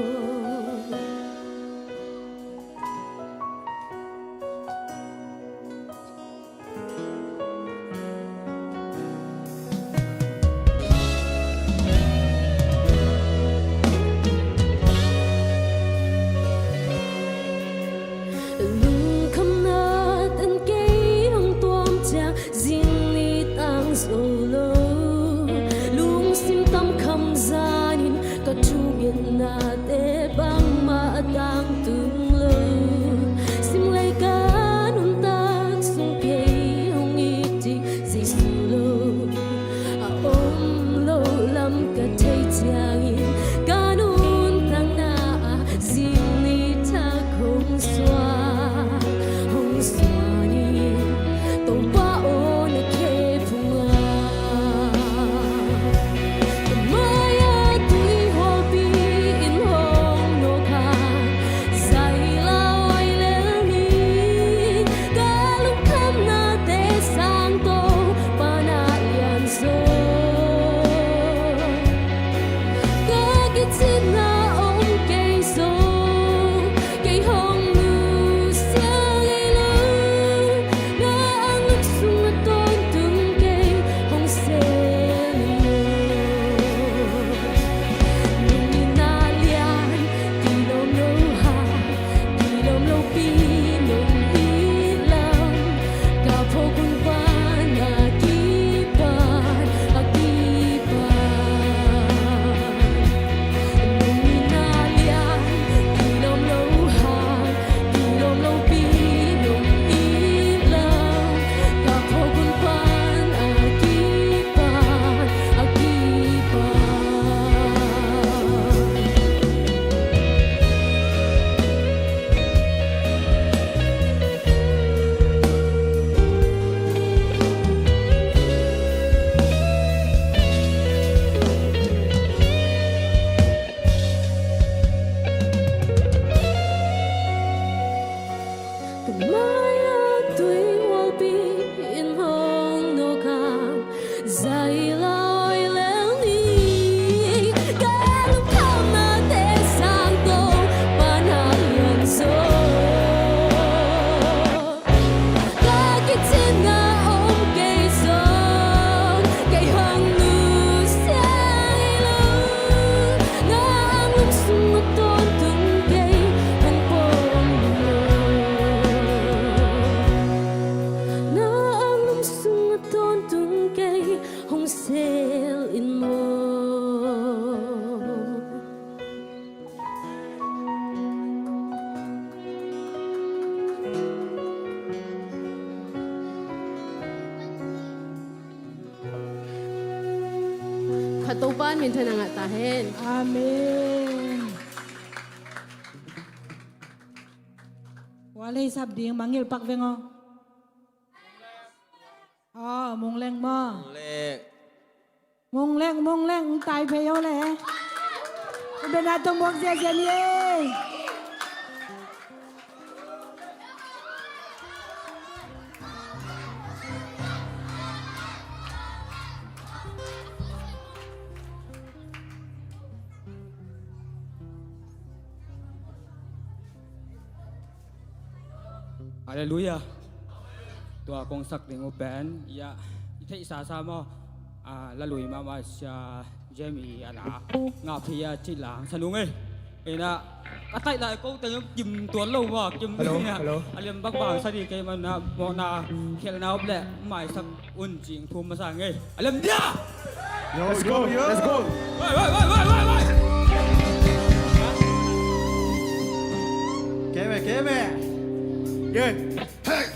Topa'n minthanna ngah ta hen. Amen. Wale sap ding mangil pak veng aw. Aw, Mung Leng maw? Mung Leng. Mung Leng, Mung Leng, tai phei aw le. Bena tong buak ziazia ni ei. Halleluiah. Tua kong sak ding uh pen, ia, i theihsa sa maw? A, la lui mahmah sia Jemi a la ngah phei a cih la sa nung ei. Ina, ka taih lai ko teng kim tuan lo maw, kim. Hello, ina, hello. A liam bak bang sa dih kei man na, mawhna khelhna op leh maisak un cing thum masa ngei. A liam dia! Let's go, let's go. Wai, wai, wai, wai, wai, wai. Keme, keme. Yeah. Hey.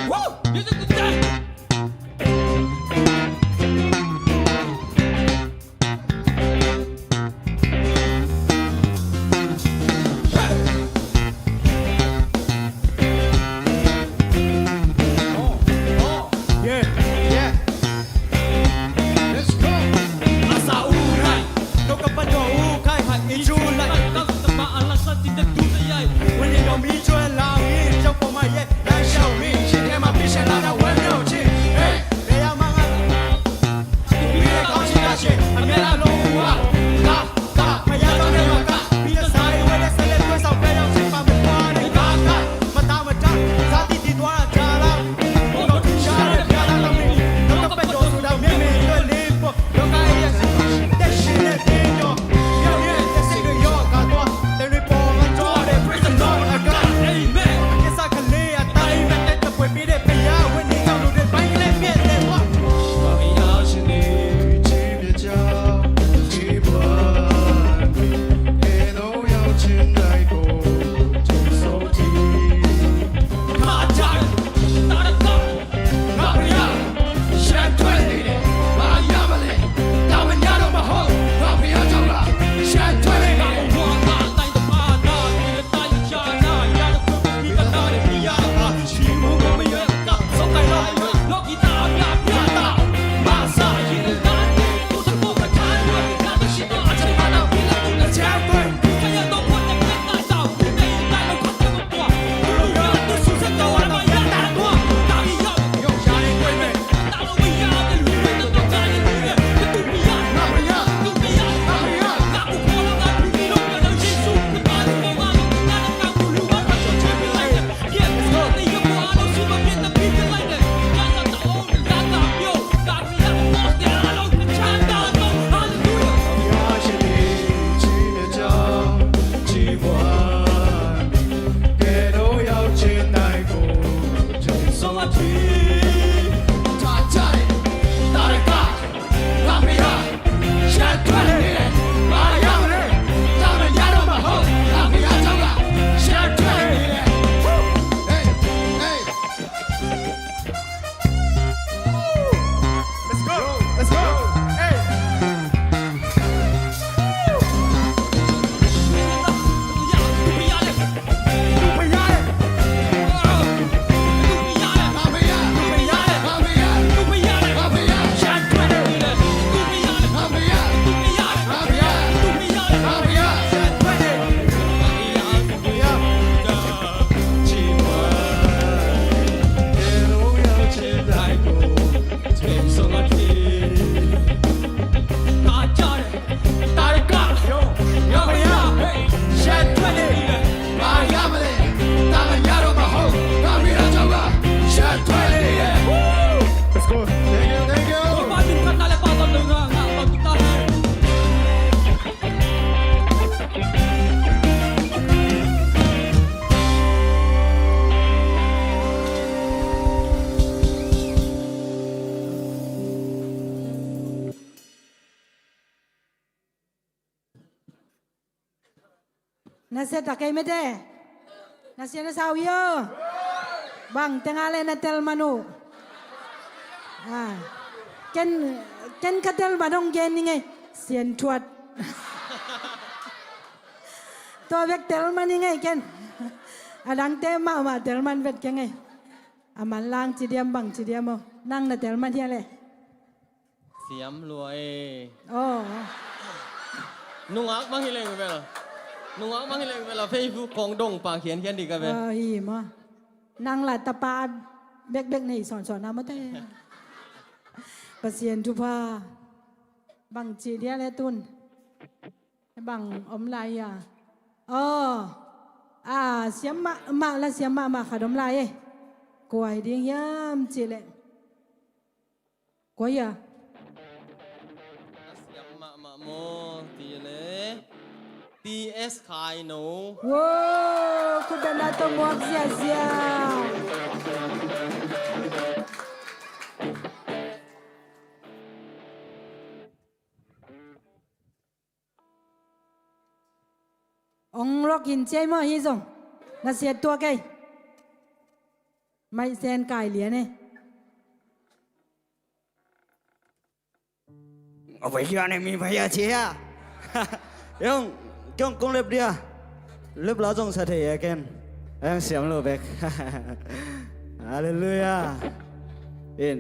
Woo! Music to die. Na sia ta kei mete. Na sia na sau yo. Bang tengah le na tel man uh. Ah. Ken, ken ka tel man hong gen ni ngei. Sian thuat. Tua bek tel man hi ngei ken. A dangte mahmah tel man vet kei ngei. A manlang ci diam bang ci diam aw. Nang na tel man hia leh. Siam lua e. Aw. Nungak bang hi leng bel. Nungak bang hi leng bel a Facebook khong dong pa khiankhian dik a bel. Aw, hi maw. Nang la tapa bekbek nei sawnsawn na maw te. Pasian thupha. Bang ci dia le tun. Bang om lai a. Aw. A, siam mahmah la siam mahmah khat om lai e. Kua hi ding hiam cih leh. Kua hi a. Siam mahmah maw ti le. T S Khai no. Wow, khut beng na tawh muak ziazia. Ong lawk in ciai maw hi zong. Na siat tuak ei. Maih sen kai lian e. A pai kia ne mi pai a cia. Yong, kiong kong lep dia. Lep la zong sa thei a ken. A yang siam lo bek. Halleluiah. In.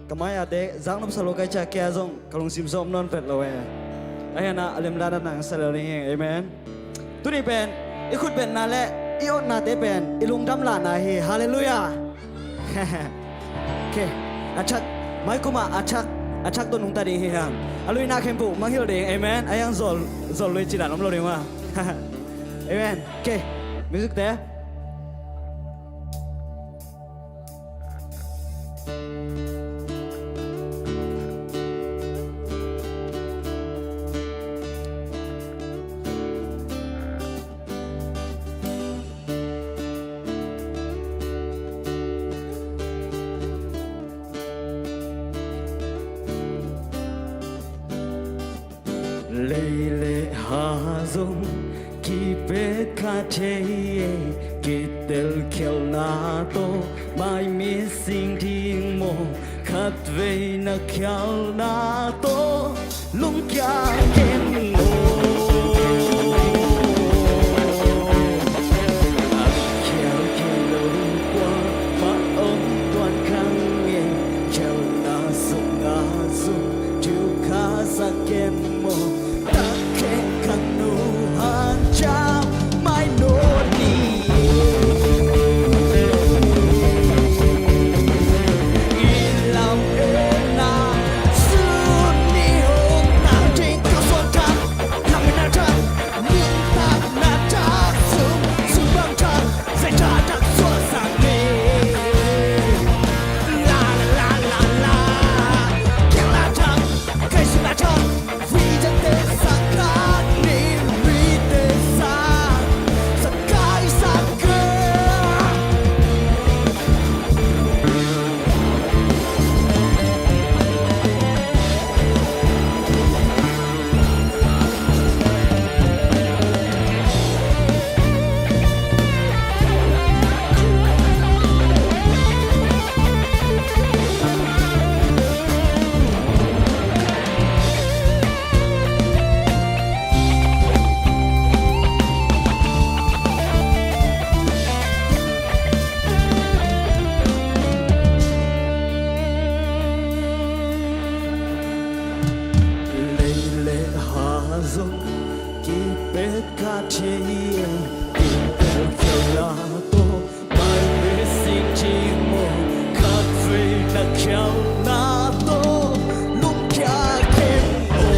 Ka mai a te zak nop sa lo kai cia kia zong ka lungsim sawm nawn pet lo e. A hian a lem dan a nang sa lo ding hi. Amen. Tuni pen i khut betna le i otnate pen i lungdam lahna hi. Halleluiah. Ok. A thak mai kuma a thak a thak to nungta ding hi hang. A luina khempeuh mangngilh ding. Amen. A yang zol zol lui cidan om lo ding ma. Amen. Ok. Music te. Lei le ha zong kipet kha thei e, kitel khialna tawh mai missing ding maw, khatvei na khialna tawh lungkia ken maw. A khial khial lo kua mah om tuan kha ngei, khialna sungah zong thu kha sa ken maw. Takkhe kha nu hanciam mai nawn ni. I lam e na sun ni hong tang ding ka suan thak. Lam e na thak, ning tak na thak sum, sum bang thak, zai thak thak suan sang ni. La la la la la, kiang la thak. Lei le ha zong kipet kha thei e, kipet khialna tawh mai missing ding maw, khatvei na khialna tawh lungkia ken maw.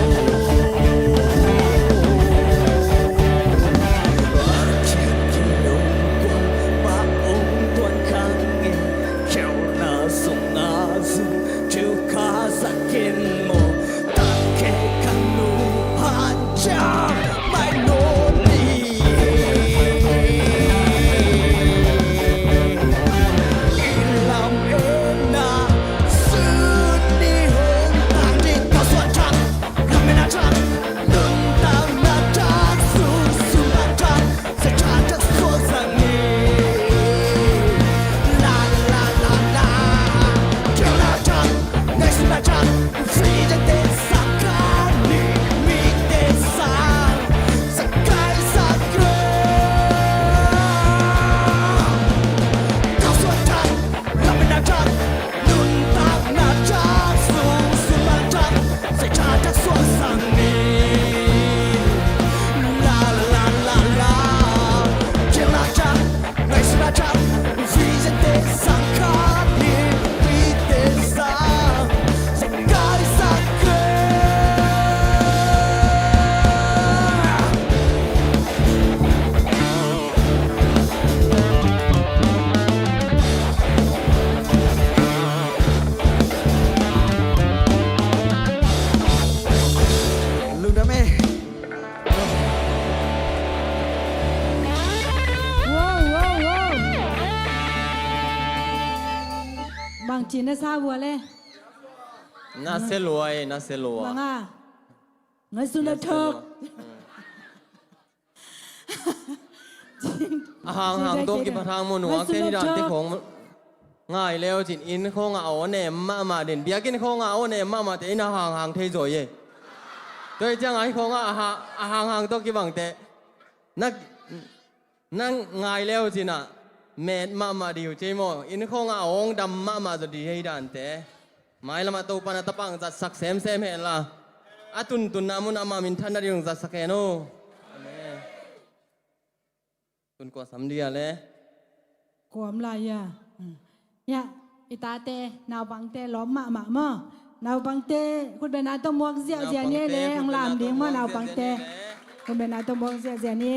A khial khial lo kua mah om tuan kha ngei, khialna sungah zong thu kha sa ken maw. Cina sa vua le. Na se luai, na se luai. Bang a. Ngai sun a thok. A hanghang tawh kipathang maw, nua, kei ni dan te khong ngai leu cin inn khong a aw nem mahmah den. Biakinn khong a aw nem mahmah te inn a hanghang thei zaw ye. Tua hi ciang a hi khong a, a ha-, a hanghang tawh kibang te. Na, na ngai leu cin a met mahmah di uh cei maw. Inn khong a awng dam mahmah zaw di hi dan te. Mailam ah Topa na tapa hong zatsak semsem hen la, a tuntunna mun ah ama minthanna ding hong zatsak hen aw. Amen. Tun kua sam dia le? Kuam lai ya. Ya, i tate, naupangte lawm mahmah maw. Naupangte khutbetna tawh muak ziahziah ni le, hong lam ding maw naupangte. Khutbetna tawh muak ziahziah ni.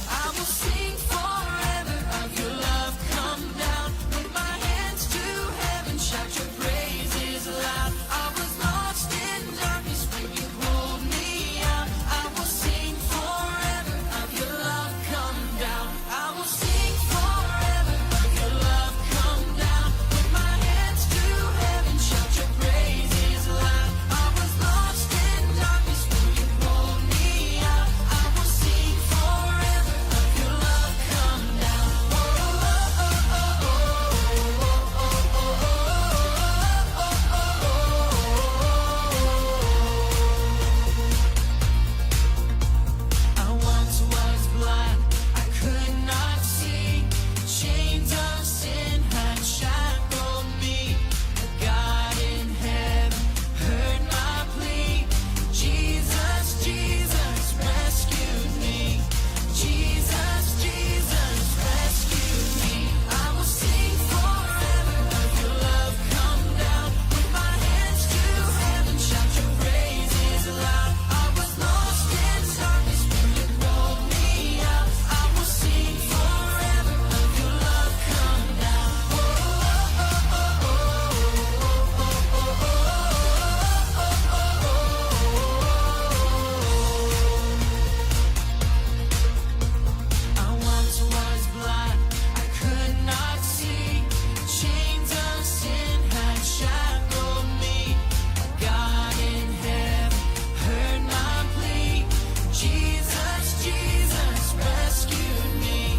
I will sing forever of your love come down. With my hands to heaven, shout your praises loud. I was lost in darkness when you pulled me out. I will sing forever of your love come down. I will sing forever of your love come down. With my hands to heaven, shout your praises loud. I was lost in darkness when you pulled me out. I will sing forever of your love come down. Oh, oh, oh, oh, oh. I once was blind, I could not see. Chains of sin had shackled me. But God in heaven heard my plea. Jesus, Jesus, rescue me. Jesus, Jesus, rescue me. I will sing forever of your love come down. With my hands to heaven, shout your praises loud. I was lost in darkness when you brought me out. I will sing forever of your love come down. Oh, oh, oh, oh, oh. I once was blind, I could not see. Chains of sin had shackled me. But God in heaven heard my plea. Jesus, Jesus, rescue me.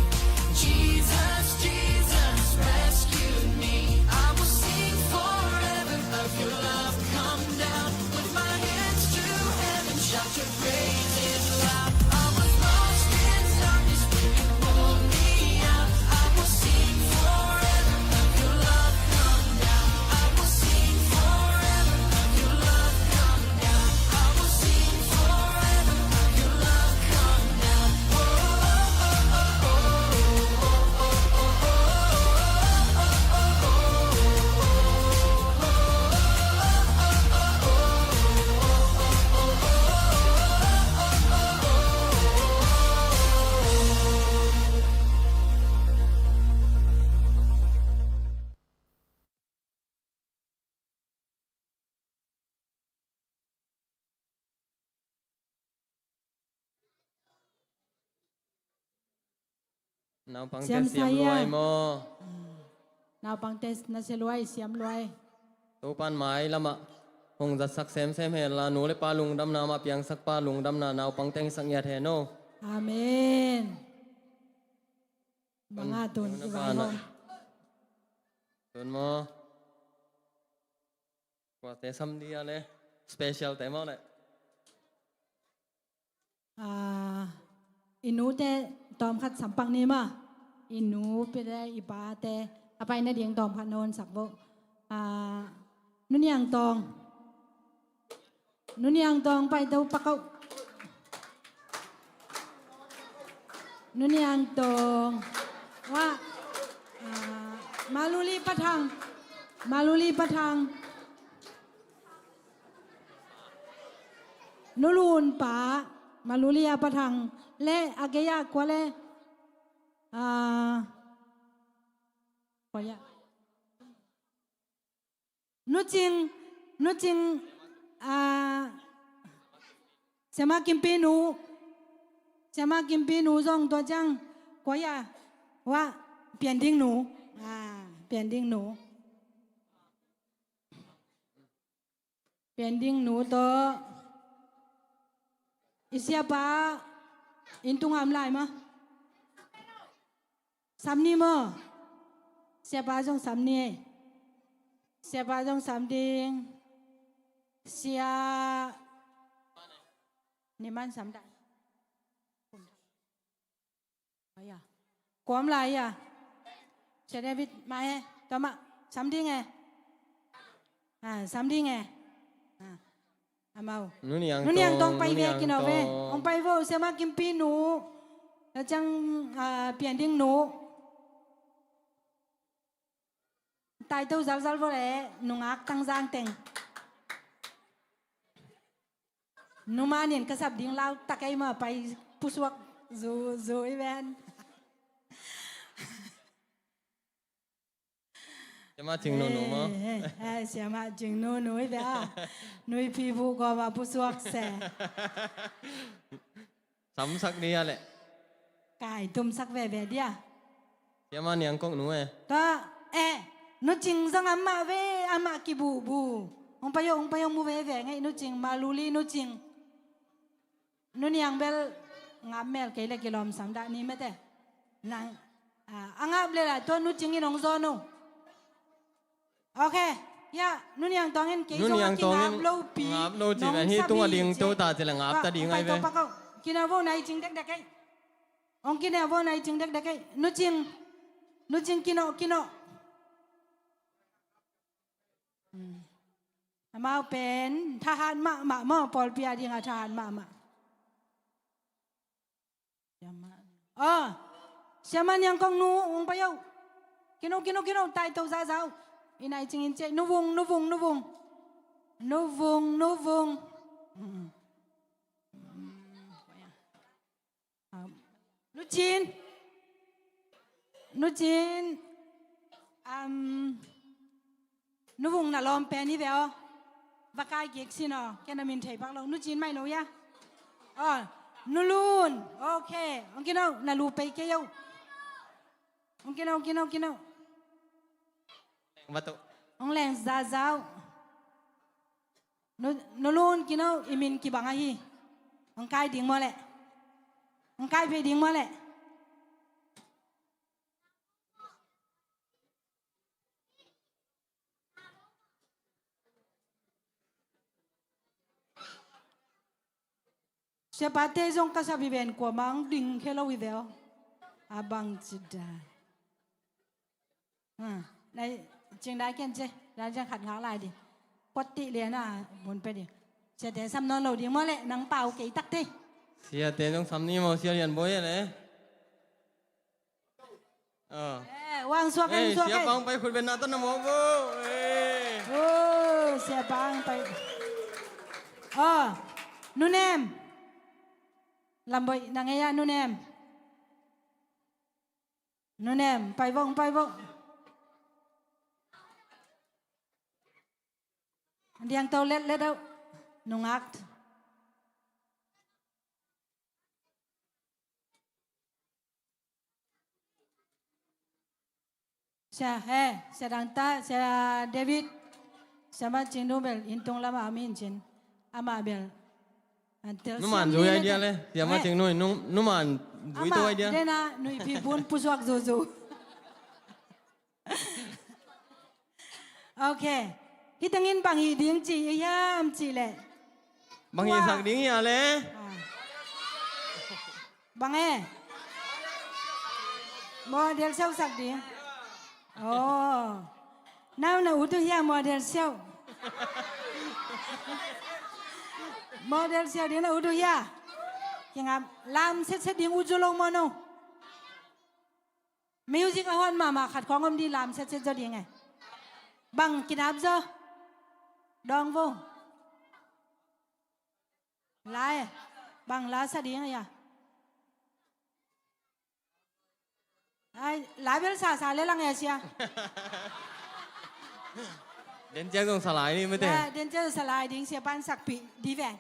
Jesus, Jesus, rescue me. I will sing forever of your love come down. With my hands to heaven, shout your praises loud. I was lost in darkness when you pulled me out. I will sing forever of your love come down. I will sing forever of your love come down. I will sing forever of your love come down. Oh, oh, oh, oh, oh. Naupangte siam luai maw? Naupangte na sia luai, siam luai. Topan mai lamah hong zatsak semsem hen la, nu le pa lungdamna, amah piangsak pa lungdamna, naupang teng i sak ngiat hen aw. Amen. Banga tun i vai hong. Tun maw. Kuate sam dia le. Special te maw le. Ah, i nute tawmkhat sampak ni ma. I nupi le i pate a paina ding tawmkhat na honsak vo. Ah, Nu Niang Tawng. Nu Niang Tawng pai to pak aw. Nu Niang Tawng. Wah. Ah, Maluli Pathang. Maluli Pathang. Nu Lun pa, Maluli a Pathang le a gei a kua le, ah, kua ia. Nu Cing, Nu Cing, ah, Siama Kimpi nu, Siama Kimpi nu zong tua ciang kua ia, wah, Pian Ding nu, ah, Pian Ding nu. Pian Ding nu tawh i siapa inn tungah om lai maw? Sam ni maw? Siapa zong sam ni ei. Siapa zong sam ding. Sia ni man sam dah. Kua om lai ia? Sia David mah e, tua mah sam ding e. Ah, sam ding e. Ah, amau. Nu Niang Tawng pai ve, kino ve. Hong pai vo, Siama Kimpi nu. Tua ciang, ah, Pian Ding nu. Taito zalzal vo le, nungak tangzang teng. Numa nin ka sap ding lau tak ei ma pai pusuak zu zu i ven. Siama Cing Nunu maw? Eh, eh, eh, Siama Cing Nunu i ve a. Nui pi bu ko ma pusuak se. Samsak dia le. Kai tumsak veve dia. Siama Niang Kok nu e. Tua, eh, Nu Cing zong amah ve, amah kibubu. Hong pai aw, hong pai aw, mu veve ngei Nu Cing, Maluli Nu Cing. Nu Niang bel ngap mel kei le kilawm sam dah ni mete. Nang, ah, a ngap le la tua Nu Cing in hong zawn uh. Ok. Ya, Nu Niang Tawng in kei zong a kingap lo pi. Ngap lo ci ve, hi tung a ding to ta ci le ngap ta ding ai ve. Kina vo nai cing dekdek ei. Ong kina vo nai cing dekdek ei. Nu Cing. Nu Cing kino, kino. Hmm. Amau pen thahat mahmah maw, pawlpi a ding a thahat mahmah. Siama. Oh, Siama Niang Kok nu, ung pai aw. Kino, kino, kino, taito zazau. I nai cing in cek, Nu Vung, Nu Vung, Nu Vung. Nu Vung, Nu Vung. Mm. Mm. Um, Nu Cin. Nu Cin. Um, Nu Vung na lawm pen hi ve aw. Va kai kik sin aw. Ken a min thei pak lo. Nu Cin mai no ya. Aw, Nu Lun. Ok. Ong kino, na lu pei kei aw. Ong kino, ong kino, ong kino. Ong leng zazau. Nu, Nu Lun kino, i min kibang ahi. Ong kai ding maw le. Ong kai pei ding maw le. Siapate zong ka sap hi ven, kuamah ong ding khe lo hi ve aw. A bang ci dan. Ha, nai cing dai ken ce, dai ciang khat ngak lai ding. Kuat tih lian a mun pe ding. Siate sam nawn lo ding maw le, nang pau kei tak tei. Siate zong sam ni maw, Sia Lian Bawi a le. Wang suak ei, suak ei. Siapa ang pai khut ben natan na mawk bo. Siapa ang pai. Oh, Nu Nem. Lam Bawi, nang ei a Nu Nem. Nu Nem, pai vong, pai vong. Diang tau let, let au. Nungak. Sia, eh, Sia Dangta, Sia David, Siamah Cingnu bel inn tung lamah a min cin. Amah bel. Numan zui ai dia le. Siamah Cingnu in numan zui tu ai dia. Dena nuihpih bun pusuak zuzu. Ok. Hih tengin bang hih ding ci hiam cih leh, bang hih sak ding hia le? Bang e? Model siau sak ding. Oh. Nau na ut uh hia model siau? Model siau ding na ut uh hia? Kingam lam setset ding ut zu lo mo no. Music a hon mahmah khat khawng om ding lam setset zaw ding e. Bang kinap zaw? Dawng vo. Lai. Bang la sa ding a ya. Ai, lai bel sa sa le lang e sia. Den ciang zong sa lai ni mete. Lai, den ciang zong sa lai ding sia pan sakpih di ven.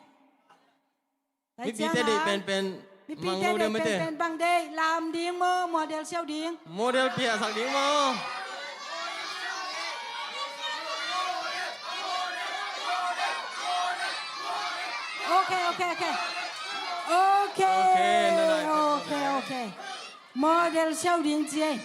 Mipite deih penpen. Mipite deih penpen bang deih lam ding maw, model siau ding? Model piahsak ding maw? Ok, ok, ok. Ok, ok, ok. Model siau ding ci ei.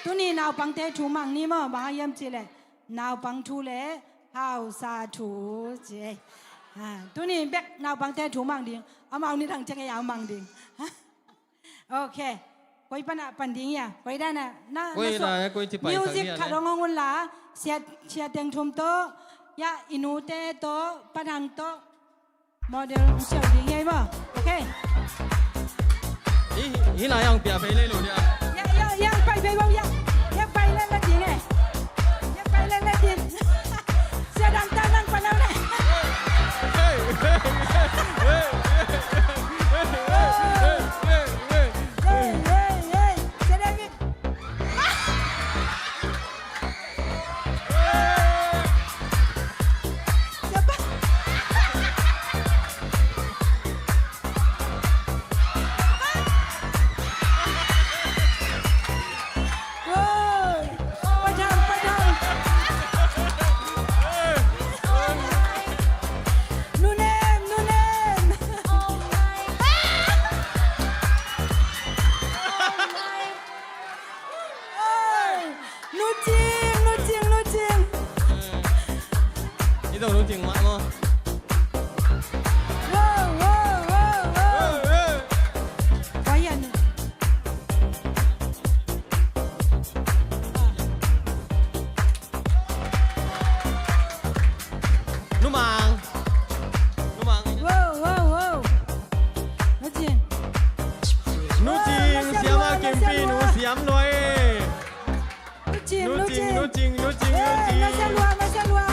Tuni naupangte thu mang ni maw, bang a hiam ci leh naupang thu le hausa thu ci ei. Tuni bek naupangte thu mang ding. Amau ni dang ciang ei a mang ding. Ok. Koi pana pan ding ia? Koi dana na music khat hong hong un la. Sia teng thum to ya, i nute to, padang to. Model siau ding ei maw. Ok. Hih lai ang pia pei lei lo dia. Ya, ya, ya, pai pei lo ya. Ya, pai lei lei ding e. Ya, pai lei lei ding. Sia dang ta nang pa nau ne. Hey, hey, hey. Sia dang Nucing, nucing, nucing. Ito nucing mak mo. Wow, wow, wow, wow. Bayan. Numang. Numang. Wow, wow, wow. Nucing. Nucing, siama kimpi nu siam lua e. Nucing, nucing, nucing, nucing. Nasa lua, nasa lua.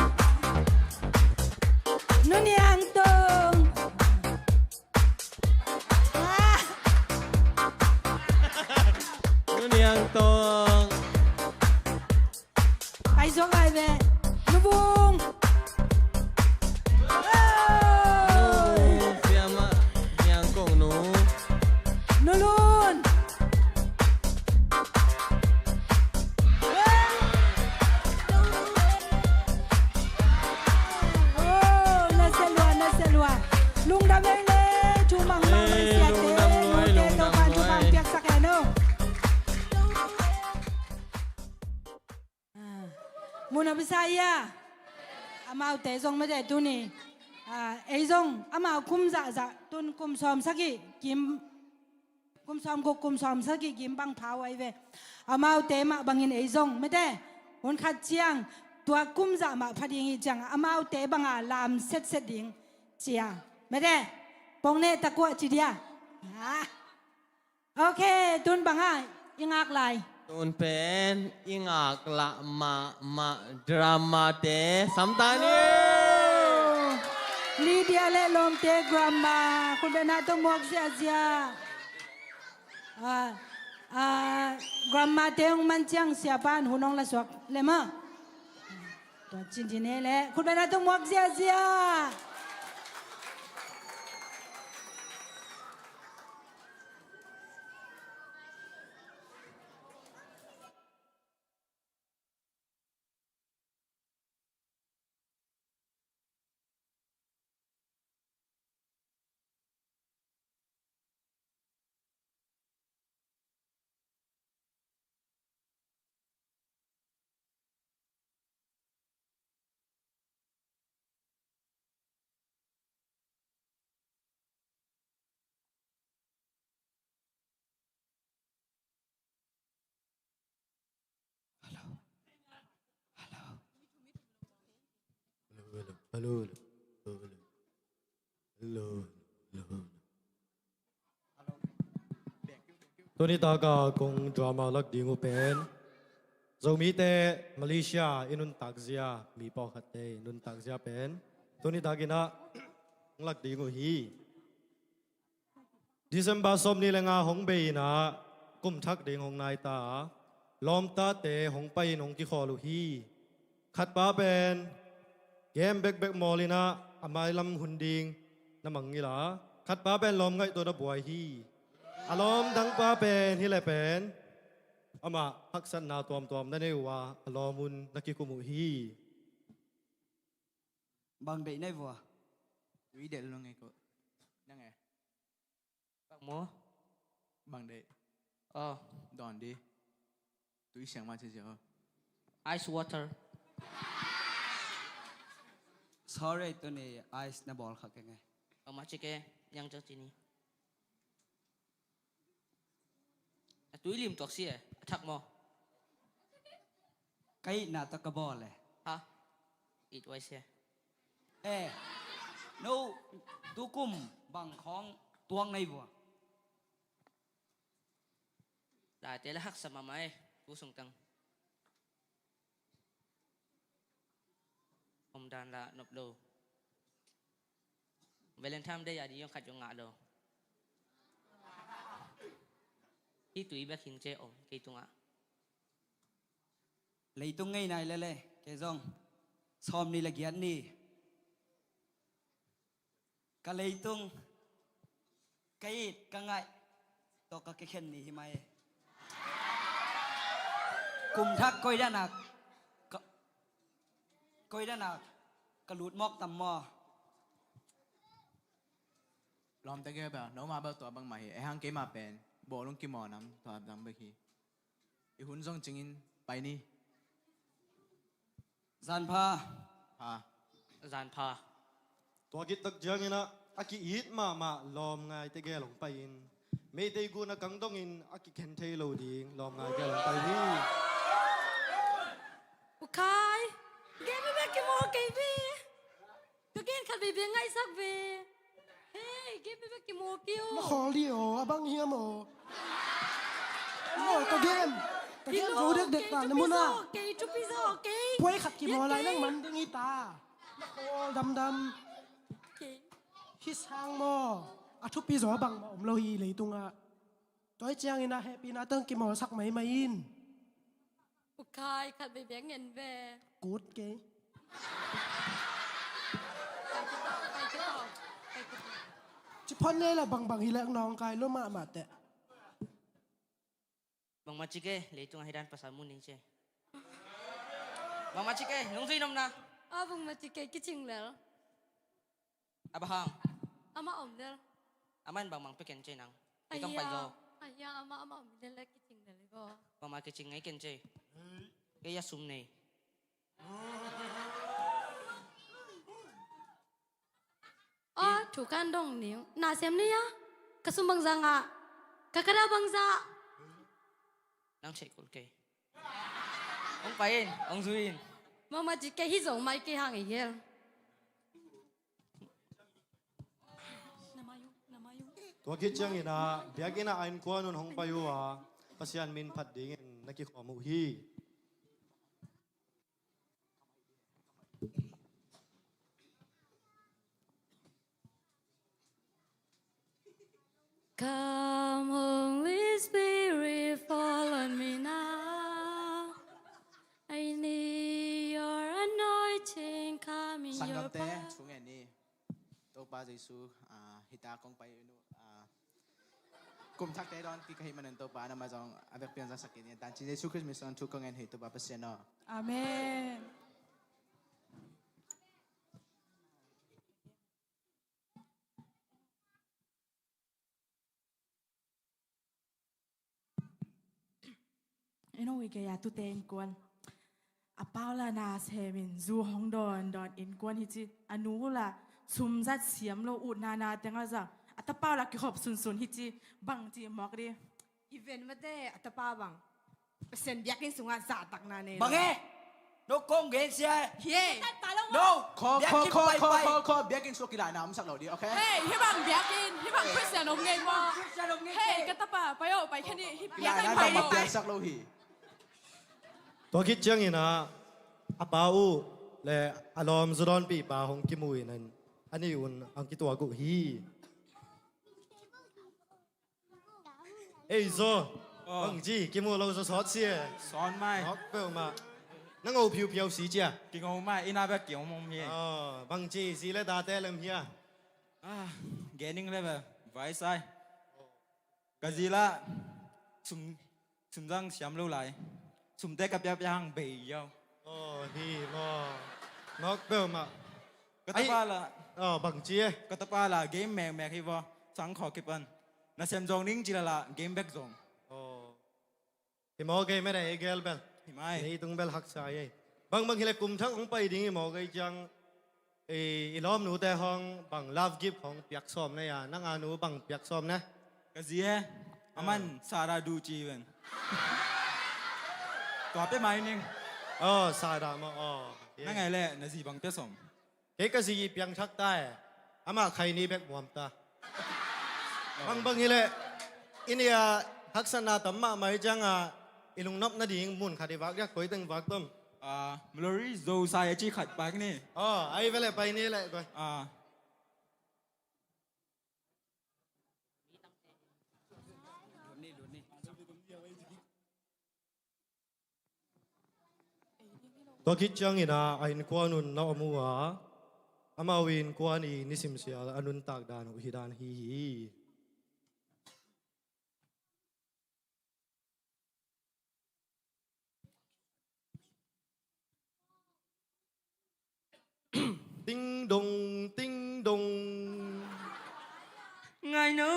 Nuniang tong. Nuniang tong. Pai zuak lai ve. Nubung. Nubung siama niang kong nu. Nulun. Oh, na sia lua, na sia lua. Lungdam ei le, thu mang mang mang siate, lungdam ei, nute lungdam Topa'n thu mang ei. Piaksak e no. Mun a bisa ia. Amaute zong mete tuni. Ei zong amau kum zahzah tun kum sawm sagih kim kum sawm guk kum sawm sagih kim bang pha uh ahi ve. Amaute mah bangin ei zong mete hun khat ciang tua kum zah mah pha ding hi ciang amaute banga lam setset ding cia mete pong ne takuah ci dia. Ok, tun banga i ngak lai. Tun pen i ngak lah mahmah dramate samta ni. Lydia le lawmte grandma khutbetna tawh muak ziahziah. Grandmate hong man ciang siapa'n hun hong lasuak le maw. Tua cin cin e le khutbetna tawh muak ziahziah. Hello, hello, hello. Hello, hello, hello. Tuni taka kong drama lak ding uh pen Zomite Malaysia i nuntak zia, mi pawlkhatte i nuntak zia pen tuni takin ah hong lak ding uh hi. December sawmnih le nga hong bei in ah kum thak ding hong nai ta a, lawmtate hong pai in hong kikhawl uh hi. Khatpa pen game bekbek mawl in ah a mailam hun ding na mangngilh a, khatpa pen lawm ngaihtuahna buai hi. A lawm dangpa pen hi le pen amah haksatna tuamtuam na nei uh a, a lawm hun na kikum uh hi. Bang deih na hi vua? Tui delh lo nge ko. Nang e? Bang maw? Bang deih? Oh. Dawn di. Tui siang mah ci ziau. Ice water. Sorry, tuni ice na bawl kha keng e. Bangmah ci kei, niang ciang ci ni. A tui lim tuak si e, a thak maw? Ka itna tawh ka bawl e. Ha? It huai si e. Eh, no, tukum bang khawng tuak na hi vua? Laite la haksa mahmah e, tu sung tang. Omdan la nop lo. Valentine Day a ding zong khat zong ngah lo. Hih tui bek hi in ci e, om kei tungah. Leitung ngei nai lele, kei zong sawmnih le giat ni. Ka leitung, ka it, ka ngaih tawh ka kikhen ni hi mai. Kum thak koi dan a ka, koi dan a ka lut mawk tam maw? Lawmte gel bel, no mah bel tua bangmah hi. Ei hang keimah pen bawl hong kimawl nam, tua dang bek hi. I hun zong cingin pai ni. Zan pha. Pha. Zan pha. Tua khit tak ciangin ah a ki-it mahmah lawmngaite gel hong pai in, Meitei gun a kang dongin a kikhen thei lo ding lawmngai gel hong pai ni. U Khai, game bek kimawl kei ve. Ka gen khat veivei ngaihsak ve. Hei, game bek kimawl kei uh. Na khawl dih aw, a bang hiam aw. Maw, ka game, ka game zo dekdek ta na mun ah. Kei thupi zaw kei. Puai khat kimawl lai nang man ding hi ta. Na khawl damdam. Kei. Hih sang maw, a thupi zaw bangmah om lo hi leitungah. Tua hi ciangin ah hehpihna tawh hong kimawlsak maimai in. U Khai, khat veivei ngen ve. Kut kei. Ci phot ni la bangbang hi leh nawngkai lua mahmah teh. Bangmah ci kei, leitungah hi dan pasal mun ding ci. Bangmah ci kei, nungzui nopna. Ah, bangmah ci kei, kicing lel. A bang hang? Amah om lel. Amah in bangmah pia ken ci nang. Kei kong pai zaw. Ahi a, amah, amah om lel, kicing lel hi baw. Bangmah kicing ngei ken ci. Kei a sum nei. Aw, thu kan dong ni. Na sem ni a. Ka sum bangzah ngah. Ka kara bangzah. Nang theih kul kei. Hong pai in, hong zui in. Mama ci kei hi zo mai kei hang i hial. Tua khit ciangin ah biakinn ah a innkuan un hong pai uh a, Pasian min phat dingin na kikhawm uh hi. Come, Holy Spirit, fall on me now. I need your anointing, come in your power. Sanggamte, thu ngen ni. Topa Jesu, ah, hita kong pai nu, ah, kum thakte dawn kik ka hih manin Topa, nangmah zong a vekpi-in zangsak in, tan ci Jesu Khrist min suang thu kong ngen hi, Topa Pasian aw. Amen. Eno i kei a tute innkuan. A pau la na semin zu hong dawn dawn innkuan hi ci. A nu la sum zat siam lo, utna na teng a za. A tapa la kihop sunsun hi ci. Bang ci mawk di. I ven mate a tapa bang. Pasian biakinn sungah zahtakna nei lo. Bang e? No kong gen sia. Hi e. No. Kho, kho, kho, kho, kho, biakinn sua kilahna om sak lo dih, okay? Hei, hih bang biakinn, hih bang Christian om ngei maw? Christian om ngei. Hei, ka tapa, pai o, pai khen ni, hih biakinn pai lo. Kilahna om sak lo hi. Tua khit ciangin ah, a pa uh le a lawm zu dawnpihpa hong kimu in, a nih un hong kituak uh hi. Ei zaw. Aw. Bangci, kimu lo zaw sawt si e. Sawn mai. Nawk peuhmah. Na ngo phiuphiau si cia. Kingo mai, inn ah bek kiom om hi. Aw, bangci, zi le date lem hia? Ah, gening le bek, vai sai. Ka zi lah, sum, sum zang siam lo lai. Sumte ka piapia hang bei yau. Aw, hi maw. Nawk peuhmah. Ka tapa lah. Aw, bangci e. Ka tapa lah, game mekmek hi vaw. Sangkhawk kipan. Na sem zong ning ci lala, game bek zong. Aw. Hi maw, game e, i gel bel. Hi mai. Leitung bel haksa ei. Bangbang hileh kum thak hong pai ding hi maw, kei ciang. I, i lawmnute hong bang love gift hong piak sawm na hia, nang a nu bang piak sawm na? Ka zi e, a man, ah, Sarah du ci ven. Tua pia mai ning. Aw, Sarah maw, aw. Nang e le, na zi bang pia sawm? Kei ka zi i piangthak ta e. Amah khaini bek muam ta. Bangbang hileh, i nih a haksatna tam mahmah i ciangah, i lungnop nading mun khat i vak diak, koi teng vak tom? Ah, Maluri Zosai a ci khat pak ni. Aw, ai vele pai ni le koi. Ah. Tua khit ciangin ah, a innkuan un na om uh a, amau i innkuan i nisim sial a nuntak dan uh hi dan hi hi. Ting dong, ting dong. Ngai no.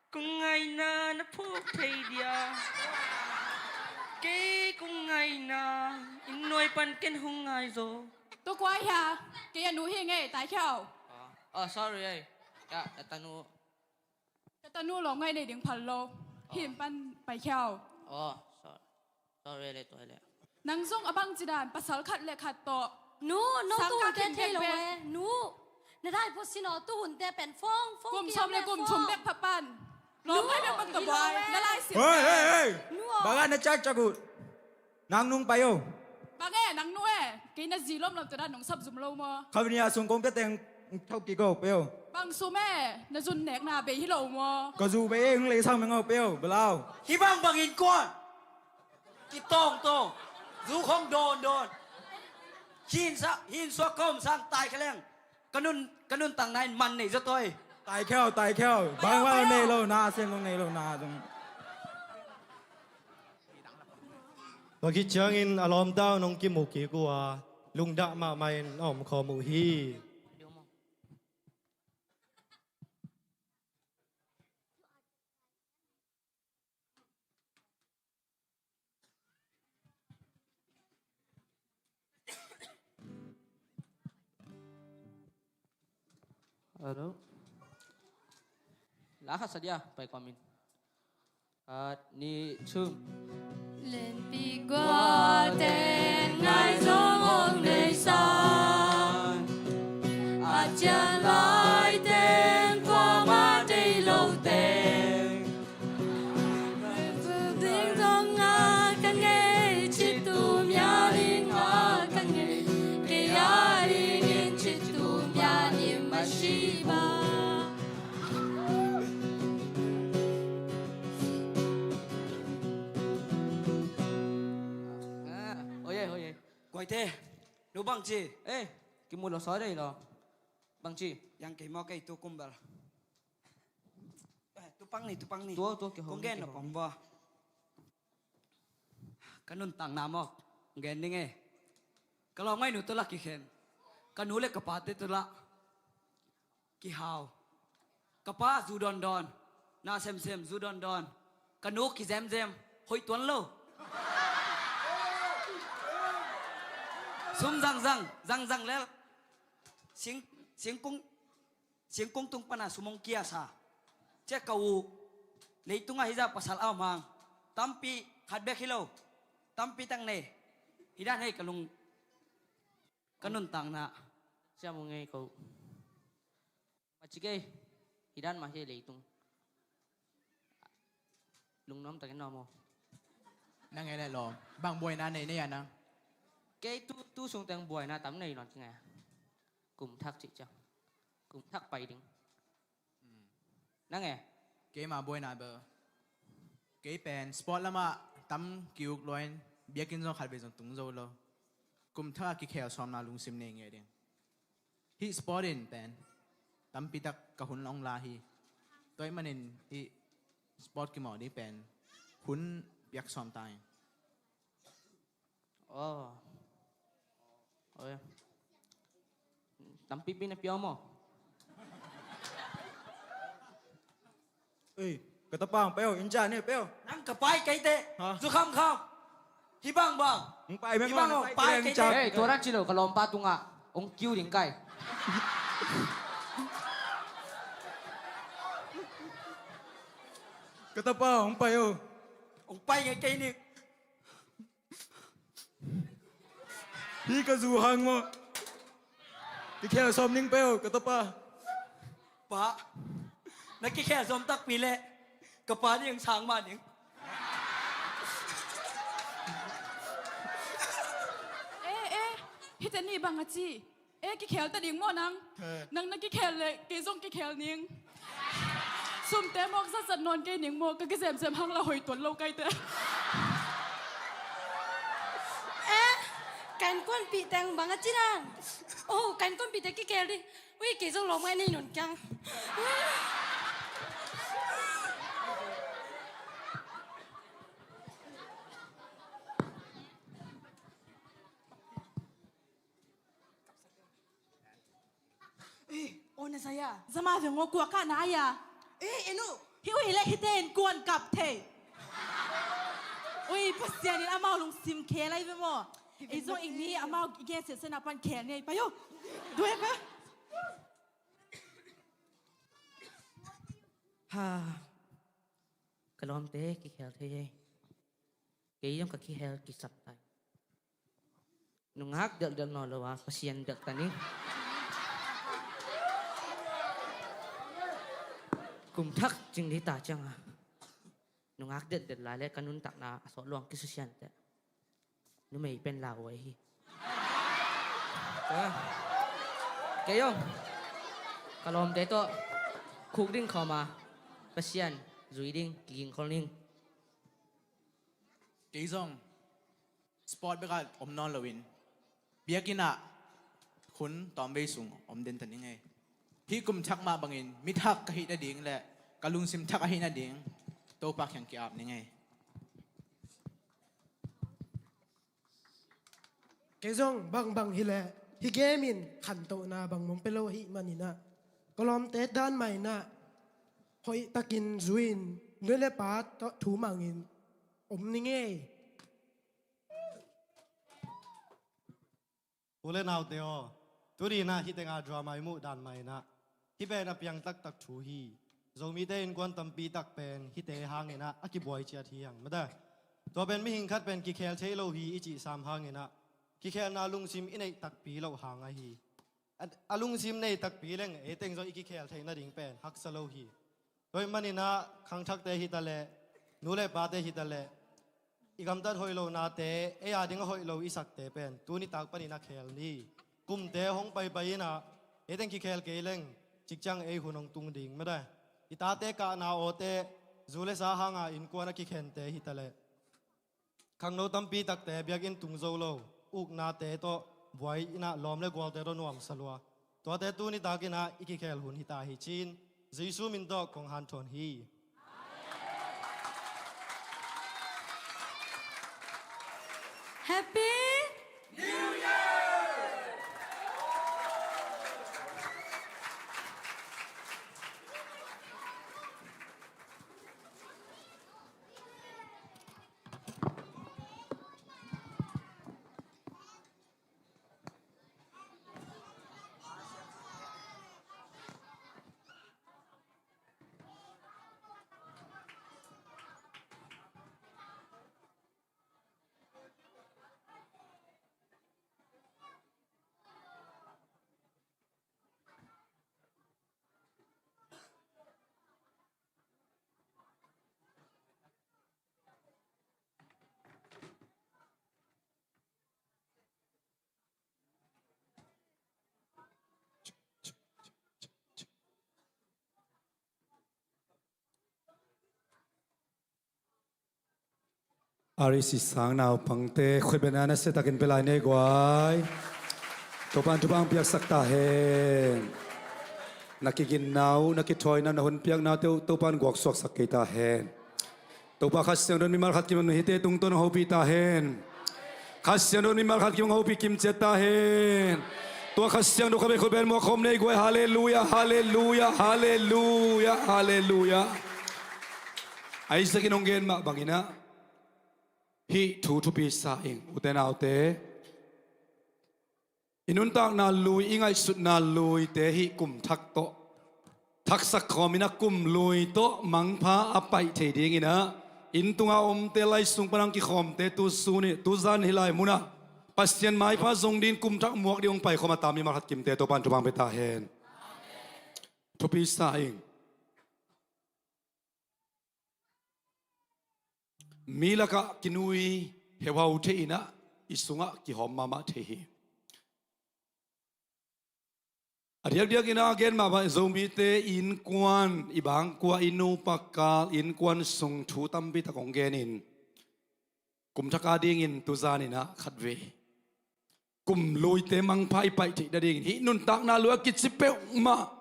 Kong ngaihna na phawk thei dia. Kei kong ngaihna, inn nuai pan ken hong ngai zaw. Tua kua hia, kei a nu hi ngei, tai khiau. Ah, ah, sorry ei. Ya, ka tanu. Ka tanu lawm ngaih nei ding phal lo. Hih inn pan pai khiau. Oh, sorry. Sorry le, tua le. Nang zong a bang ci dan, pasal khat le khat tawh. Nu, no, tuhunte thei lo e. Nu, na dai pua sin aw, tuhunte pen fong, fong. Kum sawm le kum thum bek pha pan. Lawm ngaih bek pan tawh buai, na lai sim. Hei, hei, hei. Nu aw. Bang a na cak cak uh. Nang nung pai o. Bang e, nang nu e. Kei na zi lawmlawm tua dan nong sap zum lo maw? Kha bini a sung kong pia teng thau kik o, pai o. Bang sum e, na zun nekna bei hi lo maw? Ka zu bei e, hong lei sang meng o, pai o, balau. Hi bang bang innkuan. Kitawngtawng. Zu khong dawndawn. Hin sa, hin suak ka om sang tai kha leng. Ka nun, ka nuntakna in man nei zaw toi. Tai khiau, tai khiau. Bang bang nei lo na, sem long nei lo na zong. Tua khit ciangin a lawmte uh nong kimu kik uh a, lungdah mahmah in a om khawm uh hi. Hello. La khat sa dia, pai kawm in. Khat, nih, thum. Lenpi guate ngai zong hong nei san. A cian lai teng kuamah deih lo teng. Ding dong a ka ngei, cih tum ya ding a ka ngei. Kei a dingin cih tum ya ding mah si ba. Ah, oye, oye. Guaite, nu bang ci. Eh, kimu lo sa dei lo. Bang ci. Yang kei maw kei tu kum bel. Eh, tu pang ni, tu pang ni. Tua, tua, kei hong kong gen ni, kei lo hong pom ni. Ba. Ka nuntakna mawk gen ning e. Ka lawm ngaihnu tu lah kikhen. Ka nu le ka pate tu lah kihau. Ka pa zu dawndawn. Na semsem zu dawndawn. Ka nu kizemzem. Hoih tuan lo. Sum zangzang, zangzang lel. Sing, singkung, singkung tung pana sum hong kia sa. Cia ka u, leitungah hizah pasal a om hang. Tampi khat bek hi lo. Tampi tak nei. Hi dan hei ka lung, ka nuntakna. Siam ung ei ko. Macik ei. Hi dan mah hi leitung. Lungnuam takin nuam aw. Na ngei le lawm. Bang buaina nei nei a nang? Kei tu, tu sung teng buaina tam nei nawn kingei a. Kum thak cih ciang. Kum thak pai ding. Nang e? Keima buaina bel. Kei pen sport lamah tam ki-uk lua in biakinn zong khatvei zong tung zo lo. Kum thak a kikhel sawmna lungsim nei ngei ding. Hih sport in pen tampi tak ka hun hong la hi. Tua ahih manin hih sport kimawh ding pen hun piak sawm ta in. Aw. Oi. Tampipi na pia maw? Ei, ka tapa hong pai o, inn ciah ni pai o. Nang ka pai kei teh. Ha? Zu khamkham. Hih bangbang. Hong pai meng. Hih bang o, pai kei teh. Ei, tua dan ci lo, ka lawmpa tungah hong kiu ding kai. Ka tapa hong pai o. Hong pai ngei kei ni. Hih ka zu hang maw? Kikhel sawm ning peuh, ka tapa. Pa, na kikhel sawm takpi leh ka pa ning sang mah ning. Eh, eh, hihte nih bang a ci. Eh, kikhel ta ding maw nang? Nang na kikhel leh kei zong kikhel ning. Sumte mawk zatzat nawn kei ning maw, ka kizemzem hang la hoi tuan lo kaite. Eh, ka innkuanpih teng bang a ci nang? Oh, ka innkuanpihte kikhel ding. Ui, kei zong lawm ngai nei nun kiang. Eh, aw na zai a. Zama veng aw, kua kah na ai a. Eh, en uh. Hih uh hi leh hihte in kuan kap thei. Ui, Pasian in amau lungsim khel ai ve maw. Ei zong i mi amau i gen sehsehna pan khel ni ei, pai uh. Duai ka. Ha. Ka lawmte kikhel thei ei. Kei zong ka kikhel kisap tai. Nungak delhdelh nawn lo a, Pasian delh ta ning. Kum thak cing ding ta ciang a, nungak delhdelh lai leh ka nuntakna a sawt luang kisusian teh. Numei pen lauhuai hi. Kei zong ka lawmte tawh khuk ding khawm a, Pasian zui ding kigingkhol ning. Kei zong sport bekah om nawn loin biakinn ah hun tawmvei sung om den ta ning ei. Hih kum thak mah bangin mithak ka hih nading leh ka lungsim thak ahih nading Topa kiang ki-ap ning ei. Kei zong bangbang hi leh hih game in khantohna bang mong pia lo ahih manin ah, ka lawmte dan mah in ah hoihtakin zui-in nu le pa tawh thu mangin om ning ei. U le naute aw, tuni in ah hih tengah drama i muh dan mah in ah hih pen a piang taktak thu hi. Zomite innkuan tampi tak pen hihte hangin ah a kibuai ciat hi hang mate. Tua pen mihing khat pen kikhel thei lo hi i cih sam hangin ah kikhelna lungsim i neih takpi loh hang ahi. A, a lungsim nei takpi leng eiteng zong i kikhel theih nading pen haksa lo hi. Tua ahih manin ah khangthakte hi ta leh, nu le pate hi ta leh, i gamtat hoih lo nate, ei a ding a hoih lo i sakte pen tuni tak panin a khel ni. Kumte hong paipai in ah eiteng kikhel kei leng cikciang ei hun hong tung ding mate. I tate kahna awte, zu le sa hanga innkuan a kikhente hi ta leh, khangno tampi takte biakinn tung zo lo, uknate tawh buai in ah lawm le gualte tawh nuamsa lua. Tuate tuni takin ah i kikhel hun hi ta hi ci-in Jesu min tawh kong hanthawn hi. Happy New Year! R E C sang naupangte khuaibena na siatakin pia lai nei guai. Topan thupha piaksak ta hen. Na kiginna uh, na kithuaina uh, na hun piaknate uh Topan guaksuaksak kei ta hen. Topa Kha Siangtho in mimal khat kim hong hite tungtawn hong hopih ta hen. Kha Siangtho in mimal khat kim hong hopih kim ciat ta hen. Tua Kha Siangtho kha vei khut beng muak khawm nei guai. Halleluia, halleluia, halleluia, halleluia. Isaac in hong gen mah bangin ah hih thu thupi sa ing, ute naute. I nuntakna lui, i ngaihsutna luite hih kum thak tawh thaksak khawm in ah, kum lui tawh mangpha a paih thei dingin ah, inn tunga omte, lai sung pan hong kikhawmte tu sun i, tu zan hih lai munah Pasian maipha zong dingin kum thak muak ding hong paikhawm a tam mimal khat kimte Topan thupha pia ta hen. Thupi sa ing. Mi lakah kinui heuhau thei in ah, i sungah kihawm mahmah thei hi. A diakdiakin ah gen mah bang, Zomite innkuan, i bangkua, i nupa kal innkuan sung thu tampi tak hong genin, kum thak a dingin tu zanin ah khatvei kum luite mangpha i paih theih nadingin, hih nuntakna lui a kici peuhmah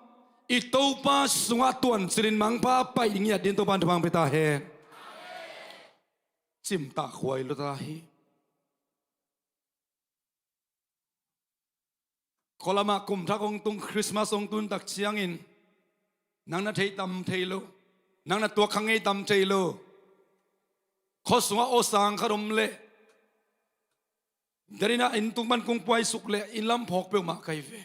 i Topa sungah tuancilin mangpha a paih ngiat dingin Topan thupha pia ta hen. Cimtah khuai luta hi. Khualamah kum thak hong tung, Christmas hong tun tak ciangin, nang na thei tam thei lo, nang na tuak kha ngei tam thei lo. Khua sungah aw sang khat om leh, danin ah inn tung pan kong puaisuk leh inn lam phawk peuhmah ka hi ve.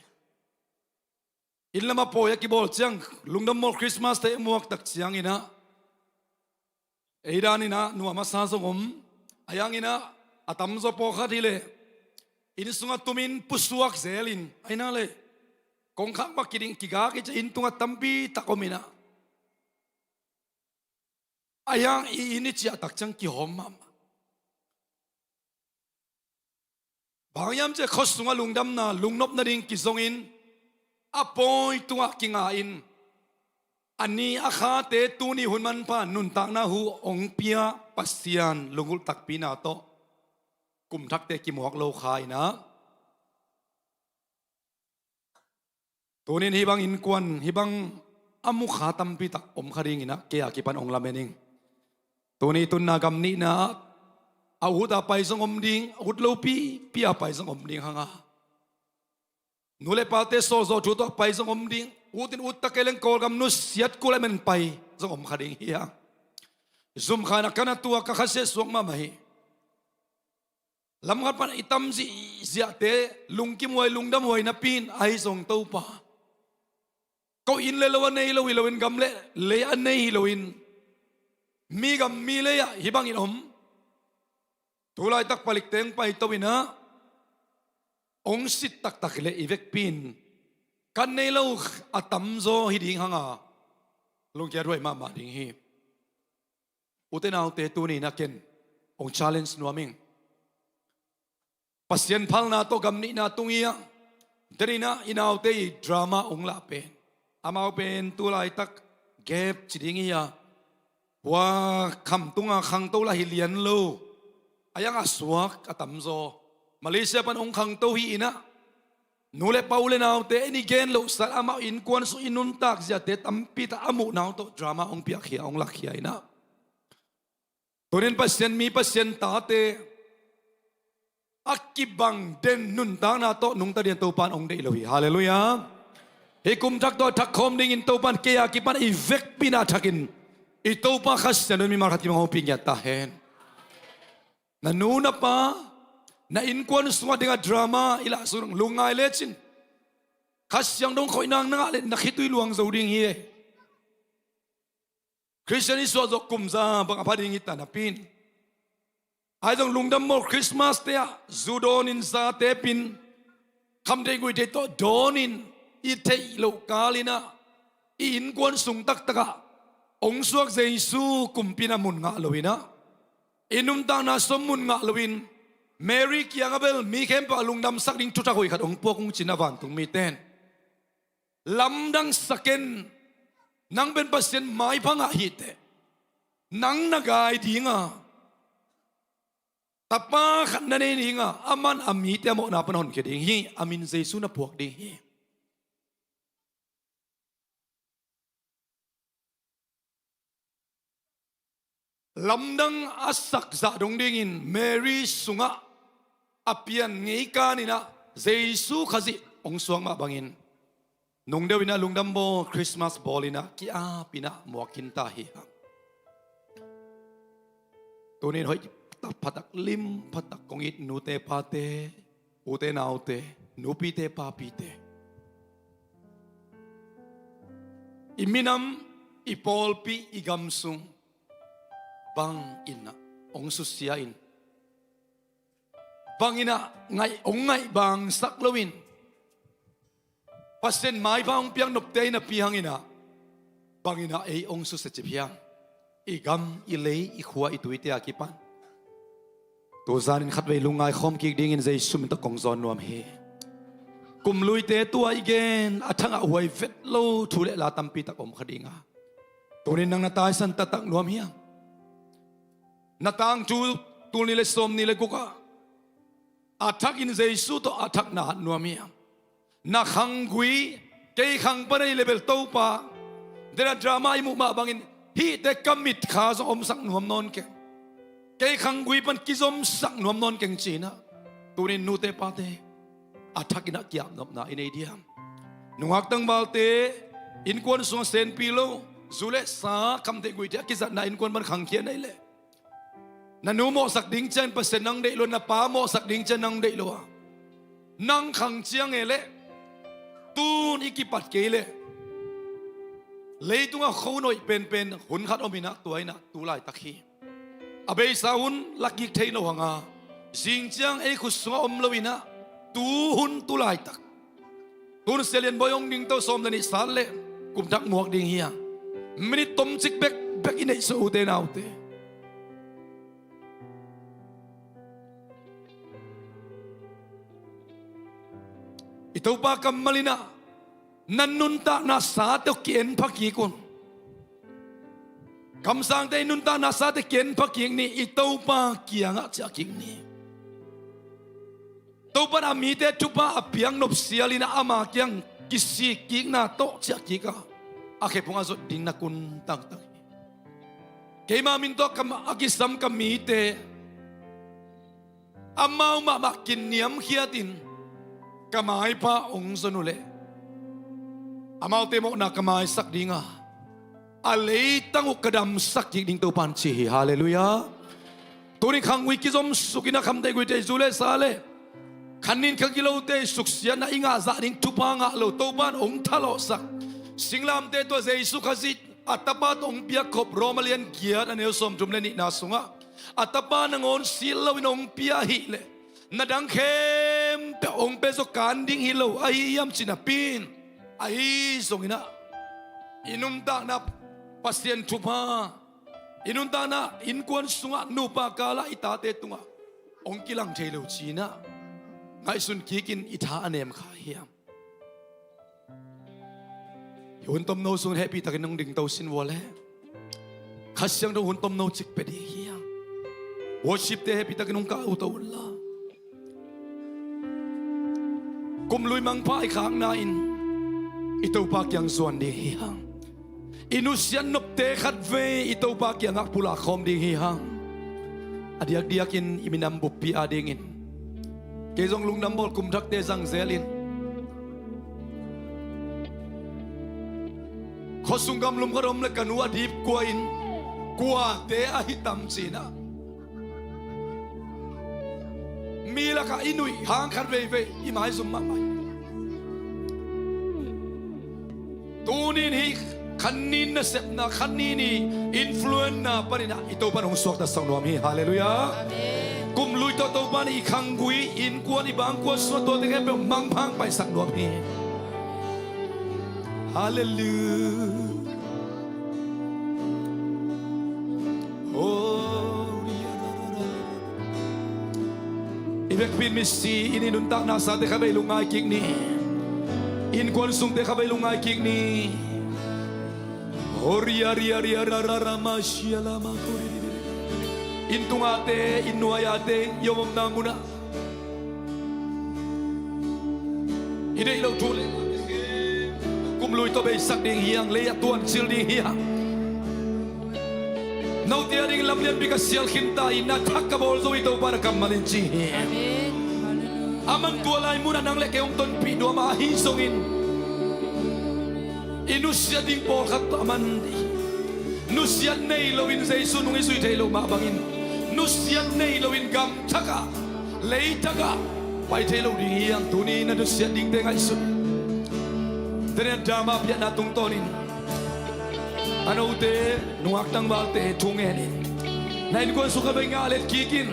Inn lamah pawi a kibawl ciang, lungdam mawl Christmas te i muak tak ciangin ah, ei danin ah nuam a sa zong om. Ahi hangin ah a tamzaw pawlkhat hi leh inn sungah tumin pusuak zelin, ahi na leh kongkhak mah kiding kigak i ci a, inn tungah tampi tak om in ah, ahi hang i inn i ciah tak ciang kihawm mahmah. Bang hiam cih leh khua sungah lungdamna, lungnop nading kizongin, a pawi tungah kinga in, a ni a khate tuni hun manpha nuntakna hu hong pia Pasian lunggulh takpina tawh kum thakte kimuak lo kha in ah, tunin hih bang innkuan, hih bang a mu kha tampi tak om kha dingin ah, kei a kipan hong lamen ing. Tuni tunna gam nihna ah, a ut a pai zong om ding, a ut lopipi a pai zong om ding hang a, nu le pate sawlzawh thu tawh a pai zong om ding, utin ut ta kei leng Kawlgam nusiat kul a men pai zong om kha ding hi a. Zumkhaina kan a tuak a khasia suak mahmah hi. Lamkhat pan i tam zihziahte lungkimhuai, lungdamhuai napi in, ahi zong Topa, ko inn le lo a nei lo hi loin, gam le lei a nei hi loin, mi gam mi lei ah hih bangin om. Tu laitak palik teng paito in ah, hong sit taktak leh i vekpi in, kan nei lo a tamzaw hi ding hang a, lungkiat huai mahmah ding hi. Ute naute, tuni in ah ken hong challenge nuam ing. Pasian phalna tawh gam nihna tung hi a, danin ah i naute i drama hong lah pen, amau pen tu laitak gap ci ding hi a, hua kham tunga khangto lah hi lian lo, ahi hang a suak a tamzaw Malaysia pan hong khangto hi in ah, nu le pa, u le naute, en i gen loh sal amau innkuan sung i nuntak ziate tampi tak a muhna uh tawh drama hong piakkhia, hong lakkhia in ah. Tunin Pasian mi, Pasian tate a kibang den nuntakna tawh nungta dingin Topan hong deih lo hi. Halleluiah. Hih kum thak tawh thak khawm dingin Topan kei a kipan i vekpi in ah thakin, i Topa Kha Siangtho in mimal khat kim hong hopih ngiat ta hen. Na nu na pa, na innkuan sungah dingah drama i lah sung, lungngai lecin Kha Siangtho hong khoih nang na ngah leh na khitui luang zo ding hi. Khristian i suah zawh kum za bang a pha ding hi ta napi in, ahi zong lungdam mawl Christmas te ah zu dawnin, za tepin, kham theih guih theih tawh dawnin, i theih loh kal in ah, i innkuan sung taktak ah hong suak Jesu kumpi in ah mun ngah lo in ah, i nuntakna sung mun ngah loin, Mary kiangah bel mi khempeuh a lungdamsak ding thuthak hoih khat hong puak ung ci-in ah, vantung mite in lamdang sa ken, nang pen Pasian maipha ngah hi teh, nang na gai ding a, Tapa khat na nei ding a, aman a mite a mawhna pan honkhia ding hi. A min Jesu na phuak ding hi. Lamdang a sak zah dong dingin Mary sungah a pian ngei kanin ah Jesu Khazih hong suak mah bangin nungdeuh in ah lungdam bawl, Christmas bawl in ah ki-ap in ah muak khin ta hi hang. Tunin hoih tak, phatak lim, phatak kong it nute pate, ute naute, nupite papite, i minam, i pawlpi, i gam sung bang in ah hong susia in, bang in ah ngaih, hong ngaih bangsak loin, Pasian maipha hong piak nopte in a piang in ah, bang in ah ei hong susia cip hiam? I gam, i lei, i khua, i tuite a kipan. Tuzanin khatvei lungngai khawm kik dingin Jesu min tawh kong zawn nuam hi. Kum luite tua i gen a thangah huai vet lo thu le la tampi tak om kha ding a, tunin nang na taisan taktak nuam hiam? Na tangthu tul nih le sawmnih le guk ah a thakin Jesu tawh a thak na hat nuam hiam? Na khanggui, kei khang pan a i le bel Topa, dena drama i muh mah bangin hihte ka mitkha zong omsak nuam nawn keng. Kei khanggui pan kizomsak nuam nawn keng ci-in ah, tunin nute pate, a thakin ah ki-ap nopna i nei diam? Nungak tangvalte, innkuan sungah senpi lo, zu le sa, khamtheih guihtheih a kizatna innkuan pan khangkhia na hih leh, na nu mawhsak ding ciang Pasian nang deih lo a, na pa mawhsak ding ciang nang deih lo a, nang khang ciang e leh, tun i kipat kei leh, leitungah khuanoih penpen hun khat om in ah, tua in ah tu laitak hi. A beisa hun la kik thei lo hang a, zing ciang ei khut sungah om lo in ah, tu hun tu laitak. Tun Sia Lian Bawi hong dingto, sawm le nih sat leh kum thak muak ding hi a, minit tomcik bekbek i neih sawm, ute naute. I Topa kammal in ah, na nuntakna sate uh ki-en pha kik un. Kamsangte, i nuntakna sate ki-en pha kik ni, i Topa kiangah ciah kik ni. Topa in a mite thupha a piak nop sial in ah, ama kiang kisik kikna tawh ciah kik a, a khephung a zot ding na kun taktak hi. Keima min tawh ka ma-, a kisam ka mite, amau mahmah kiniamkhiatin ka maipha hong zon uh leh, amaute mawhna ka maisak ding a, a leitang uh ka damsak kik ding, Topa in ci hi. Halleluiah. Tuni khanggui kizomsuk in ah, khamtheih guihtheih, zu le sa le khanin khagilote suksiatna i ngah zah ding thupha ngah lo, Topa in hong thalawhsak singlamteh tawh Jesu Khazih a Tapa tawh hong piakkhop, Rom a lian giat, a neu sawmthum le nihna sungah, a Tapa nangawn silh loin hong pia ahih leh, na dang khempeuh hong pia zaw kan ding hi lo ahi hiam ci napi in, ahi zongin ah, i nuntakna Pasian thupha, i nuntakna innkuan sungah, nupa kalah i tate tungah hong kilang thei lo ci-in ah, ngaihsun kikin i tha a nem kha hiam? Hun tomno sungin hehpihtakin hong dingto sin vua leh, Kha Siangtho hun tomno cik pia ding hi hang. Worship-te hehpihtakin hong kah uh to un la. Kum lui mangpha i khakna in i Topa kiang zuan ding hi hang. I nusiat nopte khatvei i Topa kiangah pulak khawm ding hi hang. A diakdiakin i minam buppi adingin, kei zong lungdam bawl, kum thakte zang zelin, khuasung gamlum khat om leh ka nu a dip kua in, kuate ahi tam ci-in ah, mi lakah i nuih hang khat veivei i maizum mahmah hi. Tunin hih khatni nasepna, khatni ni influence-na panin ah i Topa in hong suaktasak nuam hi. Halleluiah. Amen. Kum lui tawh Topa in i khanggui, innkuan, i bangkua sungah tuate khempeuh mangpha hong paisak nuam hi. Halleluiah. Oh, i vekpi in misi in i nuntakna sate khatvei lungngai kik ni. Innkuan sungte khatvei lungngai kik ni. Horia ria ria ra ra ra ma shia la ma kuri. Inn tungate, inn nuaiate, i om omna munah i deih loh thu le kumlui tawh beisak ding hi hang, lei ah tuancil ding hi hang. Note a ding lamlian bik a sial khinta hi, na thak ka bawl zo hi, Topa na kammal in ci hi. Amen. Hallelujah. Aman tua lai munah nang le kei hong tonpih nuam a, ahi zongin i nusiat ding pawlkhat tawh aman nusiat nei loin Jesu nung i zui thei loh mah bangin nusiat nei loin gamthakah, leitakah pai thei lo ding hi hang. Tuni na nusiat dingte ngaihsun. Tenen drama piahna tungtawnin a note, nungak tangvalte thu ngenin na innkuan sung khatvei ngah let kikin.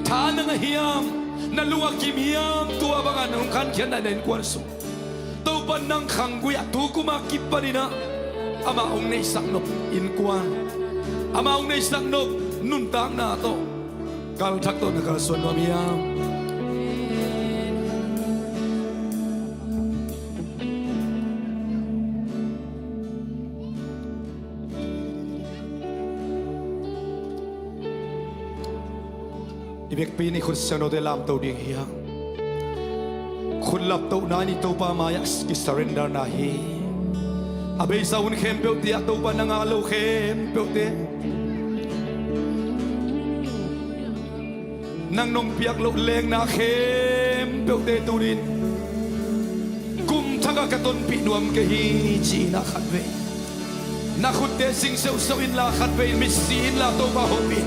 Tha na ngah hiam? Na lung a kim hiam? Tua bangah na hong khankhiatna na innkuan sung Topa nang khanggui ah tu kuma kipaninah amah hong neihsak nop innkuan, amah hong neihsak nop nuntakna tawh kalthak tawh na kalsuan nuam hiam? I bekpi in i khut siangthote lamto ding hi hang. Khut laptohna in i Topa mai-ah kisurrenderna hi. A beisa hun khempeuhte ah Topa na ngah lo khempeuhte, nang nong piak loh lekna khempeuhte tunin kum thakah ka tonpih nuam kei hi ci-in ah khatvei na khutte sing siausiau inla, khatvei misi inla Topa hopih.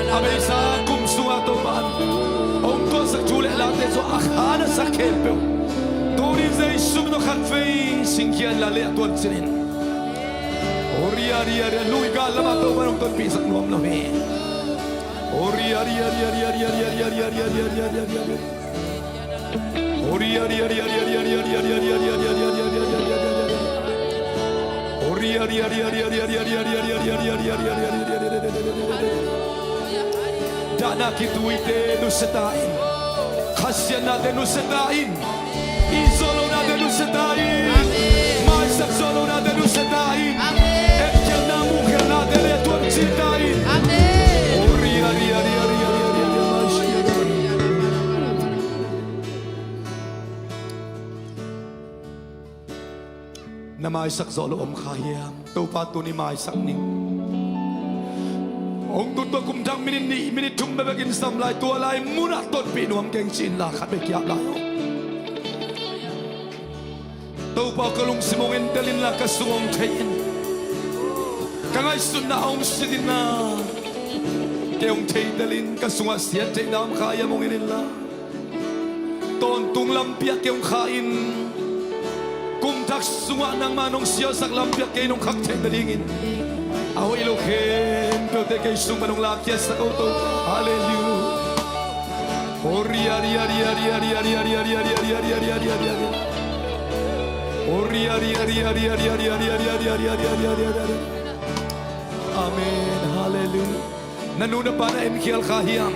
A beisa kum sungah Topa in hong tuahsak thu le late zong a kha na sak khempeuh tunin Jesu min tawh khatvei singkhia inla, lei ah tuancil in. Ori a ri a ri a, lui gal lamah Topa in hong tonpihsak nuam lo hi. Ori a ri a ri a. Dahna kituite nusia ta in. Khasiatnate nusia ta in. I zawh lohnate nusia ta in. Maisak zawh lohnate nusia ta in. Etkhialhna muhkhialhnate le tuancil ta in. Na maisak zawh loh om kha hiam? Topa tuni maisak ning. Hong tun tua kum thak minit nih minit thum bebekin sam lai, tua lai munah tonpih nuam keng ci inla khat bek kiap lai aw. Topa ka lungsim hong entel inla ka sung hong thei in. Ka ngaihsutna hong sit inla kei hong theitel in, ka sungah siat theihna om kha hiam hong en inla. Tawntung lampi ah kei hong kha in. Kum thak sungah nangmah nong sialsak lampi ah kei nong khak theih nadingin a hoih lo khempeuhte kei sung pan hong lakkhiatsak o Topa. Halleluiah. Amen. Halleluiah. Na nu na pa na enkhial kha hiam?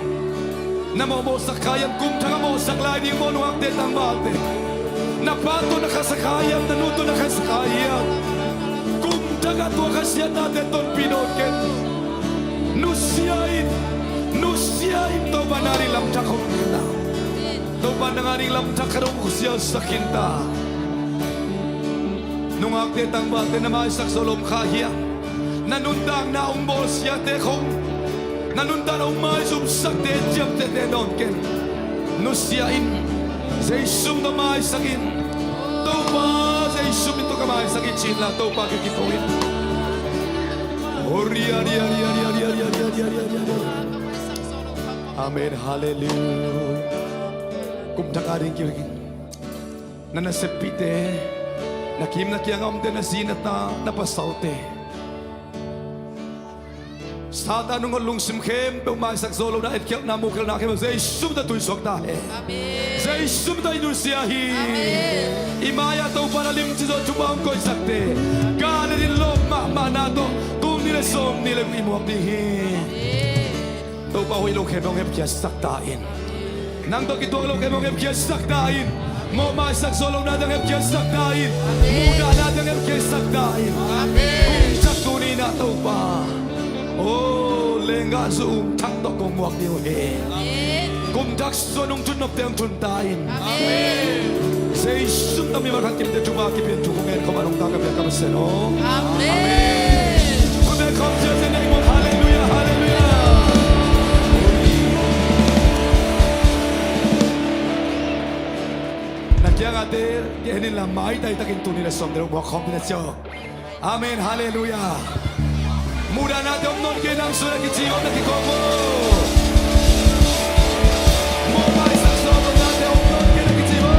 Na mawhmawhsak kha hiam? Kum thak a mawhsak lai ding maw, nungakte tangvalte? Na pa tawh na khasia kha hiam? Na nu tawh na khasia kha hiam? Kum thak a tua khasiatnate tonpih nawn kei in. Nusia in, nusia Topa, nang ading lamthak hong in ta. Topa, nang ading lamthak khat hong sialsak in ta. Nungakte, tangvalte, na maisak zo lo om kha hiam? Na nuntakna hong bawlsiate khong, na nuntakna hong maizumsakte ciamtehte dawn ken. Nusia in. Jesu min tawh maisak in. Topa, Jesu min tawh ka maisak in, ci inla Topa kiang kiko in. Amen. Halleluiah. Kum thak ading ki, na naseppihte, na kim na kiang a omte, na zi na ta, na pasalte, Satan hong hot lungsim khempeuh maisak zo lohna, etkhialhna, muhkhialhna khempeuh Jesu min tawh tuisuak ta hen. Amen. Jesu min tawh i nusia hi. Amen. I mai-ah Topa na limci zawh thupha hong koihsakte, Galilee lawm mahmahna tawh tul nih le sawmnih le guk i muak ding hi. Amen. Topa, hoih lo khempeuh hong hepkhiatsak ta in. Nang tawh kituak lo khempeuh hong hepkhiatsak ta in. Mawhmaisak zo lohna teng hepkhiatsak ta in. Amen. Muhdahna teng hepkhiatsak ta in. Amen. Kum thak tuni-in ah Topa, o, lenggah zu um thak tawh kong muak ding uh hi. Amen. Kum thak sung hong thun nopte hong thun ta in. Amen. Jesu min tawh mimal khat kimte thupha kipia in, thu kong ngen khawm a, nong tangka piak ka Pasian aw. Amen. Amen. Khuabe khawm ziahziah nei mawk. Halleluiah, halleluiah. Na kiangahte gen inla, maitai takin tul nih le sawmnih le guk muak khawm ding na ci aw. Amen, halleluiah. Muhdahnate om nawn kei, nang sung na kici om, na kikawm maw. Mawhmaisak zo lohnate om nawn kei, na kici maw.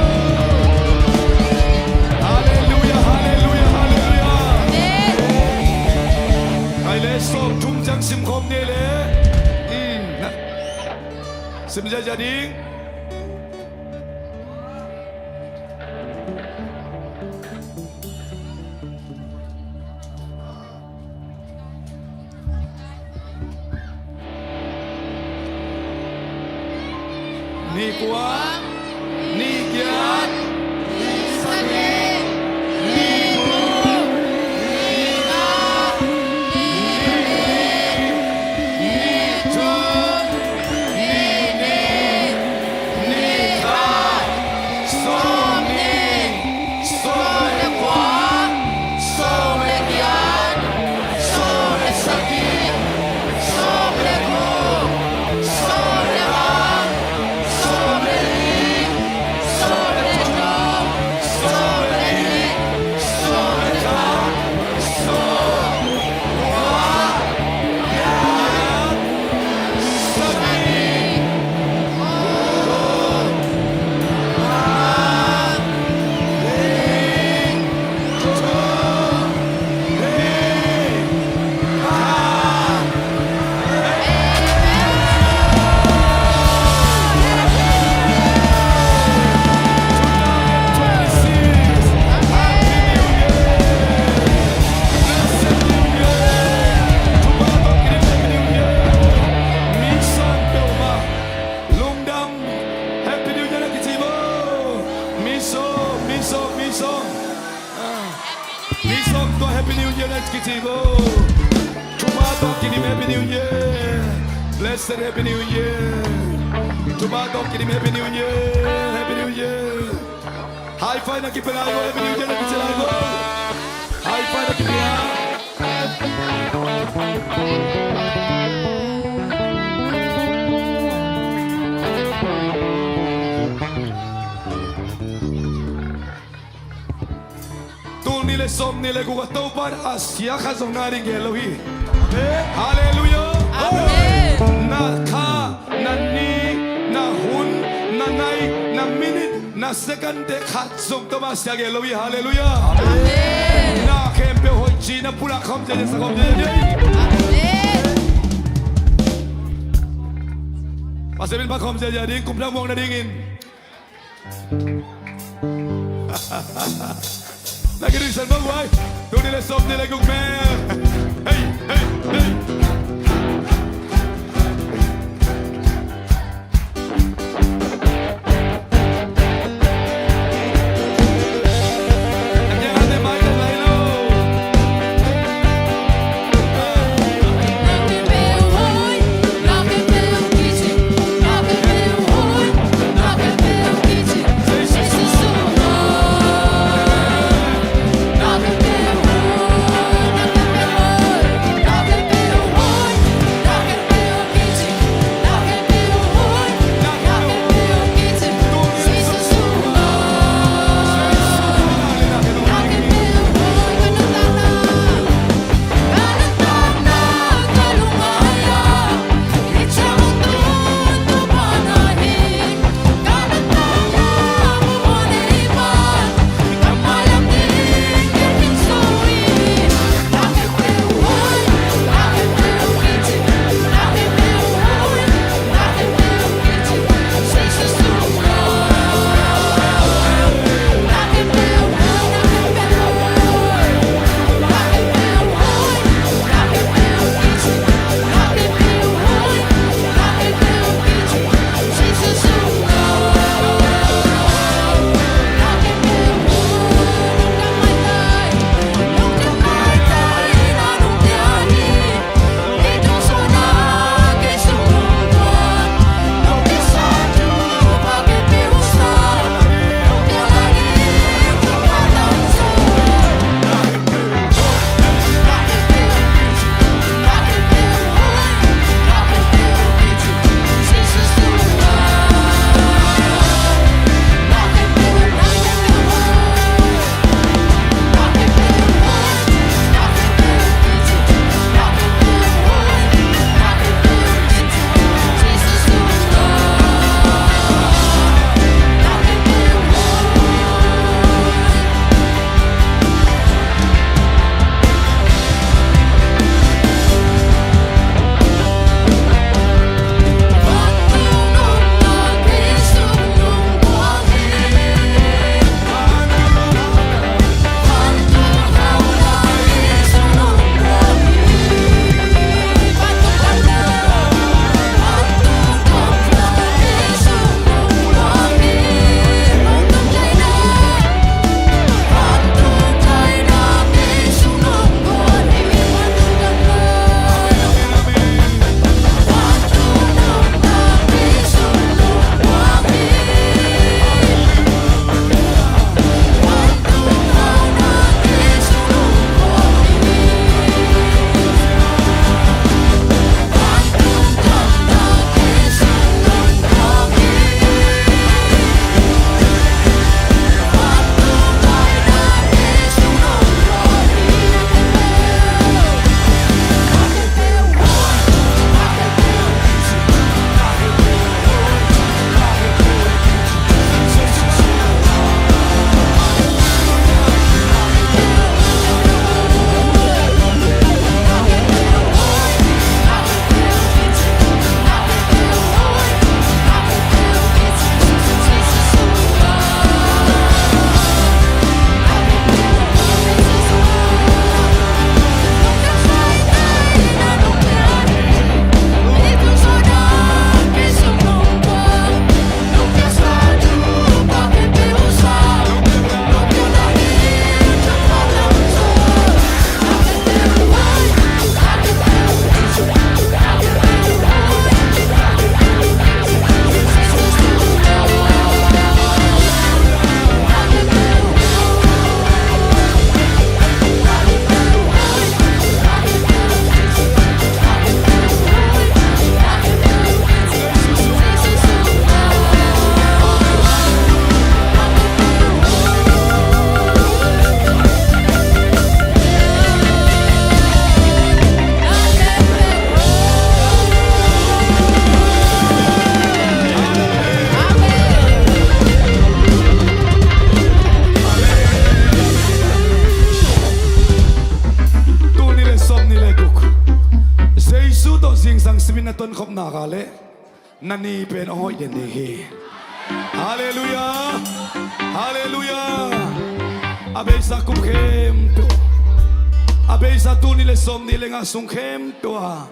Halleluiah, halleluiah, halleluiah. Amen. Kai le sawm thum ciang sim khawm ni le. Hmm, na sim ziahziah ding. Nih kua, nih giat, nih sagih, nih guk, nih nga, nih li, nih thum, nih nih, nih khat, sawmnih, sawm le kua, sawm le giat, sawm le sagih, sawm le guk, sawm le nga, sawm le li, sawm le thum, sawm le nih, sawm le khat, sawm, kua, giat, sagih, Lungdam, Happy New Year na kici vo. Mi sawm, mi sawm, mi sawm. Ah. Mi sawm tawh Happy New Year na kici vo. Thupha tawh kidim Happy New Year. Blessed Happy New Year. Thupha tawh kidim Happy New Year. Happy New Year. High five na kipia lai vo, Happy New Year na kici lai vo. High five na kipia. Tul nih le sawmnih le guk a Topa in a sia khat zong na ding gel lo hi. Halleluiah. Amen. Na kha, na ni, na hun, na nai, na minute, na second te khat zong Topa sia gel lo hi. Halleluiah. Amen. Na khempeuh hoih ci na pulak khawm ziahziah, sa khawm ziahziah. Amen. Pasian min phat khawm ziahziah ding, kum thak muak nadingin. Na kinuihsan bang uai. Tul nih le sawmnih le guk mel. Hei, hei, hei. tonkhopna ka leh na ni pen hong hoih den ding hi. Halleluiah. Halleluiah. A beisa kum khempeuh, a beisa tul nih le sawmnih le nga sung khempeuh ah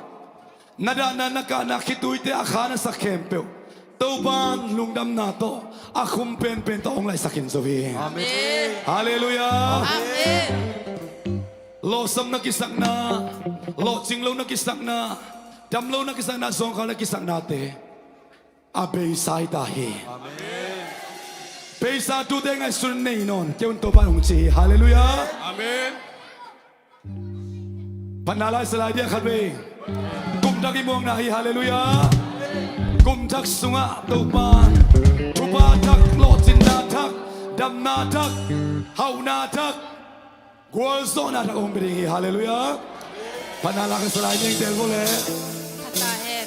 na dahna, na kahna, khituite a kha na sak khempeuh Topan lungdamna tawh a khum penpen tawh hong laihsak khin zo hi. Amen. Halleluiah. Amen. Lawhsam na kisakna, lawhcing lo na kisakna, dam lo na kisakna, zawngkhal na kisaknate a beisa hi ta hi. Amen. Beisa tute ngaihsun nei nawn kei un, Topan hong ci hi. Halleluiah. Amen. Phatna lai sa lai dia khat vei. Kum thak i muakna hi. Halleluiah. Kum thak sungah Topan thupha thak, lawhcinna thak, damna thak, hauhna thak, gualzawhna thak hong pia ding hi. Halleluiah. Phatna lai sa lai ning tel vo le. Phatna hen.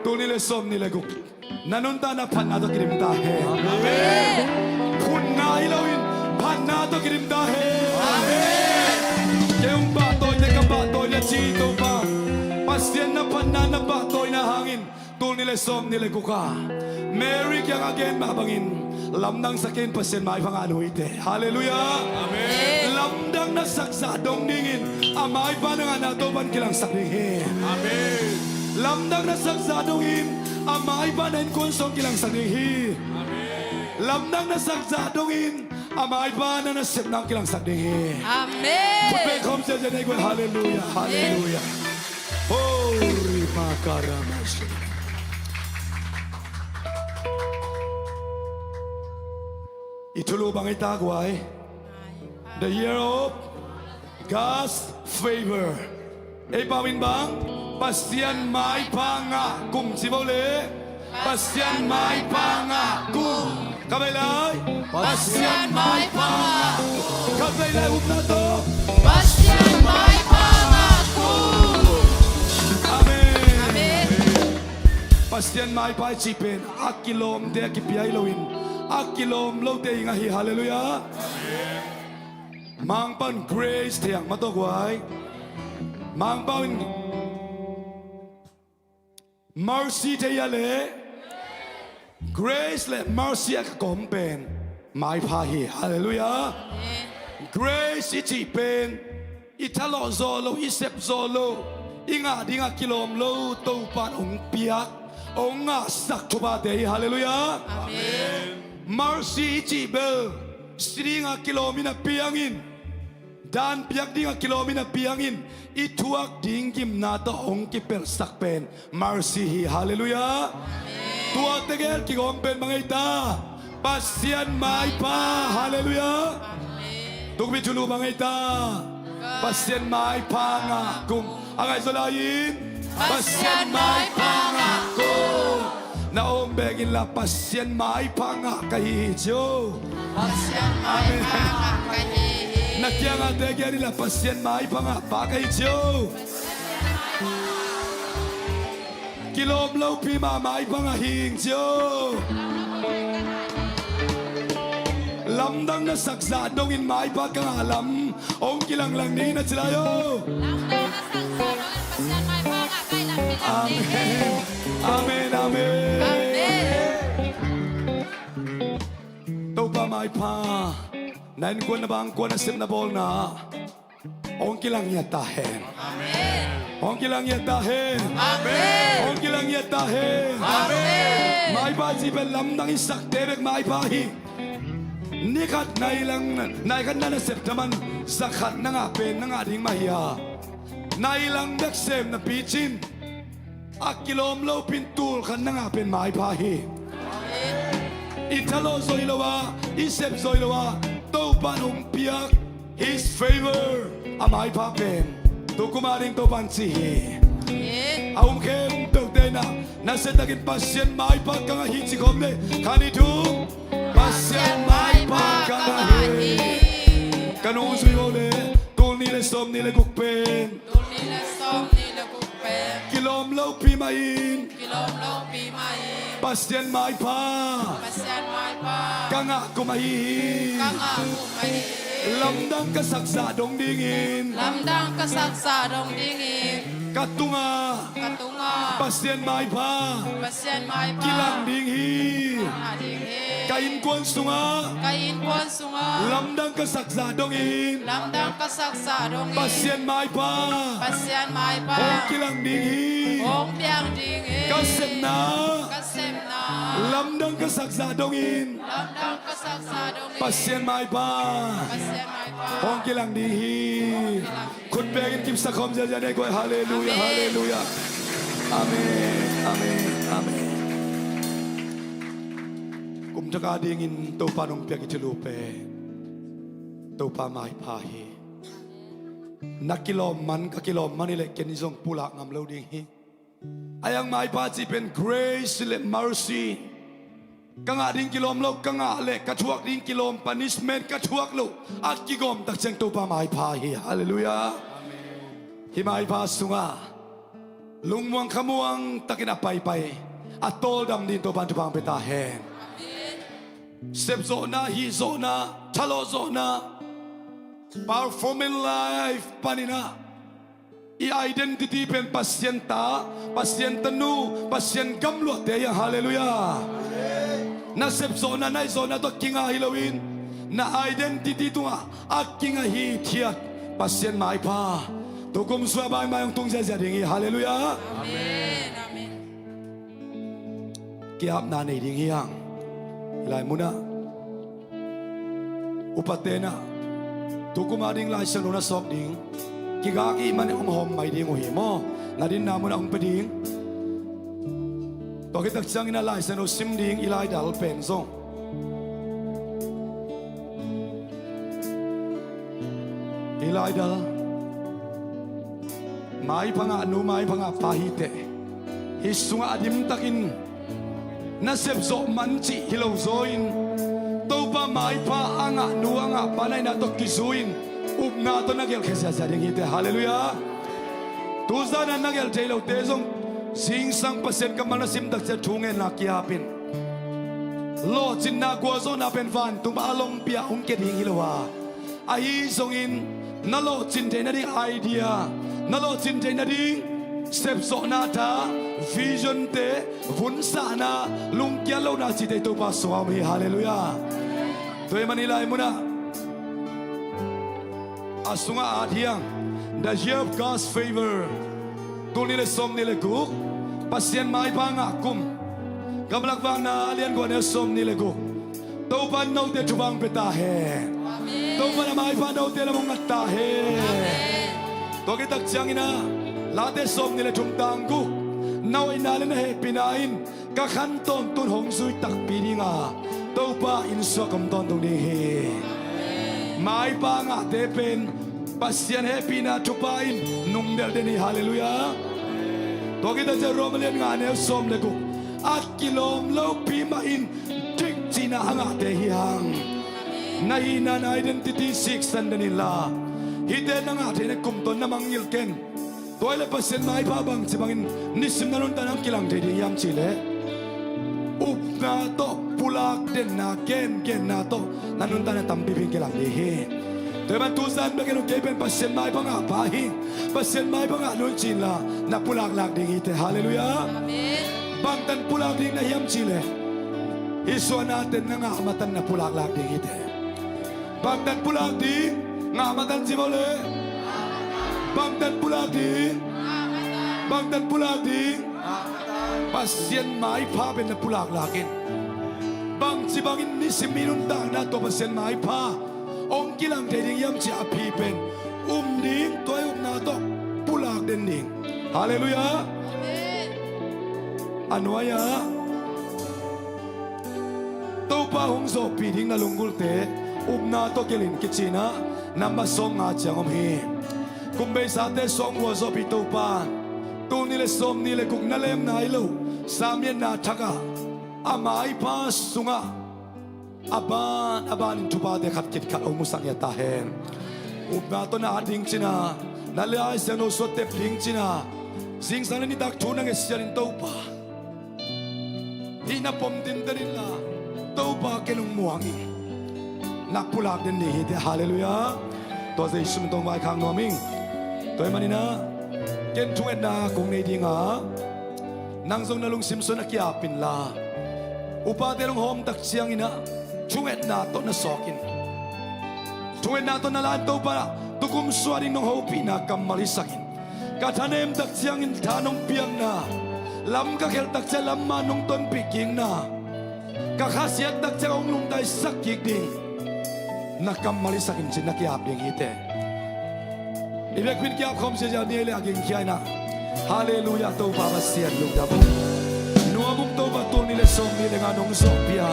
Tul nih le sawmnih le guk, na nuntakna phatna tawh kidim ta hen. Amen. Phunna hi loin phatna tawh kidim ta hen. Amen. Kei hong pahtawite ka pahtawina ci Topa, Pasian na phatna na pahtawina hangin Tul nih le sawm nih le guk ah Mary kiangah gen mah bangin lamdang sak in, Pasian maipha ngah nuam hi teh. Halleluiah. Amen. Lamdang na sak zah dong dingin a maipha na ngahna Topa'n kilangsak ding hi. Amen. Lamdang na sak zah dongin a maipha na innkuan sung kilangsak ding hi. Amen. Lamdang na sak zah dongin a maipha na nasepna kilangsak ding hi. Amen. Khut beng khawm ziahziah nei guai. Halleluiah. Halleluiah. Hori makaramashi. I thulu bang ei ta guai? The year of God's favor. Ei pau in bang? Pasian maipha ngah kum ci bo le. Pasian maipha ngah kum. Ka bei lai. Pasian maipha ngah kum. Ka bei lai, upna tawh. Pasian maipha ngah kum. Amen. Amen. Pasian maipha i cih pen a kilawmte a kipia hi loin a kilawm lote i ngah hi. Halleluiah. Mangpau in grace thei ang mah tawh guai. Mangpau in mercy thei a le. Grace le mercy a kikawm pen maipha hi. Halleluiah. Amen. Grace i cih pen i thalawh zawh lo, i sep zawh lo, i ngah ding a kilawm lo Topa'n hong piak, hong ngahsak thuphate hi. Halleluiah. Amen. Mercy i cih bel si ding a kilawm in a piang in, dan piak ding a kilawm in a piang in, i thuak ding gimna tawh hong kipelhsak pen mercy hi. Halleluiah. Amen. Tua tegel kigawm pen bang ei ta? Pasian maipha. Halleluiah. Amen. Tukmi thulu bang ei ta? Pasian maipha ngah kum. A ngaihzaw lai in. Pasian maipha ngah kum. Na om bek inla Pasian maipha ngah ka hi hi ci o. Pasian maipha ngah ka hi hi. Na kiangahte gen inla Pasian maipha ngah pa ka hi ci o. Kilawm lopi mah maipha ngah hi ing ci o. Lamdang na sak zah dongin maipha ka ngah lam hong kilanglang ni na ci lai o. Lamdang na sak zah dongin Pasian maipha ngah ka hi lam kilanglang ni. Amen. Amen, amen. Amen. Topa maipha, na innkuan na bangkuan a sepna bawlna hong kilang ngiat ta hen. Amen. Hong kilang ngiat ta hen. Amen. Hong kilang ngiat ta hen. Amen. Maipha cih pen lamdang i sakte bek maipha hi. Ni khat nai lang, nai khat na nasep thaman za khat na ngah pen na ngah ding mah hi a, nai lang bek sem napi cin a kilawm lopi in tul khat na ngah pen maipha hi. I thalawh zaw hi lo a, i sep zaw hi lo a, Topa'n hong piak His favor, a maipha pen tu kum a ding Topa'n ci hi. A um khempeuhte in ah nasiatakin Pasian maipha ka ngah hi ci khawm le. Khat, nih, thum. Pasian maipha ka ngah hi. Ka nungzui bo le tul nih le sawm nih le guk pen, tul nih le sawm nih le guk pen kilawm lopi mah in, kilawm lopi mah in Pasian maipha, Pasian maipha ka ngah kum ahi hi. Ka ngah kum ahi hi. Lamdang ka sak zah dong dingin, lamdang ka sak zah dong dingin ka tungah, ka tungah Pasian maipha, Pasian maipha kilang ding hi. Kilang ding hi. Ka innkuan sungah, ka innkuan sungah lamdang ka sak zah dongin, lamdang ka sak zah dongin Pasian maipha, Pasian maipha hong kilang ding hi. Hong piang ding hi. Ka sepna, ka sepna lamdang ka sak zah dongin, lamdang ka sak zah dongin Pasian maipha, Pasian maipha hong kilang ding hi. Hong kilang. Khut bengin kipsak khawm ziahziah nei guai. Halleluiah. Amen. Halleluiah. Amen. Amen. Kum thak a dingin Topa in hong piak i thulu pen Topa maipha hi. Na kilawm man, ka kilawm man hi leh ken i zong pulak ngam lo ding hi. A yang maipha cih pen grace le mercy. Ka ngah ding kilawm lo, ka ngah leh ka thuak ding kilawm, punishment ka thuak loh a kigawm tak ciang Topa maipha hi. Halleluiah. Hih maipha sungah lungmuang khamuang takin a paipai a tawldam dingin Topa in thupha hong pia ta hen. Sepzawhna, hihzawhna, thalawhzawhna, performance life panin ah I identity pen Pasian ta, Pasian tanu, Pasian gamluahte hi hang. Halleluiah. Na sepzawhna, na itna tawh kinga hi loin, na identity tungah a kinga hithiat Pasian maipha tukum sua baimai hong tung ziazia ding hi. Halleluiah. Amen. Amen. Ki-apna nei ding hi hang. Hih lai munah upate na tukum a ding Lai Siangtho na sawk ding kigak i hih manin hong hawm mai ding uh hi maw? Na dinna munah hong pia ding. Tua khit tak ciangin a Lai Siangtho sim ding i laidal pen zong i laidal maipha ngahnu, maipha ngahpa hi teh, hih sungah a dimtakin na sepzawh man cih hi lo zaw in, Topa maipha a ngahnu a ngahpa na hihna tawh kizui-in upna tawh na gelhkhia ziazia ding hi teh. Halleluiah. Tuzan a na gelh thei lote zong zingsang Pasian kammal na sim tak ciang thungetna ki-ap in. Lawhcinna, gualzawhna pen vantung pan a longpi ah hong kia ding hi lo a, ahi zongin na lawhcin theih nading idea, na lawhcin theih nading sepzawhna tha, vision te, vunsahna, lungkiat lohna cihte Topa sungah om hi. Halleluiah. Tua ahih manin hih lai munah a sungah at hi hang. The year of God's favor. Tul nih le sawmnih le guk, Pasian maipha ngah kum. Gamlak Vakna a lian kua, a neu sawmnih le guk. Topa in note thupha hong pia ta hen. Amen. Topa in a maipha note lam hong ngat ta hen. Amen. Tua khit tak ciangin ah Late sawmnih le thum, tang guk. Na hoihna le na hehpihna in ka khan tawntungin hong zui takpi ding a, Topa inn sungah ka om tawntung ding hi. Maipha ngahte pen Pasian hehpihna thupha in nungdelh den hi. Halleluiah. Tua khit tak ciang Rom a lian nga, a neu sawm le guk. A kilawm lopi mah in dik cihna a ngahte hi hang. Na hihna, na identity siksan den inla, hihte na ngah theihna kum tawh na mangngilh ken. Tua hi leh Pasian maipha bangci bangin nisim na nuntakna ah kilang thei ding hiam cih leh, upna tawh, pulak denna, gengenna tawh na nuntakna tampi bangin kilang ding hi. Tua ahih manin tuzan bek hi lo, kei pen Pasian maipha ngahpa hi, Pasian maipha ngahnu hi ci inla, na pulaklak ding hi teh. Halleluiah. Amen. Bangtan pulak ding na hiam cih leh, hih suahnate'n na ngah matan na pulaklak ding hi teh. Bangtan pulak ding? Ngah matan ci bo leh. Bangtan pulak ding? Bangtan pulak ding? Pasian maipha pen na pulaklak in. Bangci bangin nisim i nuntakna tua Pasian maipha hong kilang thei ding hiam cih a phi pen um ding, tua i upna tawh pulak den ding. Halleluiah. Amen. A nuai-ah Topa hong zawhpih ding na lunggulte upna tawh gelh in kici-in ah, namba sawmnga ciang om hi. Kum beisate sungah hong gualzawhpih Topa, tul nih le sawmnih le guk na lemna hi lo, Sam lian nga thak ah a maipha sungah a ban a banin thuphate khat khit khat hong musak ngiat ta hen. Upna tawh na at ding cihna, na Lai Siangtho sua tep ding cihna, zingsang le nitak thu na ngetsak in Topa, hih na pom tinten inla, Topa, ken hong muang ing. Na pulak den ding hi teh. Halleluiah. Tua Jesu min tawh vaikhak nuam ing. Tua ahih manin ah ken thungetna kong nei ding a, nang zong na lungsim sungah na ki-ap inla, upate hong hawm tak ciangin ah thungetna tawh na sawk in. Thungetna tawh na la in, Topa, tukum sua ding nong hopihna kammal hisak in. Ka thanem tak ciangin tha nong piakna, lam ka khelh tak ciang lam man nong tonpih kikna, ka khasiat tak ciang hong lungdamsak kik ding na kammal hisak in, ci-in na ki-ap ding hi teh. I biakinn ki-ap khawm ziazia ni leh a gingkhia in ah, Halleluiah, Topa Pasian lungdam ung. Nuam ung Topa, tul nih le sawmnih le nga nong zawhpih a,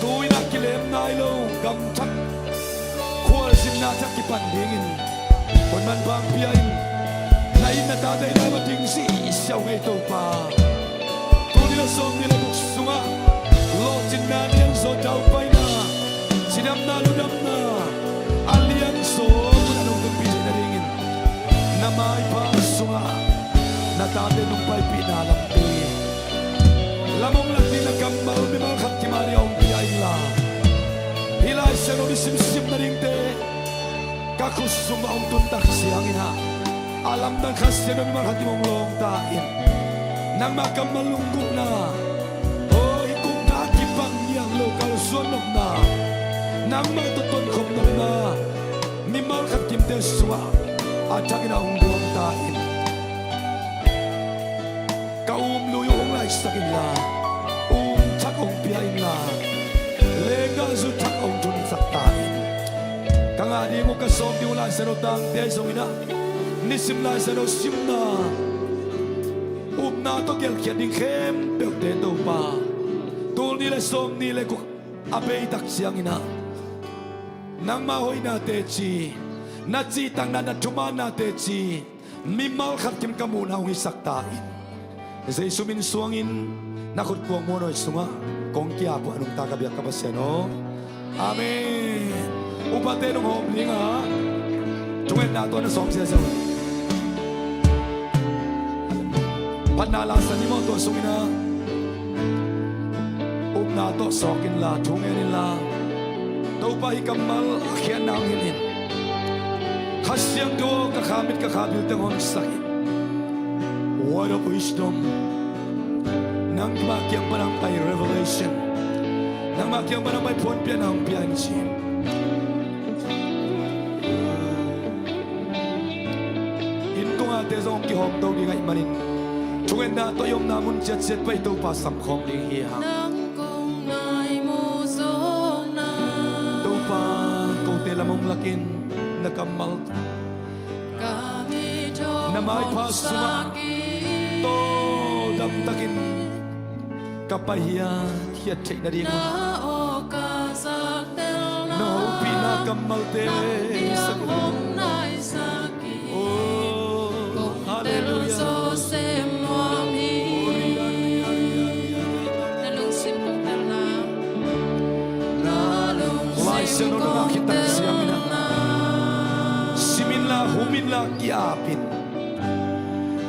tu-in ah kilem nai lo gamthak, khualzinna thak kipan dingin hong manpha pia in. Na inn na tate i dai mah ding sisiau ngei Topa. Tul nih le sawmnih le guk sungah lawhcinna, lianzaw, daupaina, cidamna, ludamna a lianzaw munah nong tunpih theih nadingin na maipha sungah na tate nong paipihna lampi, lam hong lak ding na kammal mimal khat kimah ding ah hong pia inla, hih Lai Siangtho i simsim nadingte ka khut sungah hong tun tak ciangin ah, A lamdang Kha Siangtho mimal khat kim hong lawng ta in. Nangmah kammal lunggulhna, aw, hih gupna kibang ngiat lo kalsuan nopna, nangmah tawh tonkhop nopna mimal khat kimte sungah a thakin a hong buang ta in. Ka um lui uh hong laisak inla, um thak hong pia inla, lenggahzu thak hong thunsak ta in. Ka ngah ding uh, ka sawm ding uh Lai Siangtho tangte ahi zongin ah, nisim Lai Siangtho simna, upna tawh gelhkhiat ding khempeuhte Topa, tul nih le sawm nih le guk a beitak ciangin ah, nangma hoihna teci, na cihtakna, na thumaanna teci mimal khat kim ka muhna hong hisak ta in. Jesu min suangin na khut kuang muanhuai sungah kong ki-ap uh a nungta ka biak ka Pasian aw. Amen. Upate nong hawm ding a, thungetna tawh na sawm ziahziah un. Phatna la sa ni maw, tua sungin ah upna tawh sawk inla, thu ngen inla, Topa hih kammal a khiatna hong hilh in. Kha Siangtho ka kha mit ka kha bil teng hong sak in. Word of wisdom, nangmah kiang pan hong pai revelation, nangmah kiang pan hong pai phuanpiakna hong pia in ci. Innkong ate zong kihawmto ding ahih manin, thungetna tawh i omna mun ciatsiat pai Topa samkhawm ding hi hang. Nang kong nai mu zawna. Topa, kote lam hong lak in, na kammal, ka mi thaw na maipha sungah hong sak in, tawldam takin ka pai hi a, khiat theih nading na aw ka zaktelna, na hopihna kammalte hong naisak in. Oh, halleluiah. Kong tel zo sem nuam hi. Na lungsim kong telna, na lungsim kong telna. Lai Siangtho nong ngah khit tak ciangin ah, sim inla, hum inla, ki-ap in.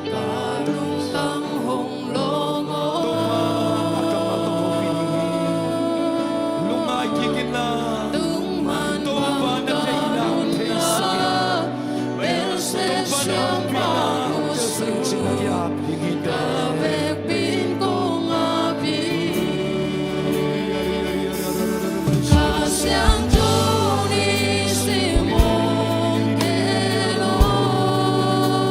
Ka lungtang hong lawng aw. Topa, a kammal tawh hopih ding hi. Lungngai kik inla, Topa na deihna hong theisak in. Topa na hopihna hong telsak in, cih na ki-ap ding hi. Ka vekpi in kong ap hi. Kha Siangtho nisim hong ken aw.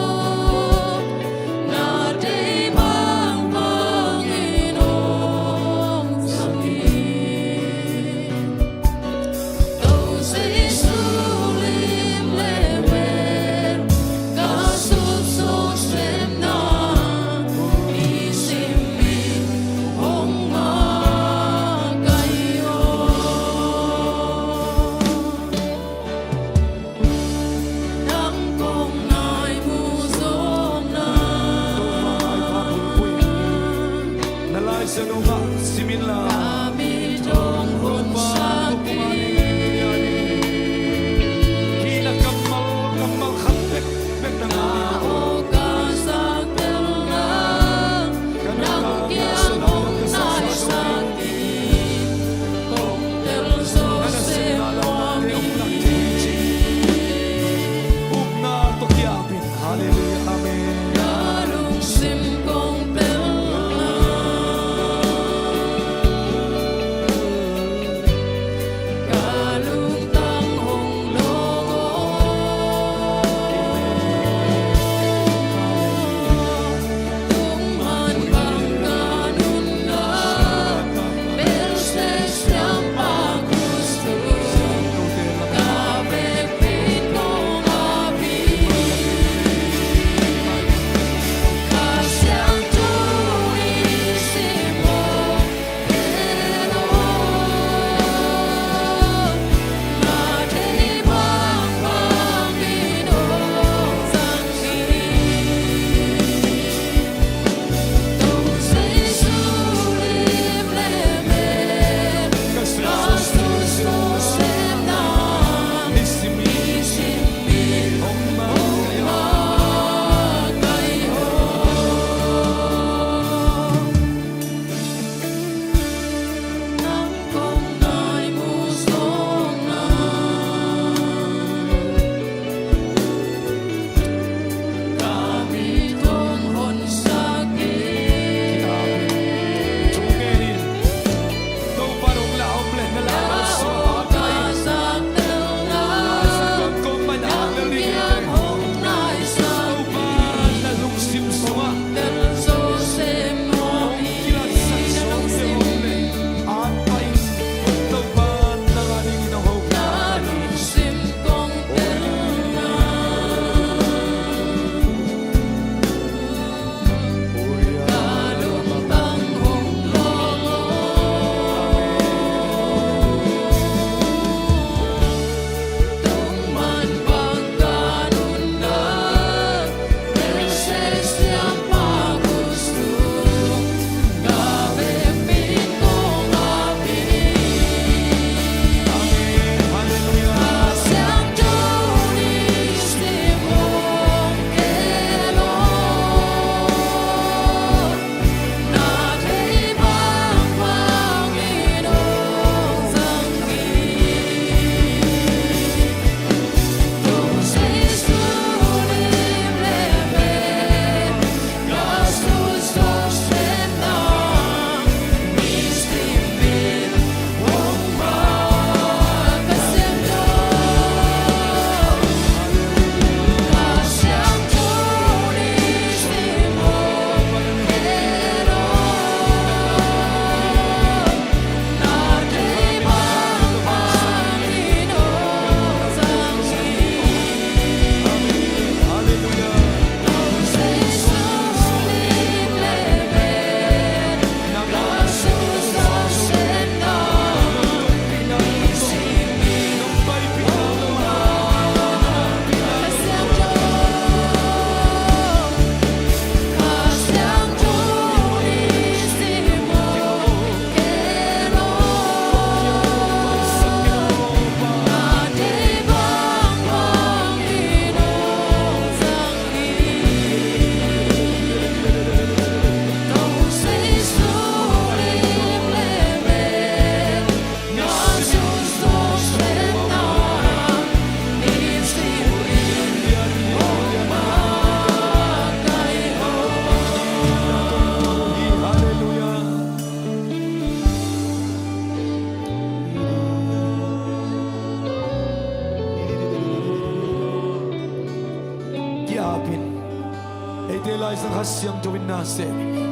Laisiangtho Kha Siangtho in na sem hi.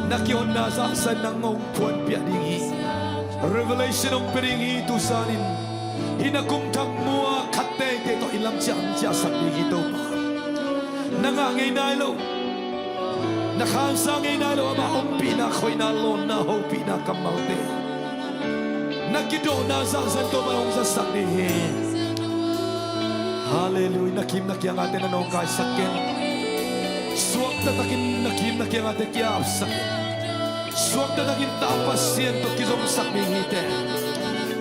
Na kihonna zahzah nang hong phuanpiah ding hi. Revelation hong pia ding hi. Tuzanin hih na kum thak mua khat teitei tawh i lam ciah hong ciahsak ding hi Topa. Na ngah ngei nai lo, na khansa ngei nai lo, amah ompihna, khoihna, lawnna, hopihna kammalte na kidawhna zahzah Topa hong zasak ding hi. Halleluiah. Na kim na kiangah te na nawngkaisak ken. Suakta takin na kim na kiangah te ki-apsak ken. Suakta takin ta Pasian tawh kizomsak ding hi te.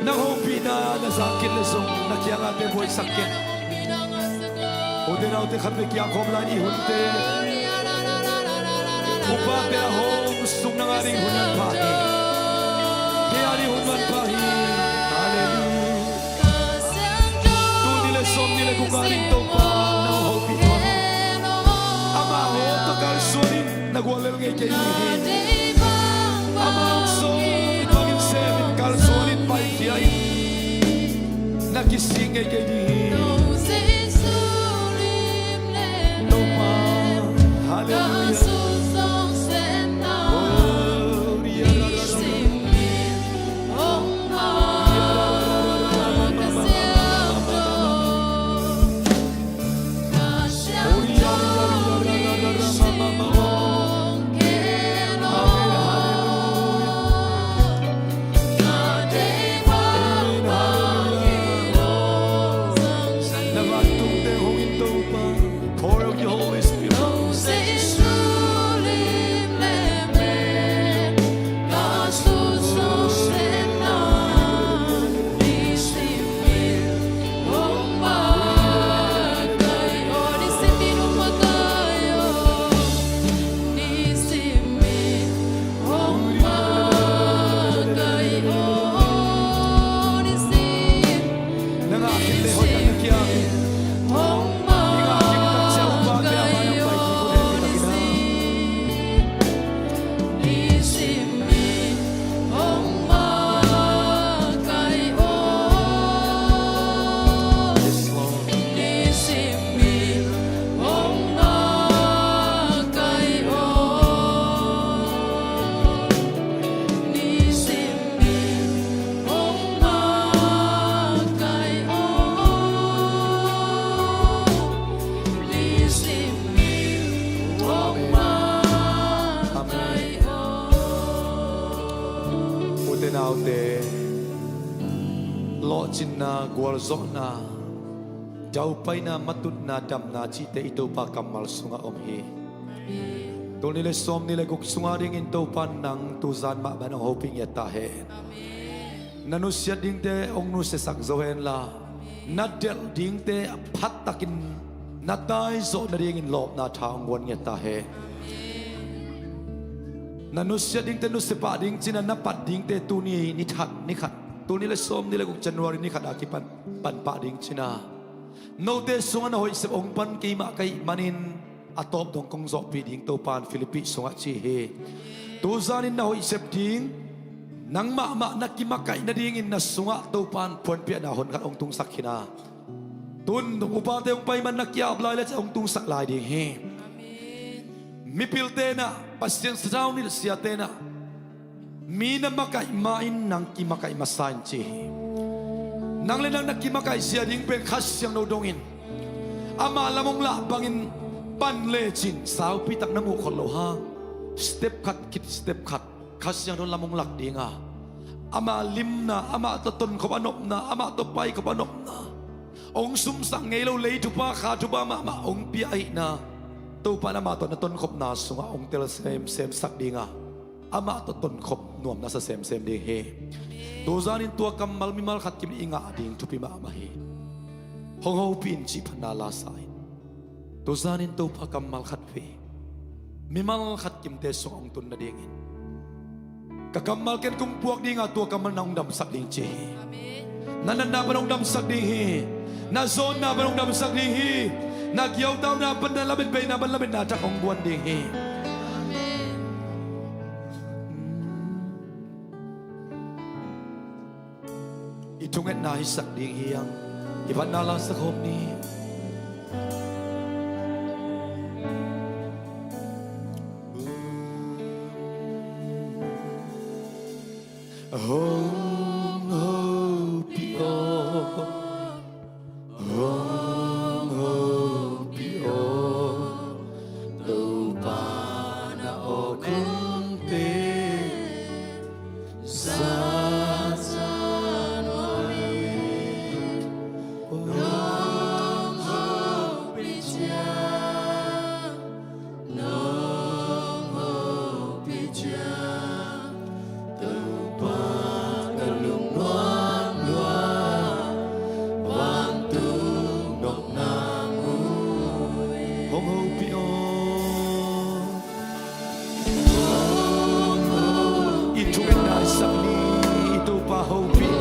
Na hopihna na zak kei leh zong na kiangah te buaisak ken. Ute naute, khatvei kiangkhawm lai ni. Hunte, upate a hawm sung nang a ding hun manpha hi. Kei a ding hun manpha hi. Halleluiah. Tul nih le sawmnih le guk a ding Topa nang hopih tawn. Amah hawm tawh kalsuan in. Na guallel ngei kei ding hi. Amah hong sawl bangin sem in, kalsuan in, paikhia in. Na kisik ngei kei ding hi. Topa, halleluiah. Ute naute, lawhcinna, gualzawhna, daupaina, matutna, damna cihte i Topa kammal sungah om hi. Tul nih le sawmnih le guk sungah dingin Topa nang tuzan mah bang hong hopih ngiat ta hen. Na nusiat dingte hong nusiasak zo henla, na delh dingte a phat takin na taizawh nadingin lawpna tha hong guan ngiat ta hen. Na nusiat dingte nusia pah ding cina, na pat dingte tuni ni khat, ni khat, tul nih le sawmnih le guk January ni khat a kipan pan pah ding cina. Note sungah na hoih sep hong pan keimah ka hih manin a tawp dong kong zawhpih ding Topa in Philippi sungah ci hi. Tuzanin na hoih sep ding, nang mahmah na kimakaih nadingin na sungah Topa in phuanpiahna hon khat hong tungsak khin a, tun dong upate hong pai man na ki-ap lai le ciah hong tungsak lai ding hi. Mipilte na, Pasian sathau nilh siate na, mi na makaih ma-in nang kimakaih masa in ci hi. Nang le nang na kimakaih zia ding pen Kha Siangtho dongin, amah lam hong lah bangin pan lecin saupi tak na muh khol lo hang, step khat khit step khat Kha Siangtho lam hong lak ding a, amah limna, amah tawh tonkhop a nopna, amah tawh paikhop a nopna, hong sumsak ngei lo lei thupha, kha thupha mahmah hong pia ahihna, Topa in amah tawh na tonkhopna sungah hong tel semsem sak ding a, amah tawh tonkhop nuam na sa semsem ding hi. Tuzanin tua kammal mimal khat kim i ngah ding thupi mahmah hi. Hong hopih in cih phatna la sa in. Tuzanin Topa kammal khat vei mimal khat kimte sungah hong tun nadingin, ka kammal ken kong puak ding a, tua kammal nang hong damsak ding ci hi. Na natna pan hong damsak ding hi. Na zawnna pan hong damsak ding hi. Na giautauna pan, na lametbeina pan lametna thak hong guan ding hi. I thungetna hisak ding hi hang. I phatna la sakhawm ni. Hong hopih aw, hong hopih aw, Topa na awk hong teh. Zan zan nuam in nong hopih ciang, nong hopih ciang, Topa ka lungnuam lua, vantung nong na ngui. Hong hopih aw. I thungen daisak ni, i Topa hopih ni.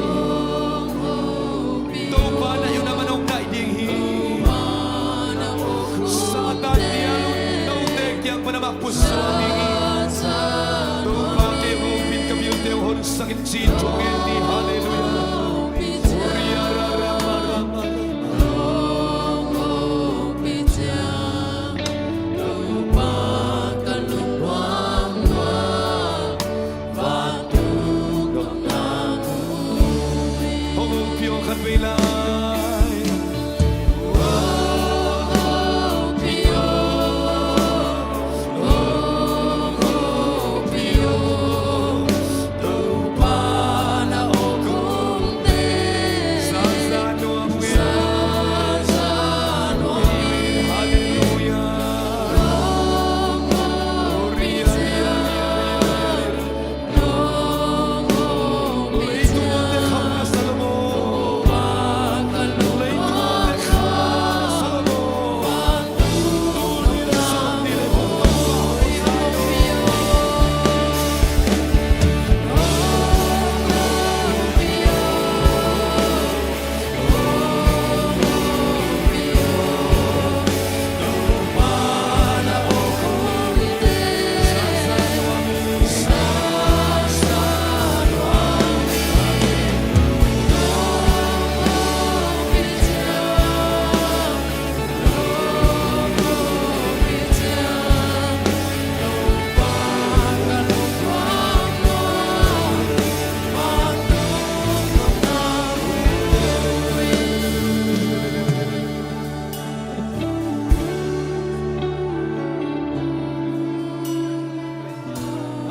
Topa na i un a man hong daih ding hi. Satan dial un note kiang pan amah pusuak ding hi. Topa kei hopih ka vilte hong honsak in ci-in thungen ni. Halleluiah. Hong hopih aw khatvei lai.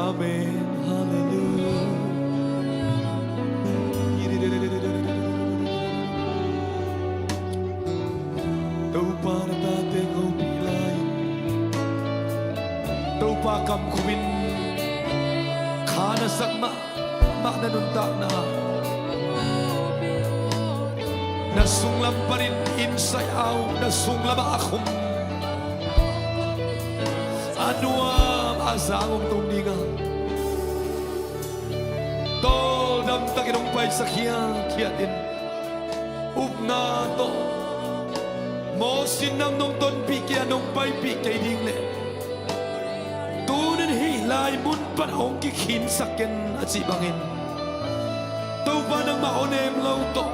Amen. Halleluiah. Topa na tate hopih lai. Topa kam khum in kha na sak mah mah na nuntakna, na sunglam panin innsai au, na sunglam ah a khum a nuam a zang hong tung ding a, tawldam takin hong paisak khiatkhiat in, upna tawh Moses in nang nong tonpih kei a nong paipih kei ding leh, tunin hih lai mun pan hong kikhinsak ken a cih bangin, Topa nangmah awnem lo tawh,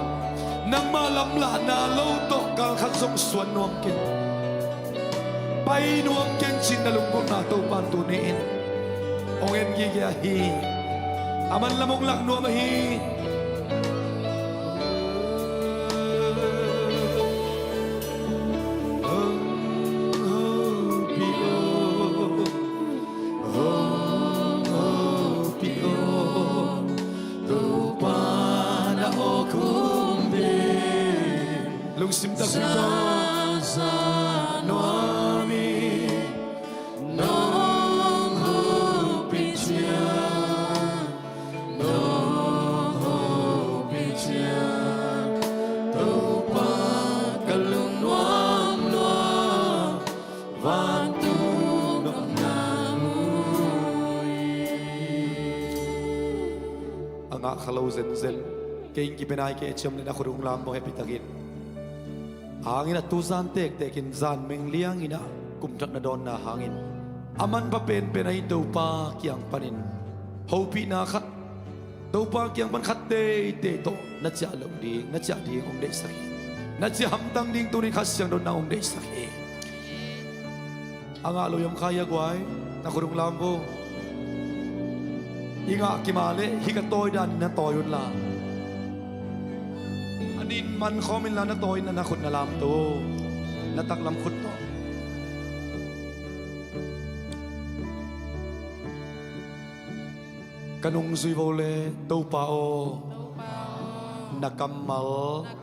nangmah lamlahna lo tawh kal khat zong suan nuam ken, pai nuam ken cih na lunggulhna Topa in tuni-in hong en gige ahi. A man lam hong lak nuam ahi. Hong hopih aw, hong hopih aw, Topa na awk hong teh. Lungsim takpi tawh. Za nuam in nong hopih ciang, nong hopih ciang, Topa ka lungnuam lua, vantung nong na ngui. A ngah kha lo zenzen. Kei in kipe nai kei ciam le na khut hong lam bawng hehpih takin. Hangin a tu zan tektek in zan meng liangin a kum thak na dawnna hangin a manpha penpen ahi Topa kiang panin hopihna khat, Topa kiang pan khat teitei tawh na ciah loh ding, na ciah ding hong deihsak hi. Na ciah hamtang ding tunin Kha Siangtho in nang hong deihsak hi. A ngah lo i om kha hia guai, na khut hong lam vo. I ngah kim a leh hih ka tawi dan na tawi un la, a nin man khawm inla na tawi in na khut na lamto, na taklam khut tawh. Ka nungzui vo le, Topa aw, na kammal,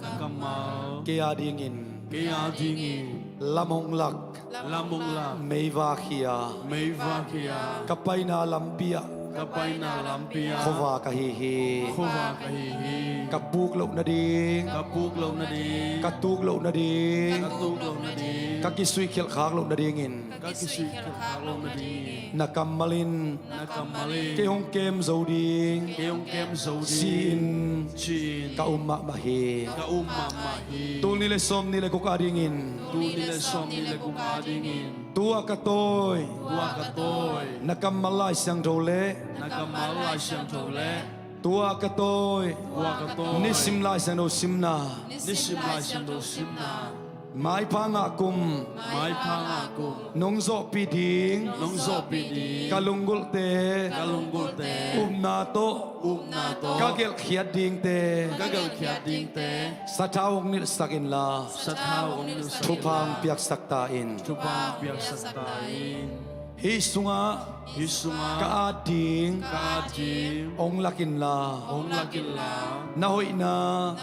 na kammal kei a dingin, kei a dingin lam hong lak, lam hong lak, meiva khia, meiva khia, ka paina lampi ah, ka paina lampi ah, khuava ka hi hi, khuava ka hi hi. Ka puk loh nading, ka puk loh nading, ka tuk loh nading, ka tuk loh nading, ka kisuihkhialh khak loh nadingin, ka kisuihkhialh khak loh nadingin, na kammal in, na kammal in kei hong kem zo ding, kei hong kem zo ding ci-in, ci-in ka um mahmah hi, ka um mahmah hi. Tul nih le sawm nih le guk a dingin, tul nih le sawm nih le guk a dingin, tu-a ka tawi, tu-a ka tawi, na kammal Lai Siangtho le, na kammal Lai Siangtho le, tu-a ka tawi, tu-a ka tawi, nisim Lai Siangtho simna, nisim Lai Siangtho simna, maipha ngah kum, maipha ngah kum, nong zawhpih ding, nong zawhpih ding, ka lunggulhte, ka lunggulhte, upna tawh, upna tawh, ka gelhkhiat dingte, ka gelhkhiat dingte, sathau hong nilhsak inla, sathau hong nilhsak inla, thupha hong piaksak ta in, thupha hong piaksak ta in. Hih sungah, hih sungah ka at ding, ka at ding, hong lak inla, hong lak inla, na hoihna,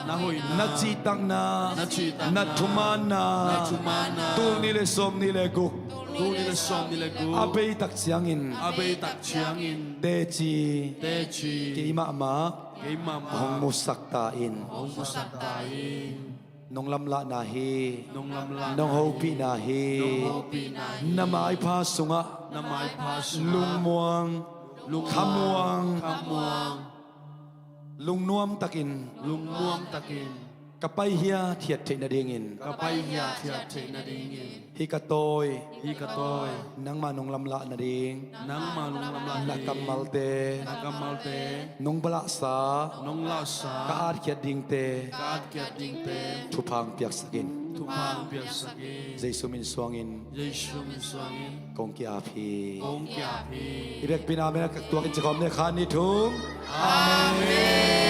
na hoihna, na cihtakna, na cihtakna, na thumaanna, na thumaanna, tul nih le sawm nih le guk, tul nih le sawm nih le guk, a bei tak ciangin, a bei tak ciangin, teci, teci, kei mahmah, kei mahmah hong musak ta in, hong musak ta in. Nong lamlahna hi, nong lamlahna hi, nong hopihna hi, nong hopihna hi, na maipha sungah, na maipha sungah, lungmuang, lungmuang, khamuang, khamuang, lungnuam takin, lungnuam takin, ka pai hiathiat theih nadingin, ka pai hiathiat theih nadingin, hih ka tawi, hih ka tawi, nangmah nong lamlah nading, nangmah nong lamlah nading, na kammalte, na kammalte, nong balahsa, nong lahsa, ka atkhiat dingte, ka atkhiat dingte, thupha hong piaksak in, thupha hong piaksak in. Jesu min suangin, Jesu min suangin kong ki-ap hi, kong ki-ap hi. I vekpi in amen a ka tuakin ci khawm ni, khat, nih, thum. Amen.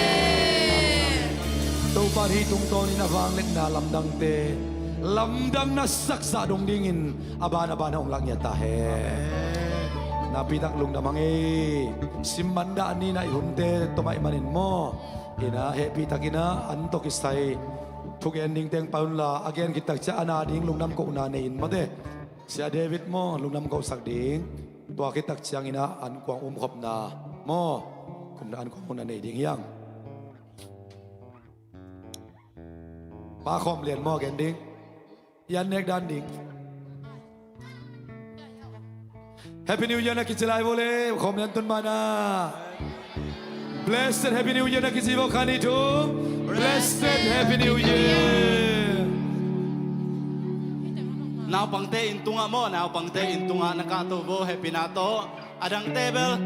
Topa in hih tungtawnin a vangliatna lamdangte lamdang na sakzah dong dingin a ban a ban hong lak ngiat ta hen. Amen. Nakpi tak lungdam hang ei. Sim man dah ni, na i hunte tom ahih manin maw, inah hehpih takinah an tawh kisai thugen ding teng pai unla, a gen khit tak ciang a na ding lungdam kohna nei in mawte. Sia David maw, lungdam kohsak ding. Tua khit tak cianginah an kuang umkhopna maw, kumna an kuang umna nei ding hiang. Pa khawm lian maw, gen ding. Ian nek dan ding. Happy New Year na kici lai vo le, khawm lian tun mana. Blessed Happy New Year na kici vo, khat, nih, thum. Blessed Happy New Year. Naupangte inn tungah maw, naupangte inn tungah na kahto vo, happy na tawh. A dangte bel,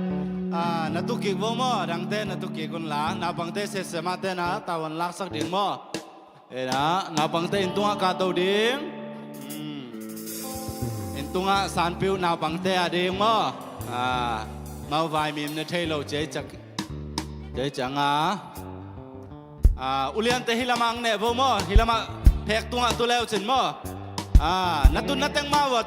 ah, na tukik vo maw, a dangte na tukik unla, naupangte sesema te na tavuan laksak ding maw. Ena, naupangte inn tungah kahto ding. Hmm. Inn tungah sanpiu naupangte a ding maw. Ah, mau vaimim na thei lo ciai cak, ciai canga. Ah, uliante hih lamah ang neh vo maw. Hih lamah phek tungah tu leu cin maw. Ah, na tun na teng mah vua